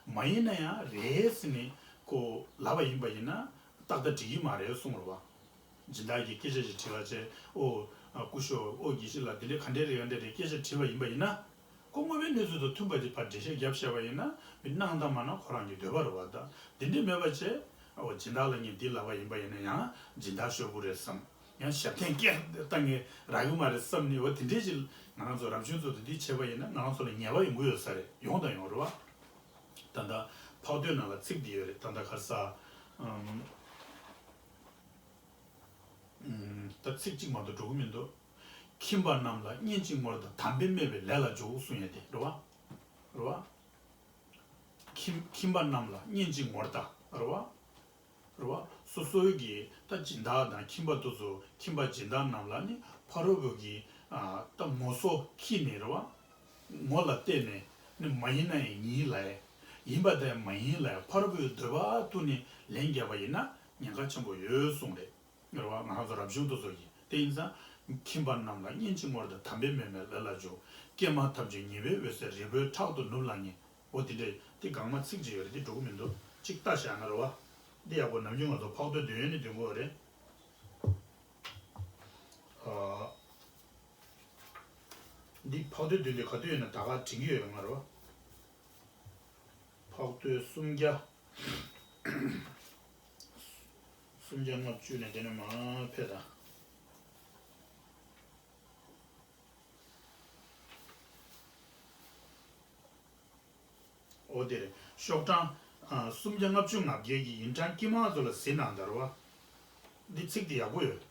མ་ཡིན་ན་ཡང་རེད་ཟེར་ནས་ཁོ་ལབ་པ་ཡིན་པ་ཡིན་ན་ཏག་ཏག་འགྲིག་གི་མ་རེད་གསུངས་རེད་པ། སྦྱིན་བདག་གིས་སྐད་ཆ་ཞིག་དྲིས་པ་བྱས། ཨོ། ཨ། སྐུ་ཞབས། ཨོ། དགེ་བཤེས་ལགས། འདི་འདྲའི་ག་འདྲས་རེད་ག་འདྲས་རེད་སྐད་ཆ་དྲིས་པ་ཡིན་པ་ཡིན་ན། ཁོ་དངོས་པོའི་གནས་ཚུལ་དང་མཐུན་པ་ཅིག་ཕར་འགྲེལ་བཤད་བརྒྱབ་བཤད་པ་ཡིན་ན་མི་སྣང་དང་མ་སྣང་ཁོ་རང་གི་འདོད་པ་རེད་པ། ད་འདི་འདྲས་མེད་པ་བྱས། ཨོ། སྦྱིན་བདག་ལ་ངས་འདི་ལབ་པ་ཡིན་པ་ཡིན་ན་ཡང་སྦྱིན་བདག་ཤོར་གི་རེད་བསམ། ཡང་ཞབས་བརྟན་སྐད་བཏང་ངས་རག་གི་མ་རེད་བསམ་ནས། འོ་དེ་འདྲས་ཅིག་ང་རང་ཚོ་རབ་བྱུང་ཚོ་དང་འདི་བྱས་པ་ཡིན་ན་ང་རང་ཚོ་ལ་ཉེས་པ་ཡོང་གི་ཡོད་ས་རེད། ཡོང་དང་ཡོང་རེད་པ། ད་ལྟ་འཕགས་བསྟོད་ནང་ལ་ཚིག་འདི་ཡོད་རེད། ད་ལྟ་ག་རེ་ཟེར། ཨམ། ཨམ། ད་ཚིག་གཅིག་མ་གཏོགས་འགྲོ་གི་མི་འདུག་ཁྱིམ་པ་རྣམས་ལ་གཉེན་གཅིག་ངོར་དང་། དམ་པས་སྨྲས་པའི་ལས་ལ་འཇུག་གསུང་ཡས་དེ་རེད་པ། རེད་པ། ཁྱིམ་ཁྱིམ་པ་རྣམས་ལ་གཉེན་གཅིག་ངོར་དང་། རེད་པ། རེད་པ། སོ་སོའི་གི་ད་སྦྱིན་བདག་དང་ཁྱིམ་པ་དེ་ཚོ། ཁྱིམ་པ་སྦྱིན་བདག་རྣམས་ལ་ནི་ཕ་རོལ་པོ་གི་ཨ་ད་ངོ་སོ་ཁྱེར་ནས་རེད་པ། ངོ་ལ་བལྟས་ནས་ནི་མ་ཡིན་ན་ཡང་ཡིན་ལབ་ཡས། ཡིན་པ་དང་མ་ཡིན་ལབ་ཡས། ཕ་རོལ་པོའི་འདོད་པ་བསྟུན་ནས་ལན་བརྒྱབ་པ་ཡིན་ན་ཉེན་ཁ་ཆེན་པོ་ཡོད་གསུངས་རེད། རེད་པ། ང་རང་ཚོ་རབ་བྱུང་དེ་ཚོ་ཡིན། དེ་ཡིན་ཙང་ཁྱིམ་པ་རྣམས་ལ་གཉེན་གཅིག་ངོར་དང་། དམ་པས་སྨྲས་པའི་ལས་ལ་འཇུག་སྐྱེས་མ་ཐག་ཆོད་ཉེས་པའི་འོད་ཟེར། རི་བོའི་ཕྲག་ཏུ་ནུབ་ལ་ཉེ། འོ་དེ་འདྲས་དེ་གང་མ་ཚིག་ཅིག་ཡོད་རེད། དེ་འགྲོ་གི་མི་འདུག་གཅིག་ལྟ་བཞག་ན་རེད་པ། འདི་ཡག་པོ་ནམ་རྒྱུན་ང་ཚོ་འཕགས་བསྟོད་འདོན་ཡས་ནས་འདོན་གྱི་ཡོད་རེད། ཨ། འདི་འཕགས་བསྟོད་འདོན་དུས་ག་དུས་ཡིན་ན་ད་ག་དྲན་གྱི་ཡོད་རེད་ང་རོ། འཕགས་བསྟོད་སུམ་བརྒྱ། སུམ་བརྒྱ་ལྔ་བཅུ་ནས་དེ་ནས་མར་ཕེབས་དང་། འོ་དེ་རེད། ཤོག་གྲངས་ཨ་སུམ་བརྒྱ་ལྔ་བཅུ་ང་བརྒྱད་ཀྱི་ཡིན་གྲངས་དཀྱིལ་མ་ཚོ་ལ་གཟིགས་གནང་དང་། རེད་པ། འདི་ཚིག་འདི་ཡག་པོ་ཡོད།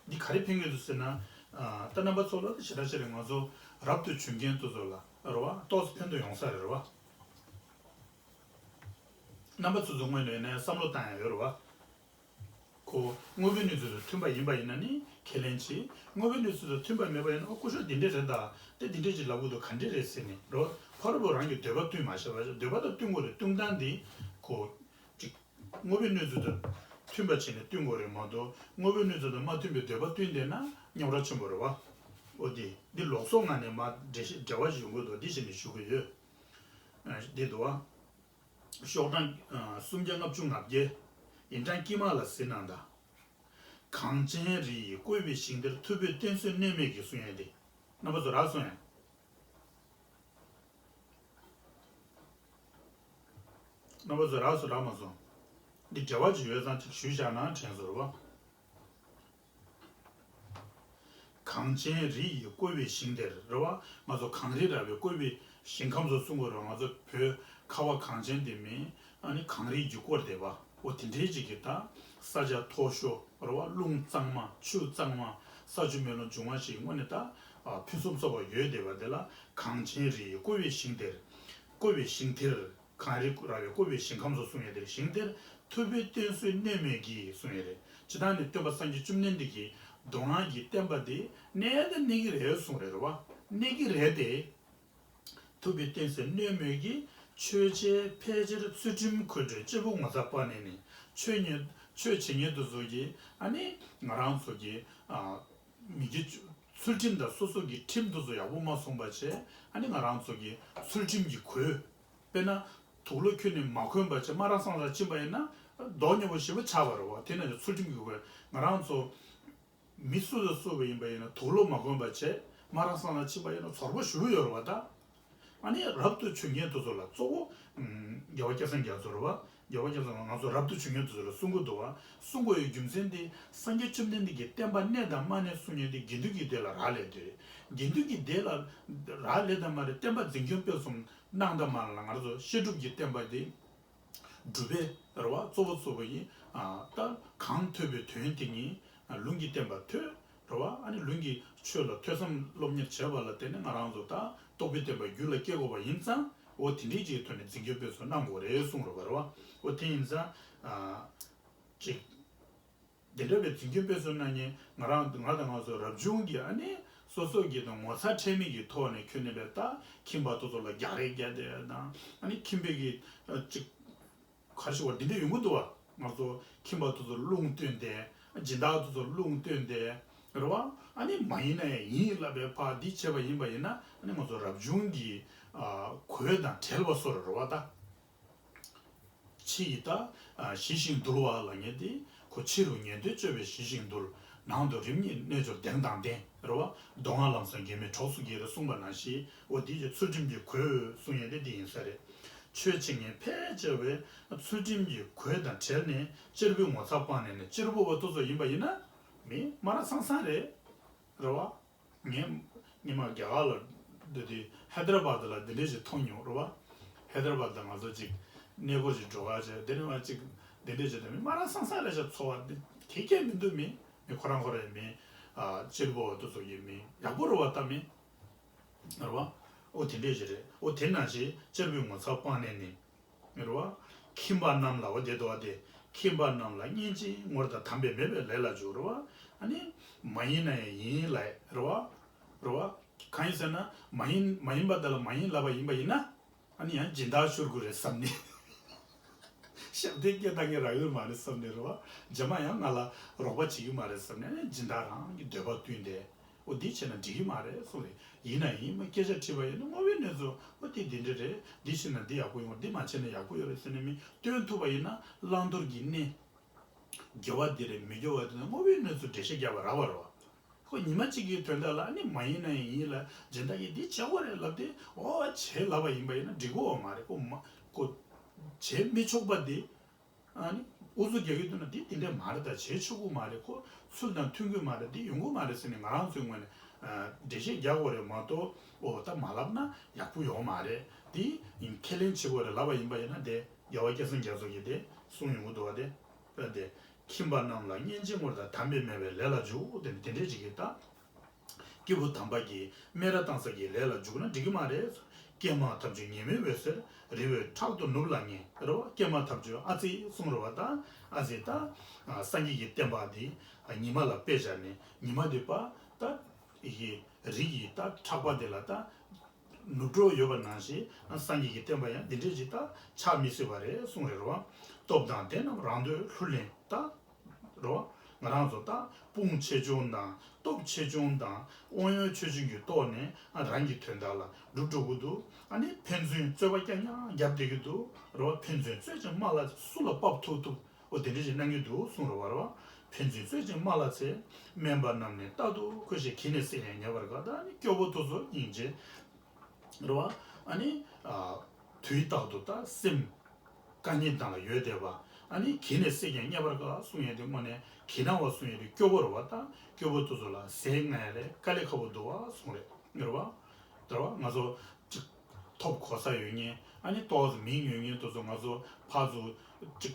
འདི་ག་རེ་ཕན་གྱི་འདུག་ཟེར་ན། ཨ་ད་རྣམ་པ་ཚོ་ལ་ཞེ་དྲག་ཞེ་དྲག་ང་ཚོ་རབ་ཏུ་བྱུང་མཁན་དེ་ཚོ་ལ་རེད་པ། ཏོག་ཙམ་ཕན་ཐོགས་ཡོང་ས་རེད། རེད་པ། རྣམ་པ་ཚོ་ཚོ་སྔོན་ནས་ཡིན་ན་བསམ་བློ་བཏང་ཡ་ཡོད། རེད་པ། ཁོ་དངོས་པོའི་གནས་ཚུལ་དང་མཐུན་པ་ཡིན་པ་ཡིན་ན་ནི་ཁས་ལེན་བྱེད། དངོས་པོའི་གནས་ཚུལ་དང་མཐུན་པ་མེད་པ་ཡིན་ན། ཨོ་སྐུ་ཞབས་འདི་འདྲས་རེད་ད། དེ་འདི་འདྲས་ཅིག་ལབ་དགོས་འདུག་ག་འདྲས་རེད་ཟེར་ནས་རོ། ཕ་རོལ་པོ་རང་གི་འདོད་པ་བསྟུན་མ་བྱས་པ། འདོད་པ་དང་བསྟུན་དགོས་རེད། བསྟུན་སྟངས་འདི་ཁོ་ཅིག་དངོས་པོའི་གནས་ཚུལ་དང་མཐུན་པ་བྱས་ནས་བསྟུན་དགོས་རེད་མ་གཏོགས། དངོས་པོའི་གནས་ཚུལ་དང་མ་མཐུན་པའི་འདོད་པ་བསྟུན་བསྡད་ན་རྙོག་དྲ་ཆེན་པོ་རེད་པ། ཨོ་དེ་འདི་ལུགས་སྲོལ་ངང་ནས་མར་འབྲེལ་བཤད་འབྲེལ་བ་ཞིག་ཡོང་གི་འདུག་འདི་བྱས་ནས་ཞུ་གི་ཡོད། ཨ་འདི་འདུག་པ། ཤོག་གྲངས་ཨ་སུམ་བརྒྱ་ལྔ་བཅུ་ང་བརྒྱད། ཡིན་གྲངས་དཀྱིལ་མ་ལ་གཟིགས་གནང་དང་། གངས་ཅན་རི་ཡིས་བསྐོར་བའི་ཞིང་དེར། ཐུབ་པའི་བསྟན་སྲིད་གནོད་མེད་ཀྱིས་གསུང་ཡས་དེ། རྣམ་པ་ཚོ་རག་སོང་ཡ། རྣམ་པ་ཚོ་རག་སོང་རག་མ་སོང་། འདི་འབྲེལ་བ་ཅིག་ཡོད་ཙང་ཅིག་ཞུས་བཞག་ན་དྲན་སོང་། རེད་པ། གངས་ཅན་རི་ཡིས་བསྐོར་བའི་ཞིང་དེར། རེད་པ། ང་ཚོ་གངས་རི་ར་བས་བསྐོར་བའི་ཞིང་ཁམས་སུ་གསུང་དགོས་རེད། ང་ཚོ་བོད་ཁ་བ་གངས་ཅན་དེ་མིན་ཨ་ནི་གངས་རི་ཡིས་བསྐོར་བསྡད་པ། འོ་དེ་འདྲའི་ཅིག་གི་ད་ས་ཆ་མཐོ་ཤོས་རེད་པ། རླུང་གཙང་མ་ཆུ་གཙང་མ་ས་ཆུ་མེ་རླུང་འབྱུང་བ་ཞིག་དངོས་གནས་ད་ཕུན་སུམ་ཚོགས་པ་ཡོད་བསྡད་པ་དེ་ལ་གངས་ཅན་རི་ཡིས་བསྐོར་བའི་ཞིང་དེར། བསྐོར་བའི་ཞིང་དེར། གངས་རི་ར་བས་བསྐོར་བའི་ཞིང་ཁམས་སུ་གསུང་ཡས་དེར། ཞིང་དེར་ཐུབ་པའི་བསྟན་སྲིད་གནོད་མེད་ཀྱིས་གསུང་ཡས་རེད། སྤྱིར་བཏང་ནས་སྟོན་པ་སངས་རྒྱས་བཅོམ་ལྡན་འདས་ཀྱི་མདོ་སྔགས་ཀྱི་བསྟན་པ་དེ་གནས་དང་གནས་ཀྱི་རེད་གསུང་རེད། རེད་པ། གནས་ཀྱི་རེད་དེ། ཐུབ་པའི་བསྟན་སྲིད་གནོད་མེད་ཀྱིས། ཆོས་བྱེད་ཕལ་ཆེར་ཚུལ་ཁྲིམས་གོས་འཁྲུད་གཅེར་བུ་ངོ་ཚ་པ་ནས་ནི། ཆོས་ཉན་ཆོས་བྱེད་མཁན་དེ་ཚོ་གིས་ཨ་ནི་ང་རང་ཚོ་གི་ཨ། མི་དགེ་ཚུལ་ཁྲིམས་དང་སོ་སོ་གི་ཁྲིམས་དེ་ཚོ་ཡག་པོ་མ་སྲུང་པ་བྱས། ཨ་ནི་ང་རང་ཚོ་གི་ཚུལ་ཁྲིམས་ཀྱི་གོས། དཔེར་ན་དུག་ལོག་ཁྱོན་ནས་མ་གོན་པ་བྱས་དམར་ར་སངས་ར་ཕྱིན་པ་ཡིན་ན། མདོག་ཉེས་པོ་ཞེ་པོ་ཆགས་པ་རེད་བ། དེ་ན་ཚུལ་ཁྲིམས་ཀྱི་དགོས། ང་རང་ཚོ་མི་སུ་དང་སུ་བ་ཡིན་པ་ཡིན་ན་དུག་ལོག་མ་གོན་པ་བྱས་སྨ་ར་སང་ལ་ཕྱིན་པ་ཡིན་ན་ཚོར་པོ་ཞེ་པོ་ཡོད་རེད་བ་ད། ཨ་ནི་རབ་ཏུ་བྱུང་མཁན་དེ་ཚོ་ལ་གཙོ་བོ་ཨམ་རྒྱལ་བ་སྐལ་བཟང་རྒྱ་མཚོ་རེད་བ། རྒྱལ་བ་སྐལ་བཟང་ལ་ང་ཚོ་རབ་ཏུ་བྱུང་མཁན་དེ་ཚོ་ལ་གསུང་གི་འདུག་བ། གསུང་དགོས་ཡའི་རྒྱུ་མཚན་དེ་སངས་རྒྱས་བཅོམ་ལྡན་འདས་ཀྱི་བསྟན་པ་གནས་དང་མ་གནས་གསུང་མཁན་དེ་དགེ་འདུན་གྱི་སྡེ་ལ་རག་ལས་དེ་རེད། དགེ་འདུན་གྱི་སྡེ་ལ་རག་ལས་དང་མ་རེད། བསྟན་པ་འཛིན་སྐྱོང་སྤེལ་གསུམ་གནང་དང་མ་ལ་ང་ཚོ་བཤད་སྒྲུབ་ཀྱི་བསྟན་པ་དེ་སྒྲུབ་པའི་རེ་བ་གཙོ་བོ་གཙོ་བོ་ཡིན། ད་གང་ཐོས་པའི་དོན་དེ་ཉིད་ལུང་གི་བསྟན་པ་ཐོས་རེ་བ། ཨ་ནི་ལུང་གི་ཆོས་ལ་ཐོས་བསམ་སློབ་གཉེར་བྱས་པ་ལ་བརྟེན་ནས་ང་རང་ཚོ་ད་རྟོགས་པའི་བསྟན་པ་རྒྱུད་ལ་སྐྱེ་དགོས་པ་ཡིན་ཙང་འོ་དེ་འདྲའི་ཅིག་ཐོག་ནས་འཛིན་སྐྱོང་སྤེལ་གསུམ་གནང་དགོས་རེད་གསུངས་རེ་བ་རེ་བ། འོ་དེ་ཡིན་ཙང་ཅིག་དེ་འདྲ་བའི་འཛིན་སྐྱོང་སྤེལ་གསུམ་གནང་མཁན་ང་རང་ང་དང་ང་ཚོ་རབ་བྱུང་གི་ཨ་ནི་སོ་སོ་གི་དང་ངོ་ཚ་ཁྲེལ་མེད་ཀྱི་ཐོག་ནས་ཁྱོན་ནས་ལས་ད་ཁྱིམ་པ་དེ་ཚོ་ལ་རྒྱག་རེས་རྒྱག་བསྡད་དང་ཨ་ནི་ཁྱིམ་པའི་གི་ཅིག་ག་རེ་ཞུ་བ་འདི་འདྲ་ཡོང་གི་འདུག་བ། ང་ཚོ་ཁྱིམ་པ་དེ་ཚོ་རླུང་བཏོན་ཏེ་སྦྱིན་བདག་དེ་ཚོ་རླུང་བཏོན་ཏེ་རེད་བ། ཨ་ནི་མ་ཡིན་ན་ཡང་ཡིན་ལབ་པའི་ཕར་འདི་བྱས་པ་ཡིན་པ་ཡིན་ན་ཨ་ནི་ང་ཚོ་རབ་བྱུང་གི་གོས་དང་བྲལ་བ་བཟོ་འདྲ་རེད་བ་ད། ཕྱི་ཡི་ད་ཞི་ཞིང་དུལ་བ་ལབ་མཁན་དེ་ཁོ་ཕྱི་རུ་ཉན་ཐོས་སྤྱོད་པའི་ཞི་ཞིང་དུལ། ནང་དུ་རིམ་གཉིས་རྣལ་འབྱོར་གདེང་དང་ལྡན་རེད་བ། མདོ་སྔགས་ལམ་བཟང་འགལ་མེད་གྲོགས་སུ་འགྱུར་གསུངས་པ་ནང་བཞིན་འོ་དེ་ཡི་ཚུལ་ཁྲིམས་ཀྱི་གོས་གསུང་ཡས་དེ་འདི་ཡིན་ས་རེད། ཆོས་བྱེད་མཁན་ཕལ་ཆེ་བས་ཚུལ་ཁྲིམས་ཀྱི་གོས་དང་བྲལ་ནས་གཅེར་བུའི་ངོ་ཚ་སྤངས་ནས་ནས་གཅེར་བུ་བ་ཏོ་ཚོ་ཡིན་པ་ཡིན་ན་མི་སྨ་ར་སང་སང་རེད། རེད་བ། ངས་ཉི་མ་རྒྱ་གར་ལ་འདི་དུས་ཧའི་དར་བཱད་ལ་འདི་འདྲས་ཞིག་མཐོང་མྱོང་རེད་བ། ཧའི་དར་བཱད་ལ་ང་ཚོ་ཅིག་གནས་སྐོར་ཞིག་འགྲོ་ག་བྱས་དེ་ནས་ང་ཅིག་འདི་འདྲས་བྱས་དེ་མི་སྨ་ར་སང་སང་རེད་ཤག་འཚོ་བ་འདི་དེ་སྐད་མི་འདུག་མི་མི་ཁོ་རང་ཁོ་རའི་མི་གཅེར་བུ་བ་ཏོ་ཚོ་ཡིན་མི་ཡག་པོ་རེད་བ་ད་མི་རེད་བ། ཨོ་དེ་འདྲས་ཞིག་རེད། ཨོ་དེ་ནང་བཞིན་གཅེར་བུའི་ངོ་ཚ་སྤངས་ནས་ནི། རེད་བ། ཁྱིམ་པ་རྣམས་ལ་འོ་དེ་འདུག་བ་དེ། ཁྱིམ་པ་རྣམས་ལ་སྙིང་རྗེའི་ངོར་དང་དམ་པའི་མོས་པས་ལས་ལ་འཇུག་རེད་བ། ཨ་ནི། མ་ཡིན་ན་ཡང་ཡིན་ལབ་རེད་བ། རེད་བ། གང་ཡིན་ཟེར་ན་མ་ཡིན་མ་ཡིན་པ་དེ་ལ་མ་ཡིན་ལབ་པ་ཡིན་པ་ཡིན་ན། ཨ་ནི་ཡང་སྦྱིན་བདག་ཤོར་དགོས་རེད་བསམ་ནས། ཞབས་བརྟན་སྐྱེ་བཏང་མཁན་རག་ཡོད་མ་རེད་བསམ་ནས་རེད་བ། རྗེས་མ་ཡང་ང་ལ་རོགས་པ་བྱེད་ཀྱི་མ་རེད་བསམ་ནས་ཨ་ནི་སྦྱིན་བདག་རང་གི་འདོད་པ་བསྟུན་ཏེ། འོ་འདི་བྱས་ན་འགྲིག་གི་མ་རེད་གསུངས་རེད། ཡིན་ན་ཡིན་མ་སྐད་ཆ་དྲིས་པ་ཡིན་ན་དངོས་པོའི་གནས་ཚུལ་འོ་འདི་འདི་འདྲ་རེད། འདི་བྱས་ན་འདི་ཡག་པོ་ཡོང་འདི་མ་བྱས་ན་ཡག་པོ་ཡོད་རེད་ཟེར་ནས་མི་སྟོན་ཐུབ་པ་ཡིན་ན་བླང་དོར་གྱི་གནས། དགེ་བ་འདི་རེད་མི་དགེ་བ་འདི་ན་དངོས་པོའི་གནས་ཚུལ་འགྲེལ་བཤད་རྒྱག་པ་རག་པ་རེད་བ། ཁོ་ཉི་མ་གཅིག་གི་དོན་དག་ལ་ཨ་ནི་མ་ཡིན་ན་ཡང་ཡིན་ལ་སྦྱིན་བདག་གིས་འདི་བྱེད་དགོས་རེད་ལབ་དེ་འོ་བྱེད་ལབ་པ་ཡིན་པ་ཡིན་ན་འགྲིག་གི་ཡོད་མ་རེད། ཁོ་མ་ཁོ་བྱེད་མི་ཆོག་པ་འདི། ཨ་ནི་ཨུ་ཚུགས་རྒྱག་གི་འདུག་ན་འདི་འདི་འདྲས་མ་རེད། ད་བྱེད་ཆོག་གི་མ་རེད། ཁོ་ཚུལ་དང་མཐུན་གི་མ་རེད། འདི་ཡོང་གི་མ་རེད་ཟེར་ནས་ང་རང་ཚོའི་ངོས་ནས་འགྲེལ་བཤད་རྒྱག་དགོས་རེད་མ་གཏོགས་ཨོ་ད་མ་ལབ་ན་ཡག་པོ་ཡོང་མ་རེད། འདི་ཁས་ལེན་བྱེད་དགོས་རེད་ལབ་པ་ཡིན་པ་ཡིན་ན་དེ་རྒྱལ་བ་སྐལ་བཟང་རྒྱ་མཚོ་གིས་དེ་གསུངས་ཡོང་གི་འདུག་བ། དེ་དེ་ཁྱིམ་པ་རྣམས་ལ་སྙིང་རྗེའི་ངོར་དང་དམ་པའི་མོས་པས་ལས་ལ་འཇུག་དེ་དེ་འདྲས་ཅིག་གིས་ད། སྐྱེས་བུ་དམ་པ་གིས་སྨད་ར་བཏང་ས་གི་ལས་ལ་འཇུག་ན་འགྲིག་གི་མ་རེད། ཀྱེ་མ་ཐབས་ཆུ་ཉི་མའི་འོད་ཟེར་རི་བོའི་ཕྲག་ཏུ་ནུབ་ལ་ངེས་རེད་བ། ཀྱེ་མ་ཐབས་ཆུ་ཨ་ཙི་གསུངས་རེད་བ། ད་ཨ་ཙི་ད་སངས་རྒྱས་ཀྱི་བསྟན་པ་འདི་ཉི་མ་ལ་དཔེ་བཞག་ནས་ཉི་མ་འདི་པ་ད་ཡི་རི་ཡི་ད་ཕྲག་པ་འདི་ལ་ད་ནུབ་འགྲོ་ཡོད་པ་ནང་བཞིན་སངས་རྒྱས་ཀྱི་བསྟན་པ་ཡང་འདི་འདྲས་ཅིག་ད་ཆགས་མི་སྲིད་པ་རེད་གསུངས་རེད་བ། སྟོབས་དང་ལྡན་རྣམས་རང་འདོད་ལྷུར་ལེན་ད། རོ། ང་རང་ཚོ་ད་དཔུང་ཆེ་ཆུང་དང་སྟོབས་ཆེ་ཆུང་དང་དབང་ཡོད་ཆེ་ཆུང་གི་ཐོག་ནས་ཨ་རང་གི་དོན་དག་ལ་སྒྲུབ་འགྲོ་གི་འདུག་ཨ་ནི་ཕན་ཚུན་རྩོད་པ་རྐྱང་རྐྱང་བརྒྱབ་བསྡད་ཀྱི་འདུག་རོ། ཕན་ཚུན་རྩོད་ཅིང་དམའ་ལ་སུ་ལ་བབས་ཐུབ་ཐུབ་འོ་དེ་འདྲ་ཞིག་གནང་གི་འདུག་གསུངས་རོ་བ་རོ། ཕན་ཚུན་རྩོད་ཅིང་དམའ་ལ་ཚེ་དམན་པ་རྣམས་ནི་རྟག་ཏུ་ཁོ་ཞེས་གྱིས་ནས་སྲེག་ཡང་ཉེ་བར་དགའ། ད་ཨ་ནི་སྐྱོ་པོ་དེ་ཚོ་སྙིང་རྗེ། རེད་བ། ཨ་ནི། ཨ། དུས་རྟག་ཏུ་ད་སེམས། དཀའ་ངལ་སྟེང་ལ་ཡོད་བསྡད་པ། ཨ་ནི་གྱིས་ནས་སྲེག་ཀྱང་རྙེད་པར་དཀའ་གསུང་ཡས་དེ་དངོས་གནས་གྱིས་ན་བ་གསུང་ཡས་དེ་སྐྱོ་པོ་རེད་བ། ད་སྐྱོ་པོ་དེ་ཚོ་ལ་ཟས་མངགས་ཡས་ལས་དཀའ་ལས་ཁག་པོ་འདུག་བ་གསུང་རེད། རེད་བ། རེད་བ། ང་ཚོ་ཅིག་ཐོབ་གོ་ས་ཡོད་མཁན། ཨ་ནི་ཏོག་ཙམ་མིང་ཡོད་མཁན་དེ་ཚོ་ང་ཚོ་ཕར་ཚུར་ཅིག་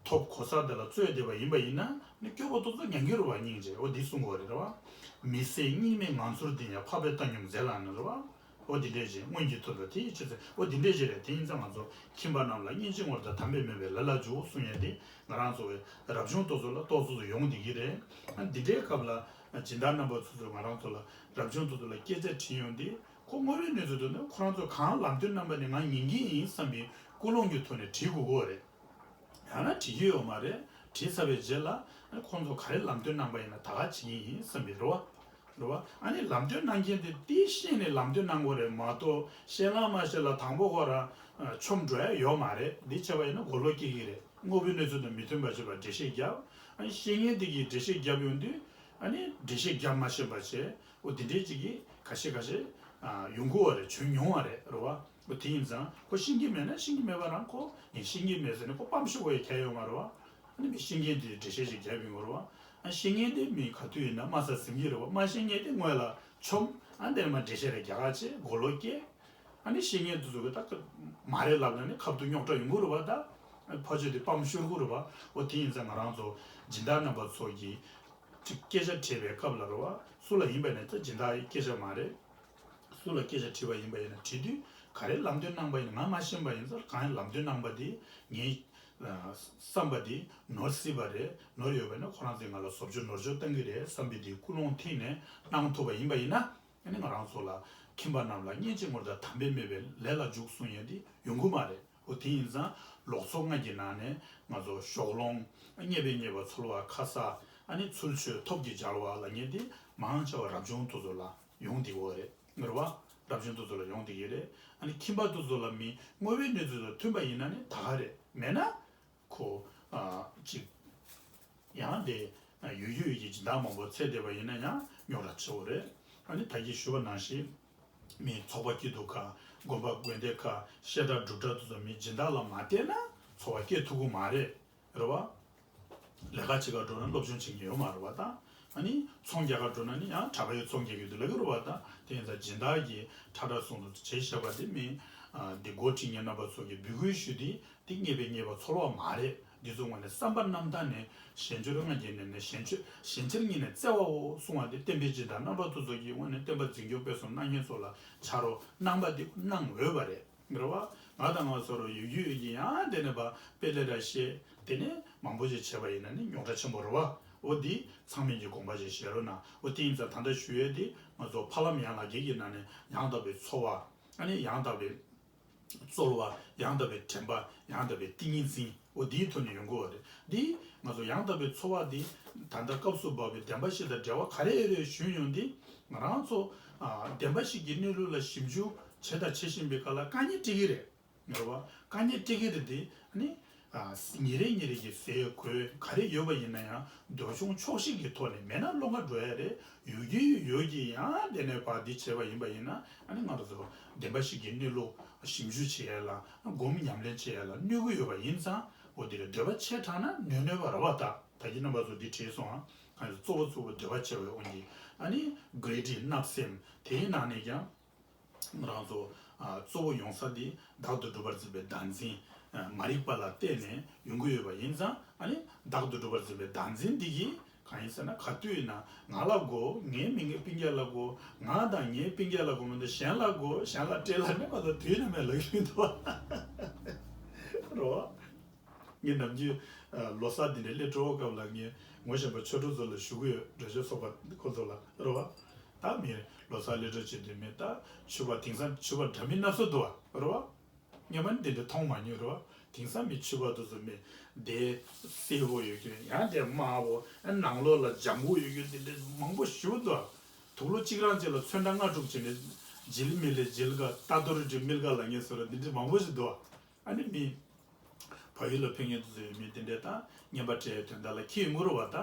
ཐོབ་གོ་ས་དེ་ལ་རྩོད་བསྡད་པ་ཡིན་པ་ཡིན་ན་ནི་སྐྱོ་པོ་ཏོག་ཙམ་མྱང་གི་རེད་བ། སྙིང་རྗེ་འོ་འདི་གསུང་དགོས་རེད་བ། མི་ཟད་སྙིགས་མའི་ངང་ཚུལ་འདི་ཡང་འཕགས་པའི་བཏང་སྙོམས་མཛད་ལགས་ན་རེད་བ། འོ་འདི་འདྲས་ཞིག་སྔོན་གྱི་དོན་དུ་དེ་ཡི་ཕྱིར་ཟེར་འོ་འདི་འདྲས་ཞིག་རེད། དེ་ཡིན་ཙང་ང་ཚོ་ཁྱིམ་པ་རྣམས་ལ་སྙིང་རྗེའི་ངོར་དང་དམ་པའི་མོས་པས་ལས་ལ་འཇུག་གསུང་ཡས་འདི་ང་རང་ཚོ་བའི་རབ་བྱུང་ཏོག་ཙམ་ལ་ཏོག་ཙམ་ཙམ་ཡོང་བསྡད་ཀྱི་རེད། ཨ་འདི་འདྲའི་སྐབས་ལ་སྦྱིན་བདག་རྣམ་པ་ཚོ་ཚོས་ང་རང་ཚོ་ལ་རབ་བྱུང་ཏོག་ཙམ་ལ་སྐད་ཆ་དྲིས་ཡོང་དུས་ཁོ་དངོས་ཡོད་གནས་ཚུལ་དུ་ནི་ཁོ་རང་ཚོ་གང་ལམ་སྟོན་གནང་པ་ནི་ང་ཉན་གྱི་ཡིན་བསམ་པའི་ཀུན་སློང་གི་ཐོག་ནས་དྲིས་དགོས་ཀྱི་རེད། ཡང་ན་དྲི་རྒྱུ་ཡོད་མ་རེད། དྲི་ཚར་བའི་རྗེས་ལ་ཁོང་ཚོ་ག་རེ་ལམ་སྟོན་གནང་པ་ཡིན་ན་ད་ག་བྱེད་ཀྱི་ཡིན་བསམ་པའི་རེ་བ། རེ་བ། ཨ་ནི་ལམ་སྟོན་གནང་མཁན་དེ་དེ་ཤེས་ནས་ལམ་སྟོན་གནང་དགོས་རེད་མ་གཏོགས་ཤེས་ལ་མ་ཤེས་ལ་དང་པོ་ཁོ་རང་ཆོམ་འགྲོ་ཡ་ཡོད་མ་རེད། འདི་བྱས་པ་ཡིན་ན་གོ་ལོག་སྐྱེ་གི་རེད། དངོས་པོའི་གནས་ཚུལ་དང་མི་མཐུན་པ་བྱེད་པར་འགྲེལ་བཤད་བརྒྱབ། ཨ་ནི་བཤད་མཁན་དེ་གིས་འགྲེལ་བཤད་བརྒྱབ་ཡོང་དུས། ཨ་ནི་འགྲེལ་བཤད་བརྒྱབ་མ་ཤེས་པ་བྱས། འོ་དེ་འདྲའི་ཅིག་གིས་ཁ་ཤས་ཁ་ཤས་ཨ་ཡོང་གི་བ་རེད། བྱུང་མྱོང་བ་རེད། རེད་བ། འོ་དེ་ཡིན་ཙང་ཁོ་ཤེས་ཀྱི་མེད་ན་ཤེས་ཀྱི་མེད་པ་རང་ཁོ་ངས་ཤེས་ཀྱི་མེད་ཟེར་ནས་ཁོ་སྤམ་ཤོར་བའི་ཁྱད་ཡོད་མ་རེད་བ། ཨ་ནི་མི་ཤེས་མཁན་དེ་འགྲེལ་བཤད་ཅིག་བརྒྱབ་ཡོང་གི་རེད་བ། ཨ་ཤེས་མཁན་དེ་མི་ག་དུས་ཡིན་ན་དམའ་ས་ཟིན་གྱི་རེད་བ། མ་ཤེས་མཁན་དེ་སྔོན་ལ་མཆོང་། ཨ་འདིར་མ་འགྲེལ་བཤད་རེ་རྒྱག་ག་བྱེད། མགོ་ལོག་སྐྱེ། ཨ་ནི་ཤེས་མཁན་དེ་ཚོ་གི་ད་མ་རེད་ལབ་ན་ནི་ཁ་ཐུག་རྙོག་དྲ་ཡོང་གི་རེད་བ། ད་ཕར་ཕྱོགས་དེ་སྤམ་ཤོར་གི་རེད་བ། འོ་དེ་ཡིན་ཙང་ང་རང་ཚོ་སྦྱིན་བདག་རྣམ་པ་ཚོ་གིས་ཅིག་སྐད་ཆ་དྲིས་པའི་སྐབས་ལ་རེད་བ། སུ་ལ་ཡིན་པ་ནས་ད་སྦྱིན་བདག་གི་སྐད་ཆ་མ་རེད། སུ་ལ་སྐད་ཆ་དྲིས་པ་ཡིན་པ་ཡིན་ན། དྲིས་དུས་ག་རེ་ལམ་སྟོན་གནང་པ་ཡིན་ན་ང་མ་ཤེས་པ་ཡིན་ཙང་། གང་ལམ་སྟོན་གནང་པ་དེ་ངའི་ཨ་བསམ་པ་དེ་ནོར་སྲིད་པ་རེད། ནོར་ཡོད་པ་ན་ཁོ་རང་ཚོས་ང་ལ་བཟོ་བཅོས་ནོར་བཅོས་གཏང་གི་རེད་བསམ་པའི་དེ་ཀུན་སློང་ཐིག་ནས་གནང་ཐུབ་པ་ཡིན་པ་ཡིན་ན། ཨ་ནི་ང་རང་ཚོ་ལ་ཁྱིམ་པ་རྣམས་ལ་སྔན་ཆད་ངོར་དང་དམ་པས་སྨྲས་པའི་ལས་ལ་འཇུག་གསུང་ཡས་དེ་ཡོང་གི་མ་རེད། འོ་དེ་ཡིན་ཙང་ལོག་འཚོ་ལྔ་གི་ནང་ནས་ང་ཚོ་ཞོགས་ལོང་། རྙེད་པས་རྙེད་པ་འཚོལ་བ་ཁ་གསག། ཨ་ནི་ཚུལ་འཆོས་ཐབས་ཀྱིས་སྦྱར་བ་ལབ་མཁན་དེ་མང་ཆེ་བ་རབ་བྱུང་དེ་ཚོ་ལ་ཡོང་བསྡད་ཀྱི་ཡོད་རེད། ངེས་པར་རབ་བྱུང་དེ་ཚོ་ལ་ཡོང་བསྡད་ཀྱི་རེད། ཨ་ནི་ཁྱིམ་པ་དེ་ཚོ་ལ་མི་དངོས་པོའི་གནས་ཚུལ་དང་མཐུན་པ་ཡིན་ན་ནི་ད་ག་རེད། མེད་ན་ཁོ་ཨ་ཅིག་ཡང་དེ་ཡོད་ཡོད་ཀྱི་སྦྱིན་བདག་མང་པོ་ཚད་བསྡད་པ་ཡིན་ན་ཡང་རྙོག་དྲ་ཆེ་བོ་རེད། ཨ་ནི་ད་གིན་ཞུས་པ་ནང་བཞིན་མི་ཚོགས་པ་སྐྱིད་སྡུག་ཁག། དགོན་པ་དགོན་སྡེ་ཁག། བཤད་གྲྭ་སྒྲུབ་གྲྭ་དེ་ཚོ་མི་སྦྱིན་བདག་ལ་མ་བརྟེན་ན་འཚོ་བ་སྐྱེལ་ཐུབ་ཀྱི་མ་རེད། རེད་བ། ལས་ཀ་བྱེད་གར་འགྲོ་ན་སློབ་སྦྱོང་བྱེད་མཁན་ཡོད་མ་རེད་བ་ད། ཨ་ནི་ཚོང་རྒྱག་གར་འགྲོ་ན་ནི་ཡང་གྲྭ་པ་ཡོད་ཚོང་རྒྱག་གི་འདུག་ལབ་ཀྱི་རེད་བ་ད། དེ་ཡིན་ཙང་སྦྱིན་བདག་གིས་ཁྲ་ཁྲ་གསུང་དུ་བྱེད་བཞག་པ་དེ་མིན། ཨ་འདི་འགོ་ཁྲིད་མཁན་རྣམ་པ་ཚོ་གིས་འབོད་སྐུལ་ཞུས་ཏེ། འདི་རྙེད་པས་རྙེད་པ་འཚོལ་བ་མ་རེད། འདི་ཚོ་ངོས་ནས་བསམ་པ་རྣམ་དག་ནས་གཞན་འབྱོར་ལྔ་བརྒྱ་ནས་ནས་གཞན་འབྱོར་གཞན་འབྱོར་གཉིས་ནས་བརྩེ་བའོ་གསུང་བ་དེ་བསྟན་པའི་སྦྱིན་བདག་རྣམ་པ་ཚོ་ཚོ་གི་ངོས་ནས་བསྟན་པ་འཛིན་སྐྱོང་སྤེལ་གསུམ་གནང་མཁན་ཚོ་ལ་ཕྱག་རོགས་གནང་པ་དེ་གནང་འོས་པ་རེད། རེད་བ། ང་དང་ང་ཚོ་རུ་ཡོད་རྒྱུ་ཡོད་ཀྱི་ཡང་དེ་ནས་པ་དཔེ་ལས་ར་བཤད། དེ་ནས་མང་པོ་ཞིག་བྱས་པ་ཡིན་ན་ནི་རྙོག་དྲ་ཆེན་པོ་རེད་བ། འོ་འདི་ཚང་མས་ཀྱི་དགོངས་པ་ཞིག་བཞེས་རོགས་གནང་། འོ་དེ་ཡིན་ཙང་ད་ལྟ་ཞུ་ཡས་དེ་ང་ཚོ་ཕ་ལམ་ཡང་ལག་བརྒྱད་ཀྱི་ནང་ནས་ཡང་དག་པའི་འཚོ་བ། ཨ་ནི་ཡང་དག་པའི་རྩོལ་བ། ཡང་དག་པའི་དྲན་པ། ཡང་དག་པའི་ཏིང་ངེ་འཛིན། འོ་འདིའི་ཐོག་ནས་ཡོང་དགོས་པ་རེད། འདི་ང་ཚོ་ཡང་དག་པའི་འཚོ་བ་འདི་ད་ལྟ་སྐབས་སུ་བབས་པའི་བདེན་པ་བཞི་དང་འབྲེལ་བ་ག་རེ་ཡོད་རེད་ཞུས་ཡོང་དུས། ང་རང་ཚོ་ཨ་བདེན་པ་བཞི་གི་གནས་ལུགས་ལ་ཞིབ་འཇུག་བྱས་དང་བྱེད་བཞིན་པའི་སྐབས་ལ་དཀའ་ངལ་འཕྲད་ཀྱི་རེད། ངེས་པ་དཀའ་ངལ་འཕྲད་ཀྱི་རེད་དེ། ཨ་ནི་ཨ་ཉིན་རེ་ཉིན་རེ་གི་ཟས་གོས་ག་རེ་ཡོད་པ་ཡིན་ན་ཡང་འདོད་ཆུང་ཆོག་ཤེས་ཀྱི་ཐོག་ནས། མེད་ན་བློ་ཁ་འགྲོ་ཡ་རེད། ཡོད་ཀྱི་ཡོད་ཀྱི་ཡང་དེ་ནས་ཕར་འདི་བྱས་པ་ཡིན་པ་ཡིན་ན། ཨ་ནི་ང་རང་ཚོ་བདེན་པ་བཞི་གི་གནས་ལུགས་ཞིབ་འཇུག་བྱེད་ཡ་ལ། སྒོམ་ཉམས་ལེན་བྱེད་ཡ་ལ་གནོད་ཀྱི་ཡོད་པ་ཡིན་ཙང་། འོ་དེ་རེད། འདོད་པ་ཆེ་དྲགས་ན་གནོད་གནོད་པ་རེད་བ་ད། ད་གིན་རྣམ་པ་ཚོ་འདི་དྲིས་སོང་ཨ། གང་ཡིན་གཙོ་བོ་གཙོ་བོ་འདོད་པ་ཆེ་བའི་དབང་གིས། ཨ་ནི་greedy བརྣབ་སེམས་དེའི་ནང་ནས་ཀྱང་། ང་རང་ཚོ་ཨ་གཙོ་བོ་ཡོང་ས་དེ་བདག་ཏུ་གྲུབ་པར་འཛིན་པའི་བདག་འཛིན་ཨ་མ་རིག་པ་ལ་བརྟེན་ནས་ཡོང་གི་ཡོད་པ་ཡིན་ཙང་། ཨ་ནི་བདག་ཏུ་གྲུབ་པར་འཛིན་པའི་བདག་འཛིན་འདི་གིས་གང་ཡིན་ཟེར་ན། ག་དུས་ཡིན་ན་ང་ལ་དགོས། ངའི་མི་སྤུན་ཀྱག་ལ་དགོས། ང་དང་ངའི་སྤུན་ཀྱག་ལ་དགོས་མི་འདུག་གཞན་ལ་དགོས། གཞན་ལ་སྤྲད་ལབ་ནས་ང་ཚོ་དུས་ནམ་ཡང་ལབ་ཀྱི་མི་འདུག་བ། རོ། ངས་ནམ་རྒྱུན་ཨ་ལོ་གསར་འདི་འདྲའི་སླེབས་འགྲོ་བའི་སྐབས་ལ་ངས་ངོ་ཤེས་པ་ཆོས་གྲོགས་ཚོ་ལ་ཞུ་གི་ཡོད། འགྲེལ་བཤད་ཚོགས་པ་ཁོ་ཚོ་ལ་རེད་བ། ད་མི་ལོ་གསར་སླེབས་འགྲོ་བྱེད་དུས་མི་ད་ཕྱུ་པ་དེང་སང་ཕྱུ་པ་འདྲ་མིན་སྣ་ཚོགས་འདུག་བ་རེད་བ། སྔོན་མ་ནི་འདི་འདྲ་མཐོང་མ་མྱོང་རེད་བ། དེང་སང་མི་ཕྱུ་པ་དེ་ཚོ་མི་དེ་སེར་པོ་ཡོད་རྒྱུ། ཡང་དེ་དམར་པོ། ཨ་ནང་ལོགས་ལ་ལྗང་གུ་ཡོད་རྒྱུ། འདི་འདྲ་མང་པོ་ཞེ་པོ་འདུག་བ། དུག་ལོག་གཅིག་རང་གཅིག་ལ་ཚོན་ཁྲ་ལྔ་དྲུག་བྱས་ནས་འཇིལ་མི་ལེ་འཇིལ་ག་ལྟ་དོར་འདྲི་མིལ་ག་ལ་ངེས་སོ་ར། འདི་འདྲ་མང་པོ་ཞིག་འདུག་བ། ཨ་ནི་མི་བལ་ཡུལ་ལ་ཕེབས་མཁན་དེ་ཚོ་ཡོད་མི་དེ་འདྲས་ད་རྔན་པ་སྤྲད་དོན་དག་ལ་ཁྱི་ཡོང་གི་རེད་བ་ད།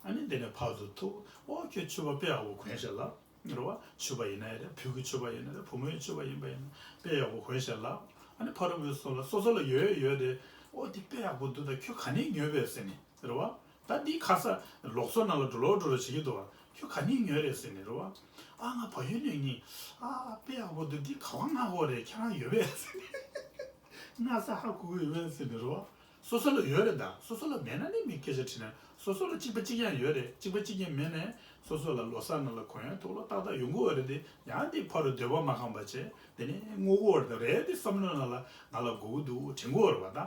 ཨ་ནི་དེ་ནས་ཕར་ཚུར་ཐུག་ཨོ་ཁྱོད་ཕྱུ་པ་དཔེ་ཡག་པོ་གོན་ཤག་ལབ་རེད་བ། ཕྱུ་པ་ཡིན་ན་ཡང་རེད། བུ་གི་ཕྱུ་པ་ཡིན་ན་རེད། བུ་མོའི་ཕྱུ་པ་ཡིན་པ་ཡིན་ན་དཔེ་ཡག་པོ་གོན་ཤག་ལབ། ཨ་ནི་ཕ་རོལ་པོའི་སོ་ལ་སོ་སོ་ལ་ཡོད་ཡོད་རེད། ཨོ་དེ་དཔེ་ཡག་པོ་འདུག་ད་ཁྱོད་ག་ནས་ཉོས་པས་ཟེར་ནས་རེད་བ། ད་འདི་ཁ་ས་ལོགས་སོ་ནང་ལ་འགྲོ་ལོག་འགྲོ་ལོག་བྱེད་ཀྱི་འདུག་བ། ཁྱོད་ག་ནས་ཉོས་རེད་ཟེར་ནས་རེད་བ། ཨ་ང་བལ་ཡུལ་ནས་ཉོས། ཨ་དཔེ་ཡག་པོ་འདུག་འདི་ག་པར་མངགས་དགོས་རེད། ཁྱེད་རང་ཡོད་པས་ཟེར་ནས། སྔ་ས་ཧ་གོ་གི་ཡོད་པས་ཟེར་ནས་རོ། སོ་སོ་ལ་ཡོད་རེད་ད། སོ་སོ་ལ་མེད་ན་ནི་མི་སྐད་ཆ་དྲིས་ན། སོ་སོ་ལ་གཅིག་པ་གཅིག་རྐྱང་ཡོད་རེད། གཅིག་པ་གཅིག་རྐྱང་མེད་ནས་སོ་སོ་ལ་ལོ་གསར་ནང་ལ་གོན་ཡ་དུག་ལོག་ཏག་ཏག་ཡོང་གི་ཡོད་རེད་དེ། ཡང་དེ་ཕ་རུ་འདོད་པ་མ་ཁེངས་པ་བྱས་དེ་ནས་བསྔོ་གི་ཡོད་རེད་དེ། བསམ་བློ་ནང་ལ་ང་ལ་དགོས་ཀྱི་འདུག་དྲན་གྱི་ཡོད་རེད་བ་ད།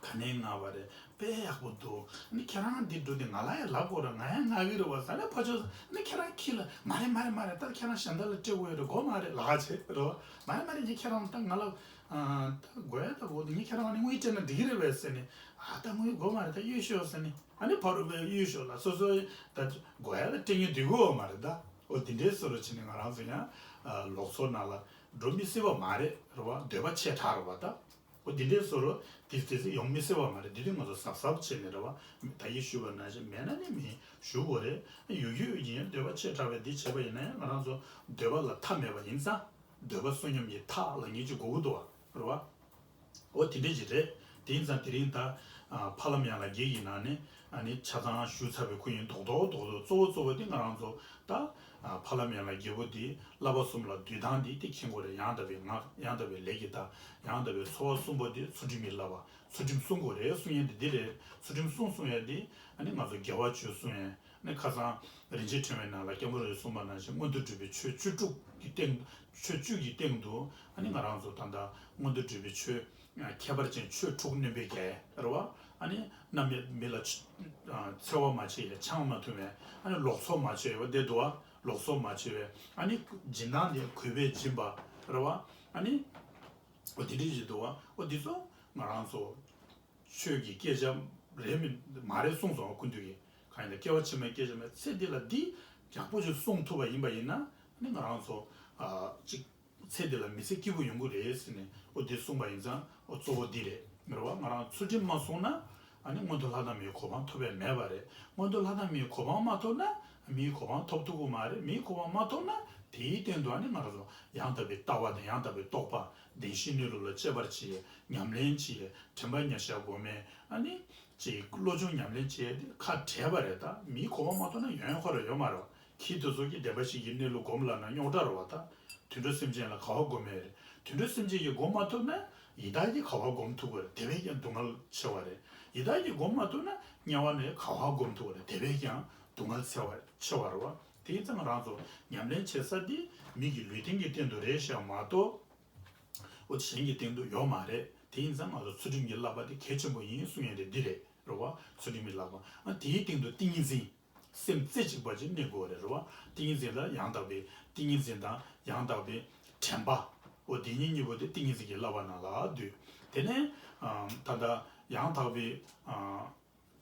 ག་ནས་མངགས་པ་རེད། དཔེ་ཡག་པོ་འདུག་ནི་ཁྱེད་རང་འདི་འགྲོ་དེ་ང་ལ་ཡང་ལབ་དགོས་རེད། ང་ཡང་མངགས་ཀྱི་རེད་བ་ཟེར་ནས་ཕར་ཕྱོགས་ནི་ཁྱེད་རང་ཁྱི་ལ་མ་རེད་མ་རེད་མ་རེད། ད་ཁྱེད་རང་གཞན་དག་ལ་སྤྲད་དགོས་ཡོད་རེད། དགོས་མ་རེད་ལབ་ཀྱི་རེད་བ། མ་རེད་མ་རེད། ངས་ཁྱེད་རང་ད་ང་ལ་ཨ་ད་དགོས་ཡ་ད་དགོས་འདུག་ངས་ཁྱེད་རང་ནི་དངུལ་སྤྲད་ན་འགྲིག་གི་རེད་པས་ཟེར་ནས། ཨ་ད་དངུལ་དགོས་མ་རེད། ད་གཡོས་ཤོག་ཟེར་ནས། ཨ་ནི་ཕ་རུ་པས་གཡོས་ཤོག་ལ་སོ་སོའི་ད་དགོས་ཡ་ད་སྤྲད་ཉན་འགྲིག་གི་ཡོད་མ་རེད་ད། འོ་དེ་འདྲའི་བཟོ་འདྲ་བྱས་ནས་ང་རང་ཚོ་ཡང་ལོགས་ཚོ་ནང་ལ་འགྲོ་མི་སྲིད་པ་མ་རེད་རེད་བ། འདོད་པ་ཆེ་དྲགས་རེད་བ་ད། འོ་འདི་འདྲའི་བཟོ་འདྲ་དེ་དེ་ཚོ་ཡོང་མི་སྲིད་པ་མ་རེད། འདི་དུས་ང་ཚོ་གཟབ་གཟབ་བྱས་ནས་རེད་བ། ད་གིན་ཞུས་པ་ནང་བཞིན་མེད་ན་ནི་མི་ཞུ་དགོས་རེད། ཡོད་ཡོད་ཡིན་འདོད་པ་ཆེ་དྲགས་པས་འདི་བྱས་པ་ཡིན་ན་ཡང་ང་རང་ཚོ་འདོད་པ་ལ་མཐའ་མེད་པ་ཡིན་ཙང་འདོད་པ་བསོད་སྙོམས་ཀྱི་མཐའ་ལ་ངེས་ཅིག་དགོས་ཀྱི་འདུག་བ་རེད་བ། འོ་དེ་འདྲ་ཅིག་རེད། དེ་ཡིན་ཙང་དེ་རིང་ད་ཨ་ཕ་ལམ་ཡན་ལག་བརྒྱད་ཀྱི་ནང་ནས་ཨ་ནི་ཆ་ཚང་ཞུས་ཚར་བའི་ཁུལ་ཡིན། རྡོག་རྡོག་རྡོག་རྡོག་གཙོ་བོ་གཙོ་བོ་དེ་ང་རང་ཚོ་ད་ཨ་ཕ་ལམ་ཡན་ལག་བརྒྱད་པོ་དེ་བསླབ་པ་གསུམ་ལ་འདུས་སྟངས་དེ་དེ་མཁྱེན་དགོས་རེད། ཡང་དག་པའི་ངག་ཡང་དག་པའི་ལས་ཀྱི་བདག་ཡང་དག་པའི་འཚོ་བ་གསུམ་པོ་དེ་ཚུལ་ཁྲིམས་ཀྱི་བསླབ་པ། ཚུལ་ཁྲིམས་སྲུང་དགོས་རེད་གསུང་ཡས་དེ་འདི་རེད། ཚུལ་ཁྲིམས་སྲུང་གསུང་ཡས་དེ་ཨ་ནི་ང་ཚོ་དགེ་བ་བཅུ་གསུང་ཡས། ནི་ཁ་སང་རིན་ཆེན་ཕྲེང་བའི་ནང་ལ་སྐྱབས་མགོན་རིན་པོ་ཆེས་གསུངས་པ་ནང་བཞིན་མངོན་མཐོ་སྒྲུབ་པའི་ཆོས་བཅུ་དྲུག་གི་སྟེང་ཆོས་བཅུ་ཡི་སྟེང་དུ་ཨ་ནི་ང་རང་ཚོ་ད་ལྟ་མངོན་མཐོ་སྒྲུབ་པའི་ཆོས་ཁྱད་པར་ཅན་ཆོས་དྲུག་སྣོན་པའི་རྒྱལ་རེད་བ། ཨ་ནི་རྣམ་སྨིན་མི་ལ་འཚེ་བ་མ་བྱས་ཡས་ཆང་མ་འཐུང་བས། ཨ་ནི་ལོག་འཚོ་མ་བྱས་ཡས་བ་དེ་འདུག་བ། ལོག་འཚོ་མ་བྱས་བས། ཨ་ནི་སྦྱིན་བདག་ནི་གུས་པས་སྦྱིན་པ་རེད་བ། ཨ་ནི་འོ་དེ་འདྲ་ཞིག་འདུག་བ། འོ་འདི་ཚོ་ང་རང་ཚོ་ཆོས་ཀྱི་སྐད་ཆ་རེད་མིན་མ་རེད་གསུངས་སོང་། སྐུ་མདུན་གྱིས་གང་ཡིན་ལ་སྐྱེ་བ་ཕྱི་མའི་སྐད་ཆ་མེད། ཚེ་འདི་ལ་འདི་ཡག་པོ་ཞིག་གསུངས་ཐུབ་པ་ཡིན་པ་ཡིན་ན་ནི་ང་རང་ཚོ་ཨ་ཅིག་ཚེ་འདི་ལ་མི་ཚེ་སྐྱིད་པོ་ཡོང་གི་རེད་ཟེར་ནས་འོ་འདི་གསུངས་པ་ཡིན་ཙང་འོ་གཙོ་བོ་འདི་རེད། རེད་བ། ང་རང་ཚུལ་ཁྲིམས་མ་སྲུང་ན་ཨ་ནི་མངོན་མཐོ་ལྷ་དང་མིའི་གོ་འཕང་ཐོབ་པའི་མེད་པ་རེད། མངོན་མཐོ་ལྷ་དང་མིའི་གོ་འཕང་མ་ཐོབ་ན་མིའི་གོ་འཕང་ཐོབ་ཐུབ་ཀྱི་མ་རེད། མིའི་གོ་འཕང་མ་ཐོབ་ན་དེའི་སྟེང་དུ་ཨ་ནི་ང་རང་ཚོ་ཡང་དག་པའི་ལྟ་བ་དང་ཡང་དག་པའི་རྟོགས་པ། བདེན་བཞིའི་གནས་ལུགས་ལ་དཔྱད་པར་བྱེད། ཉམས་ལེན་བྱེད། དྲན་པ་ཉེར་བཞག་སྒོམ་མེད། ཨ་ནི་ཅིག་བློ་སྦྱོང་ཉམས་ལེན་བྱེད་དེ་ཁ་བྲལ་བ་རེད། ད་མིའི་གོ་འཕང་མ་ཐོབ་ན་ཡོང་ཡ་ཁོ་རང་ཡོད་མ་རེད། ཁྱི་དེ་ཚོ་གིས་བདེན་པ་བཞི་གི་གནས་ལུགས་སྒོམ་ལབ་ན་རྙོག་དྲ་རེད་བ། ད་དུད་འགྲོ་སེམས་ཅན་ལ་ག་བ་སྒོམ་ཡ་རེད། དུད་འགྲོ་སེམས་ཅན་གྱིས་སྒོམ་མ་ཐུབ་ན་ཡི་དྭགས་ཀྱིས་ག་བ་སྒོམ་ཐུབ་ཀྱི་རེད། དེ་བས་ཀྱང་སྡུག་བསྔལ་ཆེ་བ་རེད། ཡི་དྭགས་ཀྱིས་སྒོམ་མ་ཐུབ་ན་དམྱལ་བ་ནས་ག་བ་སྒོམ་ཐུབ་ཀྱི་རེད། དེ་བས་ཀྱང་སྡུག་བསྔལ་ཆེ་བ་ཆེ་བ་རེད་བ། དེ་ཡིན་ཙང་ང་རང་ཚོ་ཉམས་ལེན་བྱེད་ས་དེ་མི་གི་ལུས་རྟེན་གྱི་སྟེང་དུ་རེད་ཤག་མ་གཏོགས། འོ་དེ་གཞན་གྱི་སྟེང་དུ་ཡོད་མ་རེད། དེ་ཡིན་ཙང་ང་ཚོ་ཚུལ་ཁྲིམས་ཀྱི་བསླབ་པ་དེ་གལ་ཆེན་པོ་ཡིན་གསུང་ཡས་དེ་འདི་རེད། རེད་བ། ཚུལ་ཁྲིམས་ཀྱི་བསླབ་པ། ཨ་དེའི་སྟེང་དུ་ཏིང་ངེ་འཛིན། སེམས་རྩེ་གཅིག་པ་ཅིག་གནས་དགོས་རེད། རེད་བ། ཏིང་ངེ་འཛིན་ལ་ཡང་དག་པའི་ཏིང་ངེ་འཛིན་དང་ཡང་དག་པའི་དྲན་པ། འོ་དེ་གཉིས་གཉིས་པོ་དེ་ཏིང་ངེ་འཛིན་གྱི་བསླབ་པ་ནང་ལ་འདུས། དེ་ནས་ཨ་ད་ལྟ་ཡང་དག་པའི་ཨ་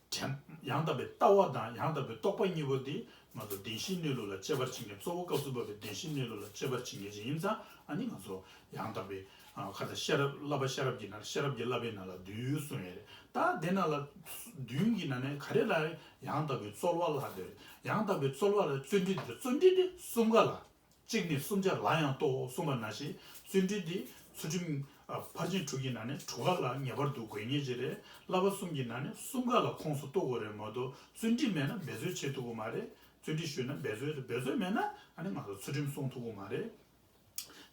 དྲན། ཡང་དག་པའི་ལྟ་བ་དང་ཡང་དག་པའི་རྟོགས་པ་གཉིས་པོ་འདི་ང་ཚོ་བདེན་བཞིའི་གནས་ལུགས་ལ་དཔྱད་པར་བྱེད་མཁན། གཙོ་བོ་སྐབས་སུ་བབ་པའི་བདེན་བཞིའི་གནས་ལུགས་ལ་དཔྱད་པར་བྱེད་མཁན་ཅིག་ཡིན་ཙང་། ཨ་ནི་ང་ཚོ་ཡང་དག་པའི་ཨ་ཁ་ཚ་ཤེས་རབ། བསླབ་པ་ཤེས་རབ་ཀྱི་ནང་། ཤེས་རབ་ཀྱི་བསླབ་པའི་ནང་ལ་བདུན་གསུངས་ཡོད་རེད། ད་དེ་ནང་ལ་བདུན་གྱི་ནང་ནས་ག་རེ་ལ་ཡང་དག་པའི་རྩོལ་བ་ལབ་དེ་རེད། ཡང་དག་པའི་རྩོལ་བ་ལ་བརྩོན་འགྲུས་དེ། བརྩོན་འགྲུས་དེ་གསུམ་ཀ་ལ། གཅིག་ནས་གསུམ་ཆར་ལ་ཡང་རྟོགས་གསུངས་པ་ནང་བཞིན། བརྩོན་འགྲུས་འདི་ཚུལ་ཁྲིམས་ཨ་ཕར་ཕྱིན་དྲུག་གི་ནང་ནས་དྲུག་ཀ་ལ་ངེས་པར་དུ་དགོས་ངེས་ཅིག་རེད། བསླབ་པ་གསུམ་གྱི་ནང་ནས་གསུམ་ཀ་ལ་ཁོངས་སུ་གཏོགས་དགོས་རེད་མ་གཏོགས། བརྩོན་འགྲུས་མེད་ན་འབད་རྩོལ་བྱེད་ཐུབ་ཀྱི་མ་རེད། བརྩོན་འགྲུས་ཞུས་ན་འབད་རྩོལ་རེད། འབད་རྩོལ་མེད་ན་ཨ་ནི་ང་ཚོ་ཚུལ་ཁྲིམས་སྲུང་ཐུབ་ཀྱི་མ་རེད།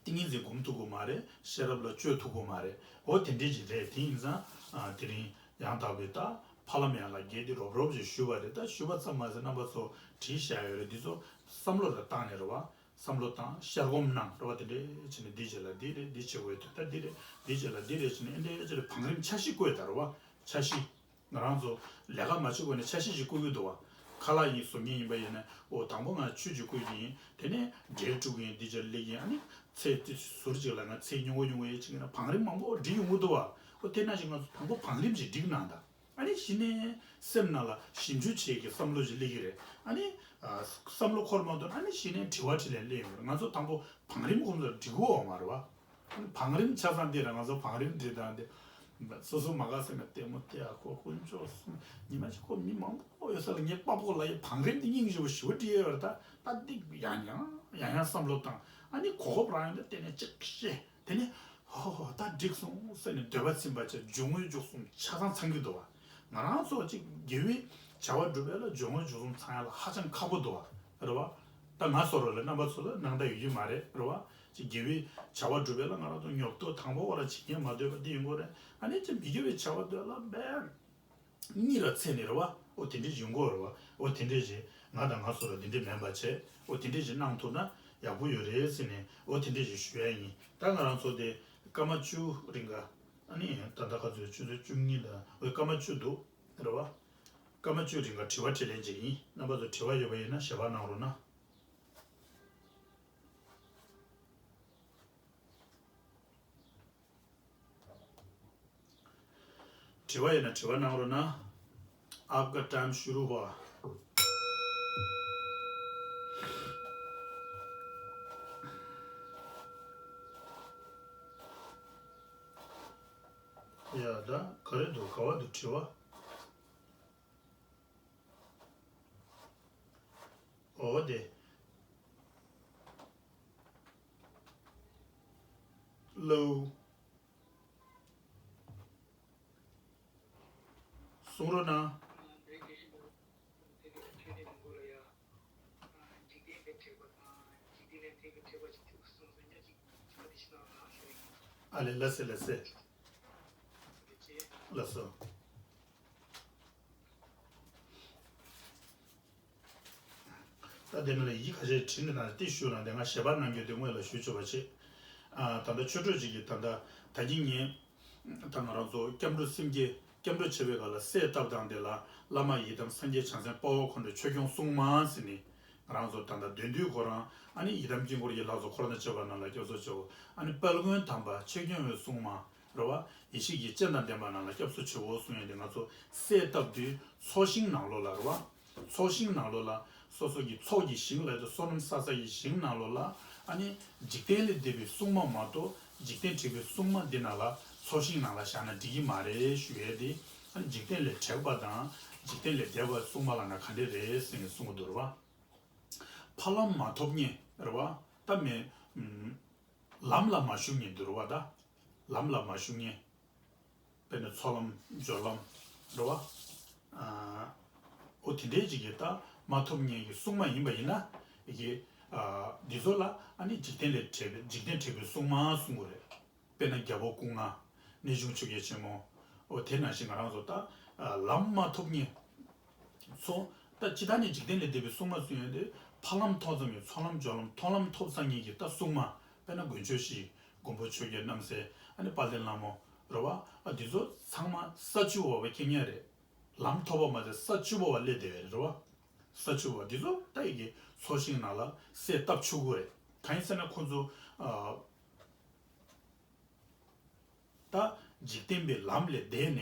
ཏིང་ངེ་འཛིན་སྒོམ་ཐུབ་ཀྱི་མ་རེད། ཤེས་རབ་ལ་དཔྱོད་ཐུབ་ཀྱི་མ་རེད། འོ་དེ་འདྲས་ཅིག་རེད། དེ་ཡིན་ཙང་ཨ་དེ་རིང་ཡང་དག་པའི་ད་ཕ་ལམ་ཡན་ལག་བརྒྱད་དེ་རོབ་རོབ་ཅིག་ཞུས་པ་རེད། ད་ཞུས་པ་ཙམ་མ་ཟད་རྣམ་པ་ཚོ་བྲིས་བཞག་ཡོད་རེད། འདི་ཚོ་བསམ་བློ་རེ་བཏང་ནས་རེད་བ། བསམ་བློ་བཏང་། ཤར་སྒོམ་གནང་། རེད་བ། དེ་འདྲས་བྱས་ནས་འདི་རྗེས་ལ་འདི་རེད། འདི་བྱེད་དགོས་དོན་དག་འདི་རེད། འདི་རྗེས་ལ་འདི་རེད་བྱས་ནས་ཨེ་འདྲས་ཅིག་རེད། བང་རིམ་འཆར་གཞི་བཀོད་ད་རེད་བ། འཆར་གཞི། ང་རང་ཚོ་ལས་ཀ་མ་བྱེད་གོང་ནས་འཆར་གཞི་ཞིག་བཀོད་ཀྱི་འདུག་བ། ཁ་ལག་ཡིན་བཟོ་མཁན་ཡིན་པ་ཡིན་ན། འོ་དང་པོ་ང་ཆུ་ཅིག་བསྐོལ་གྱི་ཡིན། དེ་ནས་འབྲས་དཀྲུག་གི་ཡིན། འདི་རྗེས་ལ་སླེབས་ཀྱི་ཡིན། ཨ་ནི་ཚེ་འདི་ཟུར་ཅིག་ལ་ང་ཚེ་ཉུང་ངུ་ཉུང་ངུ་ཡིན་ཅིག་ཡིན་ན་བང་རིམ་མང་པོ་སྒྲིག་ཡོང་གི་འདུག་བ། འོ་དེ་ནང་བཞིན་ང་ཚོ་དང་པོ་བང་རིམ་ཅིག་སྒྲིག་གནང་དང་། ཨ་ནི་གཞི་ནས་སེམས་ནང་ལ་ཞིབ་འཇུག་བྱེད་ཀྱི་བསམ་བློ་ཞིག་སླེབས་ཀྱི་རེད། ཨ་ནི་ཨ་བསམ་བློ་འཁོར་མ་ཐུབ་ན་ཨ་ནི་གཞི་ནས་དྲི་བ་དྲིས་ལན་སླེབས་ཡོང་རེད། ང་ཚོ་དང་པོ་བང་རིམ་ཁོ་ཚོ་སྒྲིག་གི་ཡོད་མ་རེད་བ། ཨ་ནི་བང་རིམ་ཆ་ཚང་འདི་རེད། ང་ཚོ་བང་རིམ་སྒྲིག་སྟངས་འདི། སོ་སོ་མ་དགའ་ཟེར་ན་ལྟད་མོ་བལྟས། ཨ་ཁོ་དཀོན་མཆོག་གསུམ། ཉི་མ་གཅིག་ཁོ་མི་མང་པོ་ཡོད་ས་ལ་ངས་པགས་པོ་ལ་ཡི་བང་རིམ་འདི་སྙིང་རྗེ་པོ་ཞེ་པོ་སྒྲིག་ཡོད་རེད། ད་ད་འདི་ཡང་ཡང་ཡང་ཡང་བསམ་བློ་བཏང་། ཨ་ནི་གོ་སྐབས་རག་ཡོང་དུས་དེ་ནས་གཅིག་བཤད། དེ་ནས་ཧོ་ཧོ་ད་འགྲིག་སོང་ཟེར་ནས་འདོད་པ་ཚིམ་པ་བྱས། སྦྱོར་དངོས་མཇུག་གསུམ་ཆ་ཚང་ཚང་གི་འདུག་བ། ང་རང་ཚོ་གཅིག་དགེ་བའི་བྱ་བ་སྒྲུབ་པ་ལ་སྦྱོར་དངོས་མཇུག་གསུམ་ཚང་ཡ་ལ་ཧ་ཅང་ཁག་པོ་འདུག་བ། རེད་བ། ད་ང་བཟོ་འདྲ་ལ་རྣམ་པ་ཚོ་ལ་སྣང་དག་ཡོད་ཀྱི་མ་རེད། རེད་བ། གཅིག་དགེ་བའི་བྱ་བ་སྒྲུབ་པ་ལ་ང་རང་ཚོ་ཉོབ་ཏོ་དང་པོ་བ་ལ་བྱེད་མཁན་མ་འདོད་པ་འདི་ཡོང་གི་རེད། ཨ་ནི་གཅིག་མི་དགེ་བའི་བྱ་བ་འདོད་ལ་བས། གཉིས་ལ་ཚད་ནས་རེད་བ། འོ་དེ་འདྲས་ཡོང་གི་རེད་བ། འོ་དེ་འདྲས་ཞིག་ང་དང་ང་སོགས་ལ་འདི་འདྲས་མིན་པ་བྱས། འོ་དེ་འདྲས་ཞིག་གནང་ཐུབ་ན་ཡག་པོ་ཡོད་རེད་ཟེར་ནས། འོ་དེ་འདྲས་ཞིག་ཞུ་ཡ་ཡིན། ད་ང་རང་ཚོ་དེ་སྐར་མ་བཅུ་རིང་ག་ཨ་ནི་ད་ལྟ་ག་ཚོད། ཆུ་ཚོད་བཅུ་གཉིས་ལ། འོ་སྐར་མ་བཅུ་འདུག་རེད་བ། སྐར་མ་བཅུ་རིང་ག་དྲི་བ་དྲིས་ལན་ཅིག་ཡིན། རྣམ་པ་ཚོ་དྲི་བ་ཡོད་པ་ཡིན་ན་ཞལ་པར་གནང་རོགས་གནང་། དྲི་བ་ཡོད་ན་དྲི་བ་གནང་རོགས་གནང་། आपका टाइम शुरू हुआ। ད་ག་རེ་འདུག་ག་བ་འདུག་དྲི་བ། འོ་དེ། ལའུ། གསུང་རོགས་གནང་། ཨ་ལས། ལགས་སེ། ལགས་སེ། ལགས་སོ། ད་དེ་ནང་ལ་ཡིག་ཁ་ཤས་བྲིས་ནས་དང་ཏི་ཞུ་ན་དེ་སྔ་ཞལ་པར་གནང་རྒྱུ་དེ་སྔོན་ལ་ཞུ་ཆོག་པ་བྱེད། ཨ། ད་ལྟ་ཆོས་གྲོགས་ཅིག་གིས་ད་ལྟ་ད་གིན་ངས་ད་ང་རང་ཚོ་སྐྱབས་འགྲོ་སེམས་བསྐྱེད་སྐྱབས་འགྲོ་བྱེད་པའི་སྐབས་ལ་གསལ་བཏབ་སྟངས་དེ་ལ་བླ་མ་ཡི་དམ་སངས་རྒྱས་བྱང་སེམས་དཔའ་བོ་ཁོང་ཁྲོ་ཆོས་སྐྱོང་སྲུང་མ་ཟེར་ནས་ང་རང་ཚོ་ད་ལྟ་འདོན་དུས་ཁོ་རང་ཨ་ནི་ཡི་དམ་དཀྱིལ་འཁོར་གྱི་ལྷ་ཚོགས་འཁོར་དང་བཅས་པ་རྣམས་ལ་སྐྱབས་སུ་མཆིའོ། ཨ་ནི་དཔལ་མགོན་དམ་པ་ཆོས་སྐྱོང་བའི་སྲུང་མ། རེད་བ། ཡེ་ཤེས་ཀྱི་སྤྱན་དང་ལྡན་པ་རྣམས་ལ་སྐྱབས་སུ་མཆིའོ་གསུང་ཡས་དེ་ང་ཚོ་གསལ་བཏབ་དུས་ཚོགས་ཞིང་ནང་ལོགས་ལ་རེད་བ། ཚོགས་ཞིང་ནང་ལོགས་ལ་སོ་སོ་གི་ཚོགས་ཀྱི་ཞིང་ལ་བསོད་ནམས་བསགས་ས་ཡི་ཞིང་ནང་ལོགས་ལ་ཨ་ནི་འཇིག་རྟེན་ལས་འདས་པའི་སྲུང་མ་མ་གཏོགས་འཇིག་རྟེན་དྲེགས་པའི་སྲུང་མ་འདི་ནང་ལ་ཚོགས་ཞིང་ནང་ལ་བཞག་ན་འགྲིག་གི་མ་རེད་ཞུ་ཡས་དེ། ཨ་ནི་འཇིག་རྟེན་ལས་དྲེགས་པ་དང་འཇིག་རྟེན་ལས་འདས་པའི་སྲུང་མ་ལབ་ན་ག་འདྲས་རེད་ཟེར་ནས་གསུང་གི་འདུག་རེད་བ། ཕ་ལམ་མ་ཐོབ་མཁན་རེད་བ། ད་མེད། ལམ་ལ་མ་ཞུགས་མཁན་འདུག་རེད་བ་ད། ལམ་ལ་མ་ཞུགས་མཁན། དཔེར་ན་ཚོགས་ལམ་སྦྱོར་ལམ་རེད་བ། ཨ། འོ་དེ་འདྲའི་ཅིག་གིས་ད་མ་ཐོབ་མཁན་གྱི་སྲུང་མ་ཡིན་པ་ཡིན་ན། ཡི་གེ་ཨ། འདི་ཚོ་ལ་ཨ་ནི་འཇིག་རྟེན་ལས་དྲེགས་པའི་འཇིག་རྟེན་དྲེགས་པའི་སྲུང་མ་གསུང་གི་རེད། དཔེར་ན་རྒྱལ་པོ་སྐུ་ལྔ། གནས་ཆུང་ཆུ་སྐྱེས་ཆེན་མོ། འོ་དེ་ནང་བཞིན་ང་རང་ཚོ་ད་ཨ། ལམ་མ་ཐོབ་མཁན་ཚོ། ད་ཇི་ལྟར་ནི་འཇིག་རྟེན་ལས་འདས་པའི་སྲུང་མ་གསུང་ཡས་དེ་ཕ་ལམ་ཐོབ་ཙམ་གྱི་ཚོགས་ལམ་སྦྱོར་ལམ་མཐོང་ལམ་ཐོབ་ཚར་མཁན་གྱི་ད་སྲུང་མ། དཔེར་ན་མགོན་ཆེན་བཞི། མགོན་པོ་ཆོས་རྒྱལ་རྣམ་སྲས། ཨ་ནི་དཔལ་ལྡན་ལྷ་མོ། རེད་བ། ཨ་འདི་ཚོ་ཚང་མ་ས་བཅུ་པ་བ་ཁེ་ཉན་རེད། ལམ་ཐོབ་པ་མ་ཟད་ས་བཅུ་པ་བ་སླེབས་བསྡད་པ་རེད་བ། ས་བཅུ་པ་འདི་ཚོ་ད་ཡི་གེ་ཚོགས་ཞིང་ནང་ལ་གསལ་བཏབ་ཆོག་གི་རེད། གང་ཡིན་ཟེར་ན་ཁོ་ཚོ་ཨ། ད་འཇིག་རྟེན་པའི་ལམ་ལས་འདས་ནས་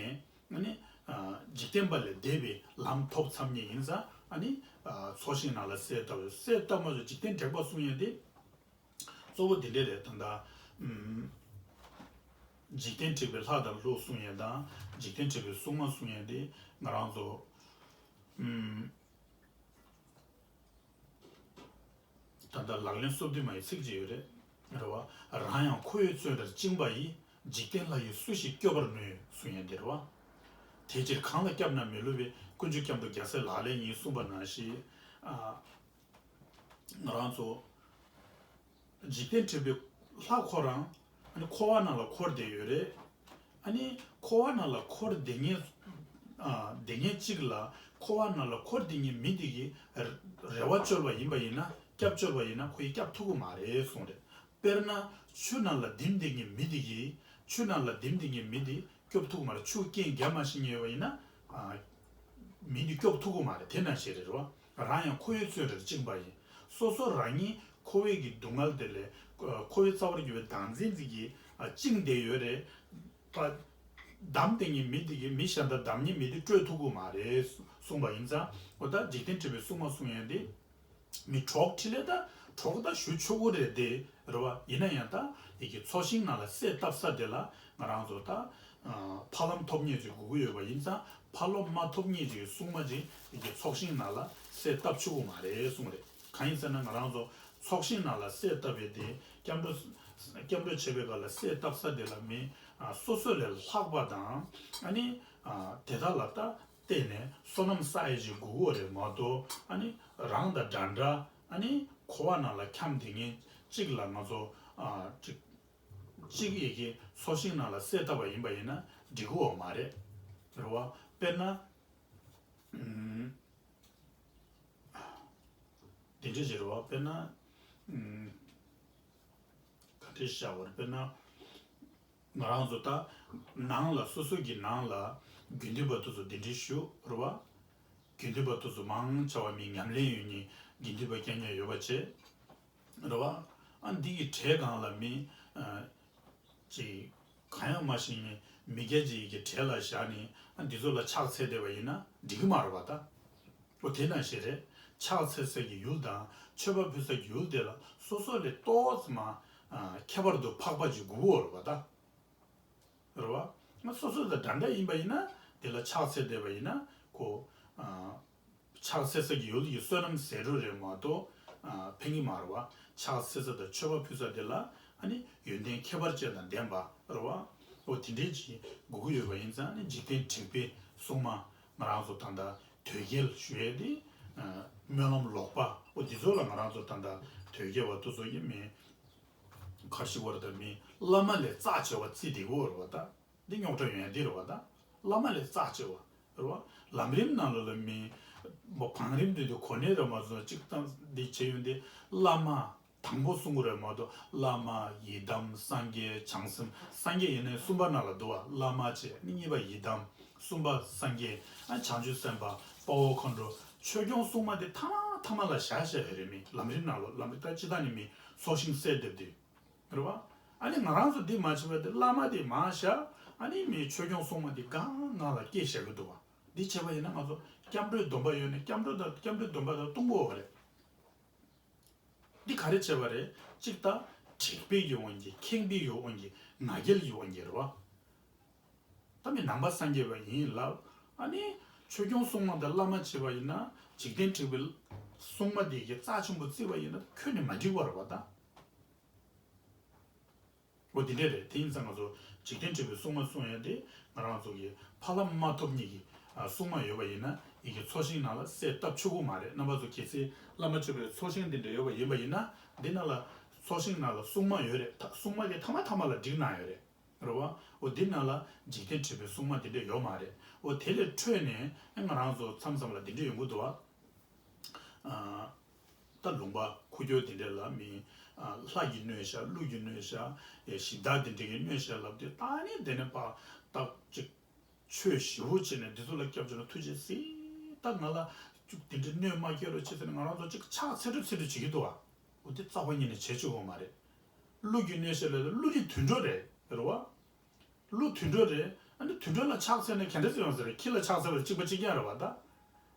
ཨ་ནི་ཨ། འཇིག་རྟེན་པ་ལས་འདས་པའི་ལམ་ཐོབ་ཚར་མཁན་ཡིན་ཙང་ཨ་ནི་ཨ། ཚོགས་ཞིང་ནང་ལ་གསལ་བཏབ་ཡོད། གསལ་བཏབ་མ་ཟད་འཇིག་རྟེན་དྲེགས་པ་གསུང་ཡས་དེ། གཙོ་བོ་འདི་འདྲས་རེད་ད་ལྟ། ཨུམ། འཇིག་རྟེན་དྲེགས་པའི་ལྷ་དང་ཀླུ་གསུང་ཡས་དང་འཇིག་རྟེན་དྲེགས་པའི་སྲུང་མ་གསུང་ཡས་དེ་ང་རང་ཚོ། ཨུམ། ད་ལྟ་ལག་ལེན་སོ་བདུན་མ་ཡི་ཚིག་ཅིག་ཡོད་རེད། རེད་བ། རང་ཡང་ཁོ་བོས་བཙོན་རར་བཅིངས་པ་ཡིས། འཇིག་རྟེན་ལྷ་ཡིས་སུ་ཞིག་སྐྱོབ་པར་ནུས། གསུང་ཡས་འདི་རེད་བ། དེ་ཕྱིར་གང་ལ་སྐྱབས་ན་མི་བསླུ་བའི། ཀུན་སྤྱོད་སྐྱབས་འགྲོ་རྒྱལ་སྲས་ལག་ལེན་ཡིན། གསུངས་པ་ནང་བཞིན། ཨ། ང་རང་ཚོ་འཇིག་རྟེན་དྲེགས་པའི་ལྷ་ཁོ་རང་ཨ་ནི་འཁོར་བ་ནང་ལ་འཁོར་བསྡད་ཡོད་རེད། ཨ་ནི་འཁོར་བ་ནང་ལ་འཁོར་བསྡད་མཁན་ཨ། བསྡད་མཁན་གཅིག་ལ་འཁོར་བ་ནང་ལ་འཁོར་བསྡད་མཁན་མི་དེ་གིས་རེ་བ་བཅོལ་བ་ཡིན་པ་ཡིན་ན། སྐྱབས་བཅོལ་བ་ཡིན་ན་ཁོ་ཡིས་སྐྱབས་ཐུབ་ཀྱི་མ་རེད་གསུངས་རེད། དཔེར་ན་ཆུ་ནང་ལ་ལྡིང་བསྡད་མཁན་མི་དེ་གིས་ཆུ་ནང་ལ་ལྡིང་བསྡད་མཁན་མི་དེ་སྐྱོབ་ཐུབ་ཀྱི་མ་རེད། ཆུ་རྐྱེན་རྒྱབ་མ་ཤེས་མཁན་ཡོད་པ་ཡིན་ན། ཨ། མི་འདི་སྐྱོབ་ཐུབ་ཀྱི་མ་རེད། དེ་ནང་བཞིན་རེད་རོ། རང་ཡང་འཁོར་བའི་བཙོན་རར་བཅིངས་པ་ཡིན། སོ་སོ་རང་ཉིད་འཁོར་བའི་གི་སྡུག་བསྔལ་དེ་ལས་འཁོར་བའི་རྩ་བར་གྱུར་པའི་བདག་འཛིན་འདི་གིས་བཅིངས་བསྡད་ཡོད་རེད། བསྡམས་བསྡད་མཁན་མི་འདི་གིས་མི་གཞན་དག་བསྡམ་མཁན་མི་འདི་སྐྲོད་ཐུབ་ཀྱི་མ་རེད་གསུངས་པ་ཡིན་ཙང་། འོ་ད་འཇིག་རྟེན་དྲེགས་པའི་སྲུང་མ་གསུང་ཡས་འདི། མི་གྲོགས་འཕྲིན་ལས་ད་གྲོགས་ད་ཞུ་ཆོག་གི་རེད་དེ། རེད་བ། ཡིན་ན་ཡང་ད་ཡི་གེ་ཚོགས་ཞིང་ནང་ལ་གསལ་བཏབ་ས་དེ་ལ་ང་རང་ཚོ་ད་ཕ་ལམ་ཐོབ་མཁན་ཅིག་དགོས་ཀྱི་ཡོད་པ་ཡིན་ཙང་། ཕ་ལམ་མ་ཐོབ་མཁན་ཅིག་གི་སྲུང་མ་ཅིག་ཡི་གེ་ཚོགས་ཞིང་ནང་ལ་གསལ་བཏབ་ཆོག་གི་མ་རེད་གསུངས་རེད། གང་ཡིན་ཟེར་ན་ང་རང་ཚོ་ཚོགས་ཞིང་ནང་ལ་གསལ་བཏབ་པའི་དེ་སྐྱབས་འགྲོ་སྐྱབས་འགྲོ་བྱེད་པའི་སྐབས་ལ་གསལ་བཏབ་ས་དེ་ལ་མི་སོ་སོ་ལས་ལྷག་པ་དང་ཨ་ནི་དེ་དག་ལ་ད། བརྟེན་ནས་བསོད་ནམས་བསགས་ཡས་ཅིག་དགོས་ཀྱི་རེད་མ་གཏོགས། ཨ་ནི་རང་དང་འདྲ་འདྲ་ཨ་ནི་འཁོར་བ་ནང་ལ་འཁྱམས་བསྡད་མཁན་གཅིག་ལ་ང་ཚོ་ཨ་གཅིག་གཅིག་ཡི་གེ་ཚོགས་ཞིང་ནང་ལ་གསལ་བཏབ་པ་ཡིན་པ་ཡིན་ན་འགྲིག་གི་ཡོད་མ་རེད། རེད་བ། དཔེར་ན། ཨུམ། འདི་འདྲ་ཞིག་རེད་བ། དཔེར་ན། ཨུམ། ག་འདྲ་བཤད་པ་རེད། དཔེར་ན། ང་རང་ཚོ་ད་ནང་ལ་སོ་སོ་གི་ནང་ལ་དགེ་འདུན་པ་དེ་ཚོ་གདན་འདྲེན་ཞུ་རེད་བ། དགེ་འདུན་པ་དེ་ཚོ་མང་ཆེ་བ་མི་ཉམས་ལེན་ཡོད་མཁན་དགེ་འདུན་པ་རྐྱང་རྐྱང་ཡོད་པ་བྱས་རེད་བ། ཨ་འདི་གི་གྲས་སྒང་ལ་མི་ཨ་ཅིག་གང་ཡང་མ་ཤེས་མཁན་མི་སྐྱ་ཅིག་གི་གྲས་ལ་བཞག་ནས་ཨ་འདི་ཚོ་ལ་ཕྱག་འཚལ་བསྡད་པ་ཡིན་ན་འགྲིག་གི་མ་རེད་བ་ད། འོ་དེ་ནང་བཞིན་རེད། ཕྱག་འཚལ་ས་ཀྱི་ཡུལ་དང་མཆོད་པ་ཕུལ་ས་ཀྱི་ཡུལ་དེ་ལ་སོ་སོ་ལས་ཏོག་ཙམ་མ་ཨ་ཁྱད་པར་དུ་འཕགས་པ་ཅིག་དགོས་ཀྱི་ཡོད་རེད་བ་ད། རེད་བ། ང་སོ་སོ་དང་འདྲ་འདྲ་ཡིན་པ་ཡིན་ན། དེ་ལ་ཕྱག་འཚལ་བསྡད་པ་ཡིན་ན་ཁོ། ཨ། ཕྱག་འཚལ་ས་གི་ཡུལ་གྱི་བསོད་ནམས་ཟད་འགྲོ་རེད་མ་གཏོགས། ཨ། ཕན་གྱི་མ་རེད་བ། ཕྱག་འཚལ་ས་དང་མཆོད་པ་ཕུལ་ས་དེ་ལ་ཨ་ནི་ཡོན་ཏན་ཁྱད་པར་ཅན་དང་ལྡན་པ་རེད་བ། འོ་དེ་འདྲའི་ཅིག་དགོས་ཀྱི་ཡོད་པ་ཡིན་ཙང་ནི་འཇིག་རྟེན་དྲེགས་པའི་སྲུང་མ། ང་རང་ཚོ་ད་ལྟ་དོལ་རྒྱལ་ཞུ་ཡས་དེ། ཨ། སྨོན་ལམ་ལོག་པ། འོ་དེ་ཚོ་ལ་ང་རང་ཚོ་ད་ལྟ་དོལ་རྒྱལ་བ་དེ་ཚོ་ཡིན་མིན། གར་ཞིག་བར་དུ་མི་བླ་མ་ལས་རྩ་ཆེ་བ་བརྩི་བསྡད་ཀྱི་ཡོད་རེད་བ་ད། འདི་རྙོག་དྲ་ཡོང་ཡ་འདི་རེད་བ་ད། བླ་མ་ལས་རྩ་ཆེ་བ་རེད་བ། ལམ་རིམ་ནང་ལོགས་ལ་མི་བང་རིམ་འདི་འདི་གོ་གནས་རེད་མ་སོང་གཅིག་ཏང་འདི་བྱེད་ཡོང་དེ། བླ་མ་དང་པོ་གསུང་གི་རེད་མ་གཏོགས། བླ་མ་ཡི་དམ་སངས་རྒྱས་བྱང་སེམས། སངས་རྒྱས་ཡིན་ནའི་གསུམ་པ་ནང་ལ་འདུ་བ། བླ་མ་བྱས་ནི་གཉིས་པ་ཡི་དམ། གསུམ་པ་སངས་རྒྱས། ཨ། བྱང་ཆུབ་སེམས་དཔའ། དཔའ་བོ་མཁའ་འགྲོ། ཆོས་སྐྱོང་སྲུང་མ་དེ་ཐ་མ་ཐ་མ་ལ་བཞག་བཞག་ཡོད་རེད། མི་ལམ་རིམ་ནང་ལོགས་ལམ་རིམ་ད་ཅི་ལྟ་ནི་མི་ཚོགས་ཞིང་གསལ་འདེབས་དེ། རེད་བ། ཨ་ནི་ང་རང་ཚོ་འདི་མ་བྱེད་པ་དེ་བླ་མ་དེ་མར་བཞག་ཨ་ནི་མི་ཆོས་སྐྱོང་སྲུང་མ་དེ་སྒང་སྒང་ལ་སྐད་བཞག་གི་འདུག་བ། འདི་བྱས་པ་ཡིན་ན་ང་ཚོ་སྐྱབས་འགྲོའི་སྡོམ་པ་ཡོད་ནས་སྐྱབས་འགྲོ་དང་སྐྱབས་འགྲོའི་སྡོམ་པ་དང་སྟོང་པ་ཡོད་རེད། འདི་ག་རེ་བྱས་པ་རེད། གཅིག་ད་དྲེགས་པའི་གི་དབང་གིས། ཁེངས་པའི་གི་དབང་གིས། ང་རྒྱལ་གྱི་དབང་གིས་རེད་བ། ད་མི་ནང་པ་སངས་རྒྱས་པ་ཡིན་ལབ། ཨ་ནི་ཆོས་སྐྱོང་སྲུང་མ་དང་བླ་མ་བྱས་པ་ཡིན་ན། འཇིག་རྟེན་དྲེགས་པའི་སྲུང་མ་དེ་གི་རྩ་ཆེན་པོ་བརྩིས་པ་ཡིན་ན་ཁྱོན་ནས་མ་འགྲིག་པ་རེད་བ་ད། འོ་དེ་འདྲས་རེད། དེ་ཡིན་ཙང་ང་ཚོ་འཇིག་རྟེན་དྲེགས་པའི་སྲུང་མ་སྲུང་ཡ་དེ་ང་རང་ཚོ་གི་ཕ་བླ་མ་མ་ཐོབ་གཉིས་ཀྱི། ཨ། སྲུང་མ་ཡོད་པ་ཡིན་ན་ཡི་གེ་ཚོགས་ཞིང་ནང་ལ་གསལ་བཏབ་ཆོག་གི་མ་རེད། རྣམ་པ་ཚོ་གལ་སྲིད་བླ་མ་མཆོད་པའི་ཚོགས་ཞིང་འདི་འདྲ་ཡོད་པ་ཡིན་པ་ཡིན་ན། འདི་ནང་ལ་ཚོགས་ཞིང་ནང་ལ་སྲུང་མ་ཡོད་རེད། ད་སྲུང་མ་དེ་ཐ་མ་ཐ་མ་ལ་བསྒྲིགས་གནང་ཡོད་རེད། རེད་བ། འོ་འདི་ནང་ལ་འཇིག་རྟེན་དྲེགས་པའི་སྲུང་མ་འདི་འདྲ་ཡོད་མ་རེད། འོ་དེ་ལས་འཕྲོས་ནས་ང་རང་ཚོ་མཚམས་མཚམས་ལ་འདི་འདྲ་ཡོང་གི་འདུག་བ། ཨ། ད་ལུང་པ་ཁུག་ཀྱོག་འདི་འདྲ་ལ་མི། ཨ། ལྷ་གིས་གནོད་ཤག་ཀླུ་གིས་གནོད་ཤག་ཡ་གཞི་བདག་འདི་འདྲ་གིས་གནོད་ཤག་ལབ་དུས། ད་ནི་དེ་ནས་ཕར་ད་ཅིག་ཆོས་ཞེ་པོ་བྱས་ནས་འདི་ཚོ་ལ་སྐྱབས་བཅོལ་ན་ཐུགས་རྗེ་གཟིགས། ད་ང་ལ་ཅིག་འདི་འདྲ་གནོད་མ་སྐྱེལ་རོགས་བྱེད་ཟེར་ནས་ང་རང་ཚོ་ཅིག་ཕྱག་འཚལ་འགྲོ་འཚལ་འགྲོ་བྱེད་ཀྱི་འདུག་བ། འོ་དེ་རྩ་བ་ཉིད་ནས་བྱེད་ཆོག་གི་མ་རེད། ཀླུ་གིས་གནོད་ཤག་ལབ་དུས་ཀླུ་དེ་དུད་འགྲོ་རེད། རེད་བ། ཀླུ་དུད་འགྲོ་རེད། ཨ་ནི་དུད་འགྲོ་ལ་ཕྱག་འཚལ་ནས་ག་འདྲ་ཟེར་ཡོང་ཟེར། ཁྱི་ལ་ཕྱག་འཚལ་བ་གཅིག་པ་གཅིག་རྐྱང་རེད་བ་ད།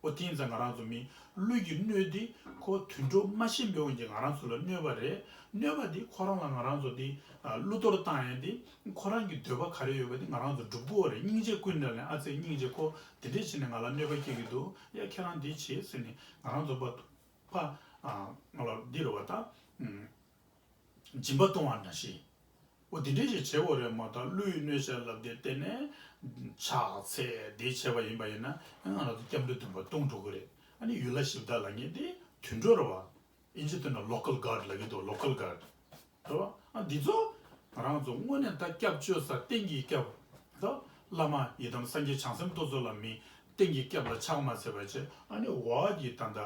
འོ་དེ་ཡིན་ཙང་ང་རང་ཚོ་མི་ཀླུ་གིས་གནོད་དེ་ཁོ་དུད་འགྲོ་མ་ཤེས་པའི་དབང་གིས་ང་རང་ཚོ་ལ་གནོད་པ་རེད། གནོད་པ་དེ་ཁོ་རང་ལ་ང་རང་ཚོ་དེ། ཨ། ཀླུ་གཏོར་བཏང་ཡས་དེ་ཁོ་རང་གི་འདོད་པ་ག་རེ་ཡོད་པ་དེ་ང་རང་ཚོ་སྒྲུབ་དགོས་རེད། སྙིང་རྗེ་ཀུན་ནས་ལེན། ཨ་ཙི་སྙིང་རྗེ། ཁོ་དེ་འདྲས་བྱས་ནས་ང་ལ་གནོད་པ་སྐྱེལ་གྱི་འདུག་ཡ་ཁྱེད་རང་འདི་བྱེད་ཟེར་ནས་ང་རང་ཚོ་ཕར། ཕར། ཨ། ང་ལ་འདི་རེད་བ་ད། ཨུམ། སྦྱིན་པ་གཏོང་བ་ནང་བཞིན། འོ་དེ་འདྲས་ཅིག་བྱེད་དགོས་རེད་མ་གཏོགས། ཀླུ་ཡིས་གནོད་ཤག་ལབ་དེ་བལྟས་ནས་ཕྱག་འཚལ་དེ་བྱས་པ་ཡིན་པ་ཡིན་ན། ང་རང་ཚོ་སྐྱབས་འགྲོའི་སྡོམ་པ་སྟོང་འགྲོ་གི་རེད། ཨ་ནི་ཡུལ་ལྷ་གཞི་བདག་ལབ་མཁན་དེ་དུད་འགྲོ་རེད་བ། ཨིན་ཇི་ཐོག་ནས་local god ལབ་ཀྱི་འདུག local god རེད་བ། ཨ། འདི་ཚོ་ང་རང་ཚོ་དངོས་གནས་ད་སྐྱབས་བཅོལ་ས་གཏན་གྱི་སྐྱབས། ད་བླ་མ་ཡི་དམ་སངས་རྒྱས་བྱང་སེམས་ཏོག་ཙམ་ལ་མི་གཏན་གྱི་སྐྱབས་ལ་ཕྱག་མ་འཚལ་བ་བྱས། ཨ་ནི་འོག་གི་ད་ལྟ་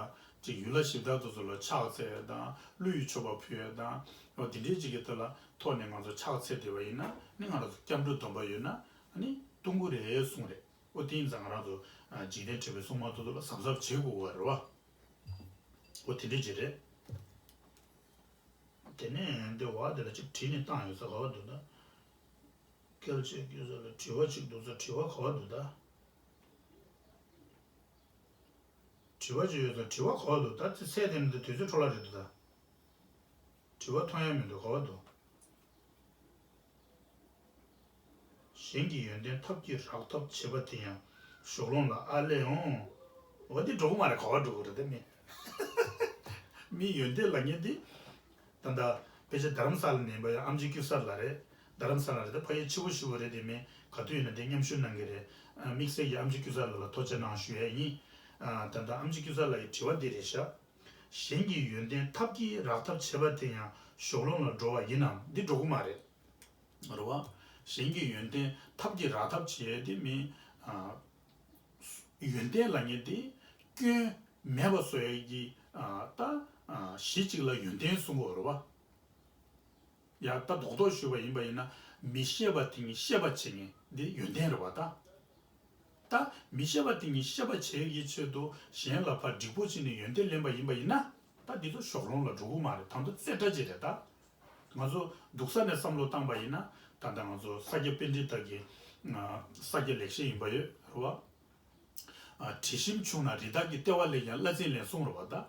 ཅིག་ཡུལ་ལྷ་གཞི་བདག་ཏོག་ཙམ་ལ་ཕྱག་འཚལ་ཡ་དང་། ཀླུ་ཡི་མཆོད་པ་ཕུལ་ཡ་དང་། འོ་དེ་འདྲའི་ཅིག་གི་ཐོག་ལ་ཐོག་ནས་ང་ཚོ་ཕྱག་འཚལ་བསྡད་པ་ཡིན་ན་ནི། ང་རང་ཚོ་སྐྱབས་འགྲོའི་སྡོམ་པ་ཡོད་ན་ཨ་ནི་གཏོང་གི་རེད་གསུངས་རེད། འོ་དེ་ཡིན་ཙང་ང་རང་ཚོ། ཨ། འཇིག་རྟེན་དྲེགས་པའི་སྲུང་མ་ཏོག་ཙམ་ལ་གཟབ་གཟབ་བྱེད་དགོས་པ་རེད་བ། འོ་དེ་འདྲའི་ཅིག་རེད། དེ་ནས་འདི་བ་དེ་ལ་ཅིག་བྲིས་ནས་བཏང་ཡོད་ས་ག་བ་འདུག་ད། སྐད་ཆ་སྐྱོན་ས་ལ་དྲི་བ་ཅིག་འདུག་ས། དྲི་བ་ག་བ་འདུག་ད། དྲི་བ་ཅིག་ཡོད་ས། དྲི་བ་ག་བ་འདུག་ད། དེ་ཚད་དེ་ནི་དུས་ཚོད་འཕྲོ་བརླག་རེད་འདུག་ད། དྲི་བ་མཐོང་ཡ་མི་འདུག་ག་བ་འདུག་གཞན་གྱི་ཡོན་ཏན་ཐབས་ཀྱིས་རག་ཐབས་བྱེད་པ་དེ་ཡང་ཞོགས་ལོང་ལ་ཨ་ལས་འོང་། འོ་དེ་འགྲོ་གི་མ་རེད། ག་བ་འགྲོ་གི་རེད་དེ་མི། མི་ཡོན་ཏན་ལབ་མཁན་དེ། ད་ལྟ་ཕལ་ཆེར་རྡ་རམ་ས་ལ་ནས་ཡིན་པ་ཡང་ཨེམ་ཆི་ཀུ་ས་ལ་རེད། རྡ་རམ་ས་ལ་རེད། ད་ཕ་ཡུལ་ཆེ་པོ་ཞེ་པོ་རེད། དེ་མིན་ག་དུས་ཡིན་ན་དེ་མཉམ་ཞུགས་གནང་གི་རེད། དམིགས་བསལ་གྱི་ཨེམ་ཆི་ཀུ་ས་ལ་ལ་ཐུགས་རྗེ་གནང་ཞུ་ཡས་ཡིན། ད་ལྟ་ཨེམ་ཆི་ཀུ་ས་ལ་ཡི་དྲི་བ་འདི་རེད་ཤག་གཞན་གྱི་ཡོན་ཏན་ཐབས་ཀྱིས་རག་ཐབས་བྱེད་པ་དེ་ཡང་ཞོགས་ལོང་ལ་འགྲོ་བ་ཡིན་ནམ། འདི་འགྲོ་གི་མ་རེད། རེད་བ། གཞན་གྱི་ཡོན་ཏན་ཐབས་ཀྱིས་རག་ཐབས་བྱེད་དེ་མིན། ཨ། ཡོན་ཏན་ལབ་མཁན་དེ་སྐྱོན་མེད་པ་བཟོ་ཡས་ཀྱི། ཨ། ད། ཨ། གཞི་གཅིག་ལ་ཡོན་ཏན་གསུང་གི་ཡོད་རེད་བ། ཡ། ད་རྡོག་རྡོག་ཞུས་པ་ཡིན་པ་ཡིན་ན། མི་ཤེས་པ་དེ་ཉིད་ཤེས་པ་བྱེད་མཁན་འདི་ཡོན་ཏན་རེད་བ་ད། ད་མི་ཤེས་པ་དེ་ཉིད་ཤེས་པ་བྱེད་ཀྱི་ཆེད་དུ་གཞན་ལ་ཕར་འགྲིག་པོ་བྱས་ནས་ཡོན་ཏན་ལེན་པ་ཡིན་པ་ཡིན་ན། ད་འདི་ཚོ་ཞོགས་ལོང་ལ་འགྲོ་གི་མ་རེད། ད་དུང་རྩེ་གྲ་ཅིག་རེད་ད། ང་ཚོ་སྡུག་ས་ནས་བསམ་བློ་བཏང་པ་ཡིན་ན། ད་ལྟ་ང་ཚོ་ས་སྐྱ་པཎྜི་ཏ་གི། ཨ། ས་སྐྱ་ལེགས་བཤད་ཡིན་པ་ཡོད་རེད་བ། ཨ། དྲི་ཞིམ་ཆུང་ན་རི་དྭགས་ཀྱི་ལྟེ་བ་ལས་ཀྱང་སླ་བརྩི་ལེན་གསུངས་རེད་བ་ད།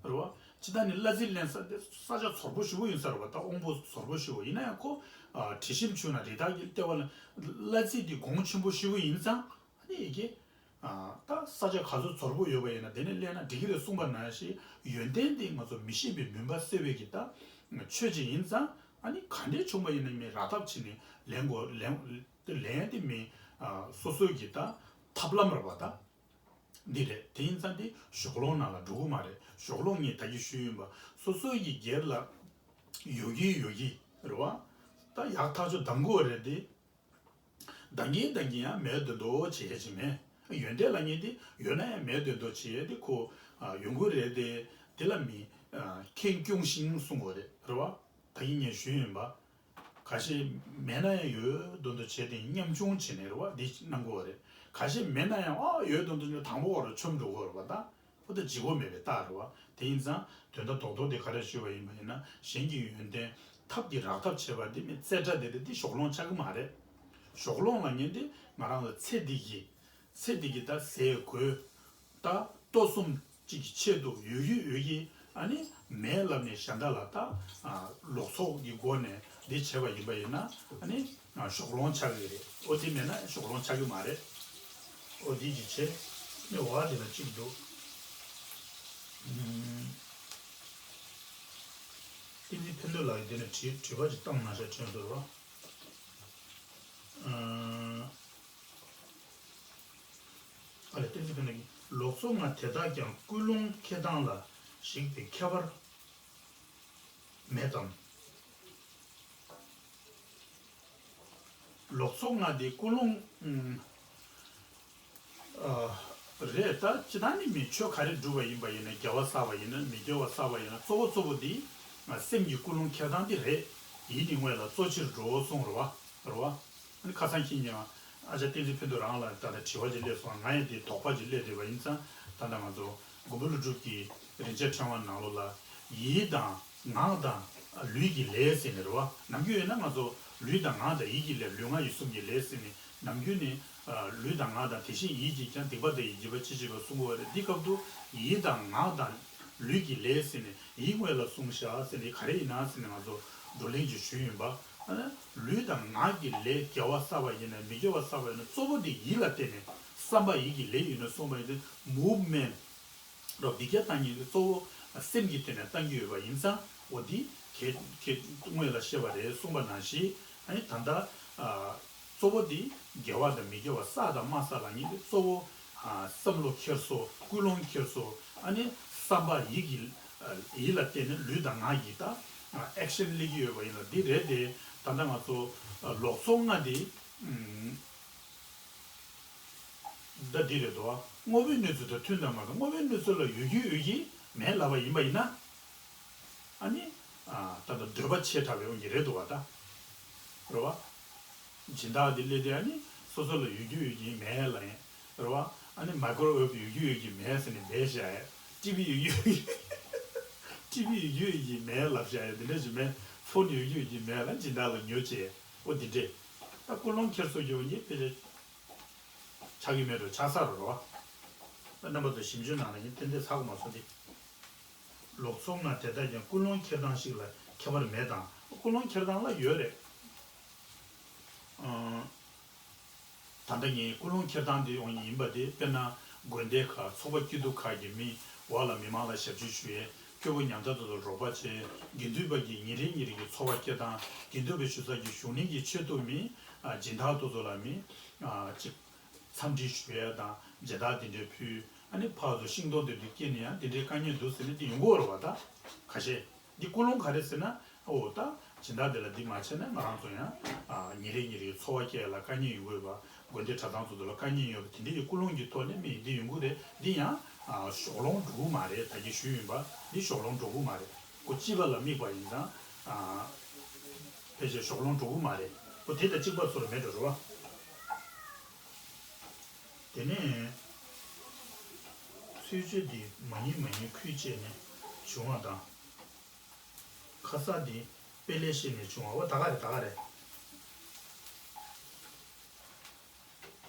རེད་བ། ཕྱི་ད་ནི་གླ་རྩི་ལེན་ས་དེ་ས་ཆ་ཚོར་པོ་ཞེ་པོ་ཡིན་ས་རེད་པ། ད་དབང་པོ་ཚོར་པོ་ཞེ་པོ་ཡིན་ན་ཡང་ཁོ། ཨ། དྲི་ཞིམ་ཆུ་ན་རི་དྭགས་ཀྱི་ལྟེ་བ་ལ། གླ་རྩི་དེ་གོང་ཆེན་པོ་ཞེ་པོ་ཡིན་ཙང་ཨ་ནི་ཡི་གེ། ཨ། ད་ས་ཆ་ག་ཚོད་ཚོར་པོ་ཡོད་པ་ཡིན་ན་དེ་ནས་ལེན་ན་འགྲིག་གི་རེད་གསུངས་པ་ནང་བཞིན་ཡོན་ཏན་དེ་ང་ཚོ་མི་ཤེས་པའི་མུན་པ་སེལ་བའི་གི་ད་ཆོས་ཅིག་ཡིན་ཙང་ཨ་ནི་ག་འདྲས་བྱུང་པ་ཡིན་ན་མི་རག་ཐབས་བྱས་ནས་ལེན་དགོས། ལེན་དེ་ལེན་དེ་མི། ཨ། སོ་སོའི་གི་ད་ཐབས་ལམ་རེད་པ་ད། འདི་རེད། དེ་ཡིན་ཙང་དེ་ཞོགས་ལོང་ནང་ལ་འགྲོ་གི་མ་རེད། ཞོགས་ལོང་ངས་ད་གིན་ཞུས་ཡིན་པ། སོ་སོའི་གི་སྒེར་ལ་ཡོད་ཀྱི་ཡོད་ཀྱི་རེད་པ། ད་ཡག་ཐག་ཆོད་གདམ་དགོས་རེད་དེ། གདམ་གིན་གདམ་གིན་ཡང་མེད་འདོད་འདོད་བྱེད་ཡ་ཅིག་མེད། ཡོན་ཏན་ལབ་མཁན་དེ་ཡོད་ན་ཡང་མེད་འདོད་འདོད་བྱེད་ཡ་དེ་ཁོ། ཨ། ཡོང་གི་རེད་དེ། དེ་ལ་མི། ཨ། ཁེངས་སྐྱུང་ཤིང་གསུང་དགོས་རེད། རེད་པ། ད་གིན་ངས་ཞུས་ཡིན་པ། ཁ་ཤས་མེད་ན་ཡང་ཡོད་འདོད་འདོད་བྱས་ཏེ་ཉམ་ཆུང་བྱས་ནས་རེད་པ། འདི་གནང་དགོས་པ་རེད། ཁ་ཤས་མེད་ན་ཡང་ཨ་ཡོད་འདོད་འདོད་བྱས་དང་པོ་བར་མཆོམ་འགྲོ་དགོས་རེད་པ། ད་ཁོ་ད་ལྗིད་ཁོག་མེད་པའི་རྟགས་རེད་པ། དེ་ཡིན་ཙང་དོན་དག་རྡོག་རྡོག་དེ་ག་རེ་ཞུས་པ་ཡིན་པ་ཡིན་ན། གཞན་གྱི་ཡོན་ཏན་ཐབས་ཀྱིས་རག་ཐབས་བྱེད་པ་འདི་མི་རྩེ་གྲ་དེ་རེད། འདི་ཞོགས་ལོང་ཆགས་ཀྱི་མ་རེད། ཞོགས་ལོང་ལབ་མཁན་འདི་ང་རང་ལ་ཚེ་འདི་གི་ཚེ་འདི་གི་ད་ཟས་གོས་ད་ལྟོ་གསུམ་གཅིག་གི་ཆེད་དུ་ཡོད་ཀྱི་ཡོད་ཀྱི་ཨ་ནི་མེད་ལབ་ནས་གཞན་དག་ལ་ད། ཨ། ལོག་འཚོ་གི་སྒོ་ནས་འདི་བྱས་པ་ཡིན་པ་ཡིན་ན་ཨ་ནི། ཨ། ཞོགས་ལོང་ཆགས་ཀྱི་རེད། ཨོ་དེ་མེད་ན་ཞོགས་ལོང་ཆགས་ཀྱི་མ་རེད། ཨོ་དེ་གཅིག་བྱས་ནས་འོ་དེ་ལ་གཅིག་འདུག་ཨུམ། བསྟན་འཛིན་ཕན་བདེ་ལགས་ཀྱིས་དེ་ནས་དྲི་དྲི་བ་ཅིག་བཏང་གནང་ཤག་དྲན་སོང་ར། ཨ། ཨ་ལས། བསྟན་འཛིན་ཕན་བདེ་གིས་ལོག་འཚོ་ལྔ་དེ་དག་ཀྱང་ཀུན་སློང་འཁྱེར་སྟངས་ལ་ཞིག་པའི་ཁྱད་པར་མེད་དམ། ལོག་འཚོ་ལྔ་དེ་ཀུན་སློང་། ཨ། རེད། ད་སྤྱིར་བཏང་ནི་མི་ཆོས་ག་རེ་བསྒྲུབས་པ་ཡིན་པ་ཡིན་ན། དགེ་བ་བསགས་པ་ཡིན་ན། མི་དགེ་བ་བསགས་པ་ཡིན་ན་གཙོ་བོ་གཙོ་བོ་དེ་སེམས་ཀྱི་ཀུན་སློང་འཁྱེར་སྟངས་དེ་རེད། ཡིད་ནི་དངོས་ལ་གཙོ་ཆེར་འགྲོ་གསུངས་རེད་པ། རེད་པ། ཨ་ནི་ཁ་སང་ཁྱེད་ཉིད་ཨ་ཅག་བསྟན་འཛིན་ཕན་བདེ་རང་ལ་ད་ལྟ་དྲི་བ་ཅིག་སླེབས་སོང་། ང་ཡང་དེ་དོགས་པ་ཅིག་སླེབས་བསྡད་པ་ཡིན་ཙང་། ད་ལྟ་ང་ཚོ་མགོན་པོ་ཀླུ་སྒྲུབ་ཀྱི་རིན་ཆེན་ཕྲེང་བ་ནང་ལོགས་ལ་ཡིད་དང་ངག་དང་ལུས་ཀྱི་ལས་ཟེར་ནས་རེད་པ། ནམ་རྒྱུན་ཡོད་ན་ང་ཚོ་ལུས་དང་ངག་དང་ཡིད་ཀྱི་ལས། ལུས་ངག་ཡིད་གསུམ་གྱི་ལས་ཟེར་ནས་ནམ་རྒྱུན་ནས། ཨ། ལུས་དང་ངག་དང་དེ་བཞིན་ཡིད་ཀྱིས་ཀྱང་། སྡིག་པ་དང་ཡི་བགྱིས་པ་ཅི་མཆིས་པ་གསུང་གི་ཡོད་རེད། འདི་སྐབས་དུ་ཡིད་དང་ངག་དང་ལུས་ཀྱི་ལས་ཟེར་ནས་ཡིད་དངོས་ལ་གསུངས་ཤག་ཟེར་ནས་ག་རེ་ཡིན་ན་ཟེར་ནས་ང་ཚོ་བགྲོ་གླེང་ཅིག་ཞུས་ཡིན་པ། ཨ་ནི་ལུས་དང་ངག་གི་ལས་དགེ་བ་བསགས་པ་ཡིན་ན་མི་དགེ་བ་བསགས་པ་ཡིན་ན་གཙོ་བོ་དེ་ཡིད་ལ་བརྟེན་ནས། བསམ་པ་ཡིད་ཀྱི་ལས་ཡིན་ན་གསུངས་པ་ཡིན་ཏེ། མུབ་མེན་རོ་འདི་ག་བཏང་ཡིན་ཏེ། གཙོ་བོ་སེམས་ཀྱི་སྟེང་ནས་བཏང་གི་ཡོད་པ་ཡིན་ཙང་། འོ་འདི་གལ་གལ་དངོས་ལ་བཤད་པ་རེད་གསུངས་པ་ནང་བཞིན། ཨ་ནི་ད་ལྟ། ཨ། གཙོ་བོ་འདི་དགེ་བ་དང་མི་དགེ་བ་བསགས་དང་མ་བསགས་ལ་ཡིན་ཏེ། གཙོ་བོ། ཨ། བསམ་བློ་འཁྱེར་སོ། ཀུན་སློང་འཁྱེར་སོ། ཨ་ནི་བསམ་པ་ཡིད་ཀྱི། ཨ། ཡིད་ལ་བརྟེན་ནས་ལུས་དང་ངག་གི་ད། ཨ། ཨེག་ཤན་སླེབས་ཀྱི་ཡོད་པ་ཡིན་ལ་འདི་རེད་དེ། ད་ལྟ་ང་ཚོ། ཨ། ལོག་འཚོ་ལྔ་འདི། ཨུམ། ད་འདི་རེད་དོ། དངོས་པོའི་གནས་ཚུལ་དང་མཐུན་དང་མ་མཐུན། དངོས་པོའི་གནས་ཚུལ་ལ་ཡོད་ཀྱི་ཡོད་ཀྱི་མེད་ལབ་པ་ཡིན་པ་ཡིན་ན། ཨ་ནི། ཨ། ད་ལྟ་འདོད་པ་ཆེ་དྲགས་པའི་དབང་གིས་རེད་འདུག་བ་ད། རེད་བ། སྦྱིན་བདག་འདི་སླེབས་དུས་ཨ་ནི་སོ་སོ་ལ་ཡོད་ཀྱི་ཡོད་ཀྱི་མེད་ལབ་ཡིན། རེད་བ། ཨ་ནི་མའི་ཀོ་རོ་ཝེབ་ཡོད་ཀྱི་ཡོད་ཀྱི་མེད་ཟེར་ནས་འབད་བཞག་ཡ། ཊི་ཝི་ཡོད་ཀྱི་ཡོད་ཀྱི། ཊི་ཝི་ཡོད་ཀྱི་ཡོད་ཀྱི་མེད་ལབ་བཞག་ཡ་འདི་འདྲ་ཞིག་མེད། ཕོན་ཡོད་ཀྱི་ཡོད་ཀྱི་མེད་ལ་སྦྱིན་བདག་ལ་ཉོ་བྱེད། འོ་འདི་འདྲས། ད་ཀུན་སློང་འཁྱེར་སོ་ཀྱི་འོ་ཉིད་ཕལ་ཆེར་ཆགས་ཀྱི་མེད་འགྲོ། ཆགས་ས་རུ་རོ། ད་རྣམ་པ་ཚོ་ཞིབ་འཇུག་གནང་ན་ཡིན། ཏན་ཏན་ཚར་དགོས་མ་སོང་སྟེ། ལོག་འཚོ་ལྔ་དེ་དག་ཀྱང་ཀུན་སློང་འཁྱེར་སྟངས་ཤིག་ལ་ཁྱད་པར་མེད་དམ། ཀུན་སློང་འཁྱེར་སྟངས་ལ་ཡོད་རེད། ཨང་། ད་ལྟ་ངས་ཀུན་སློང་འཁྱེར་སྟངས་དེ་ཡོང་ཡིན་པ་དེ། དཔེར་ན་དགོན་སྡེ་ཁག་ཚོགས་པ་སྐྱིད་སྡུག་ཁག་གི་མི་འོག་ལ་མི་མང་ལ་ཞབས་ཕྱི་ཞུ་ཡས། སྐྱོ་པོ་ཉམ་ཐག་དེ་ཚོ་རོགས་པ་བྱས། དགེ་འདུན་པ་གི་ཉིན་རེ་ཉིན་རེ་གི་འཚོ་བ་སྐྱེལ་སྟངས། དགེ་འདུན་པའི་ཞུ་ས་ཀྱི་བཞུགས་གནས་ཀྱི་ཆེད་དུ་མི། ཨ། སྦྱིན་བདག་དེ་ཚོ་ལ་མི། ཨ། ཅིག་འཚམས་འདྲི་ཞུ་ཡས་དང་མཇལ་དར་དེ་འདྲའི་ཕུལ། ཨ་ནི་ཕར་ཚུར་ཤིང་སྡོང་དེ་འདྲ་སྐྱེས་ནས་ཡང་དེ་འདྲའི་དཀའ་ངལ་འདུག་ཟེར་ནས་དེ་ཡོང་གི་ཡོད་རེད་བ། ད་ཁ་ཤས་འདི་ཀུན་སློང་ག་རེ་ཟེར་ན། འོ་ད་སྦྱིན་བདག་དེ་ལ་འདི་མ་བྱས་ན་ང་རང་ཚོ་ཡང་། ཨ། ཉིན་རེ་ཉིན་རེའི་འཚོ་བ་སྐྱེལ་ཡས་ལ་དཀའ་ངལ་ཡོང་གི་ཡོད་པ། དགོན་སྡེ་གྲྭ་ཚང་ཚོ་ཚོ་ལ་དཀའ་ངལ་ཡོད་པ། དེ་འདྲའི་ཀུན་སློང་གི་ཐོག་ནས་མི་འདི་ཡོང་གི་རེད། འདི་ཡང་། ཨ། ཞོགས་ལོང་འགྲོ་གི་མ་རེད། ད་གིན་ཞུས་ཡིན་པ། འདི་ཞོགས་ལོང་འགྲོ་གི་མ་རེད། ཁོ་སྐྱིད་པ་ལ་དམིགས་པ་ཡིན་ཙང་། ཨ། ཕལ་ཆེར་ཞོགས་ལོང་འགྲོ་གི་མ་རེད། ཁོ་དེ་དང་གཅིག་པ་ཚོར་མེད་འགྲོ་རེད་བ། དེ་ནས་ཚུལ་འཆོས་འདི་མ་ཉིད་མ་ཉིད་ཁུལ་བཅས་ནས་བྱུང་བ་དང་། ཁ་ས་འདི་དཔེ་ལེགས་ཤེས་ནས་བྱུང་བ། འོ་ད་ག་རེད། ད་ག་རེད།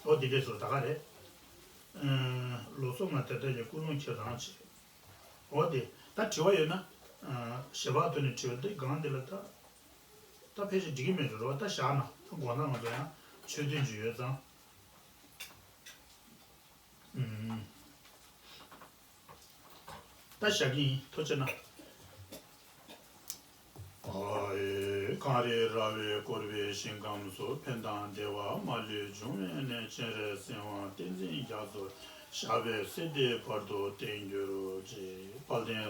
འོ་འདི་འདྲས་སོ། ད་ག་རེད། ཨ། ལོག་འཚོ་ལྔ་དེ་དག་ཀྱང་ཀུན་སློང་འཁྱེར་སྟངས་ཤིག་འོ་དེ། ད་དྲི་བ་ཡོད་ན། ཨ། ཞལ་པར་ཐོག་ནས་དྲི་བ་འདི་སྒང་འདི་ལ་ད། ད་ཕལ་ཆེར་འགྲིག་གི་མེད་འགྲོ་ར་བ། ད་བཞག་ན་ད་དགོང་དག་ང་ཚོ་ཡང་ཆོས་ཐུན་ཅིག་ཡོད་ཙང་། ཨུམ། ད་བཞག་གི་ཡིན། ཐུགས་རྗེ་གནང་། ཨ་ཨེ། གངས་རིའི་ར་བས་བསྐོར་བའི་ཞིང་ཁམས་སུ། ཕན་དང་བདེ་བ་མ་ལུས་འབྱུང་བའི་གནས། སྤྱན་རས་གཟིགས་དབང་བསྟན་འཛིན་རྒྱ་མཚོ། ཞབས་པད་སྲིད་མཐའི་བར་དུ་བརྟན་གྱུར་ཅིག། དཔལ་ལྡན་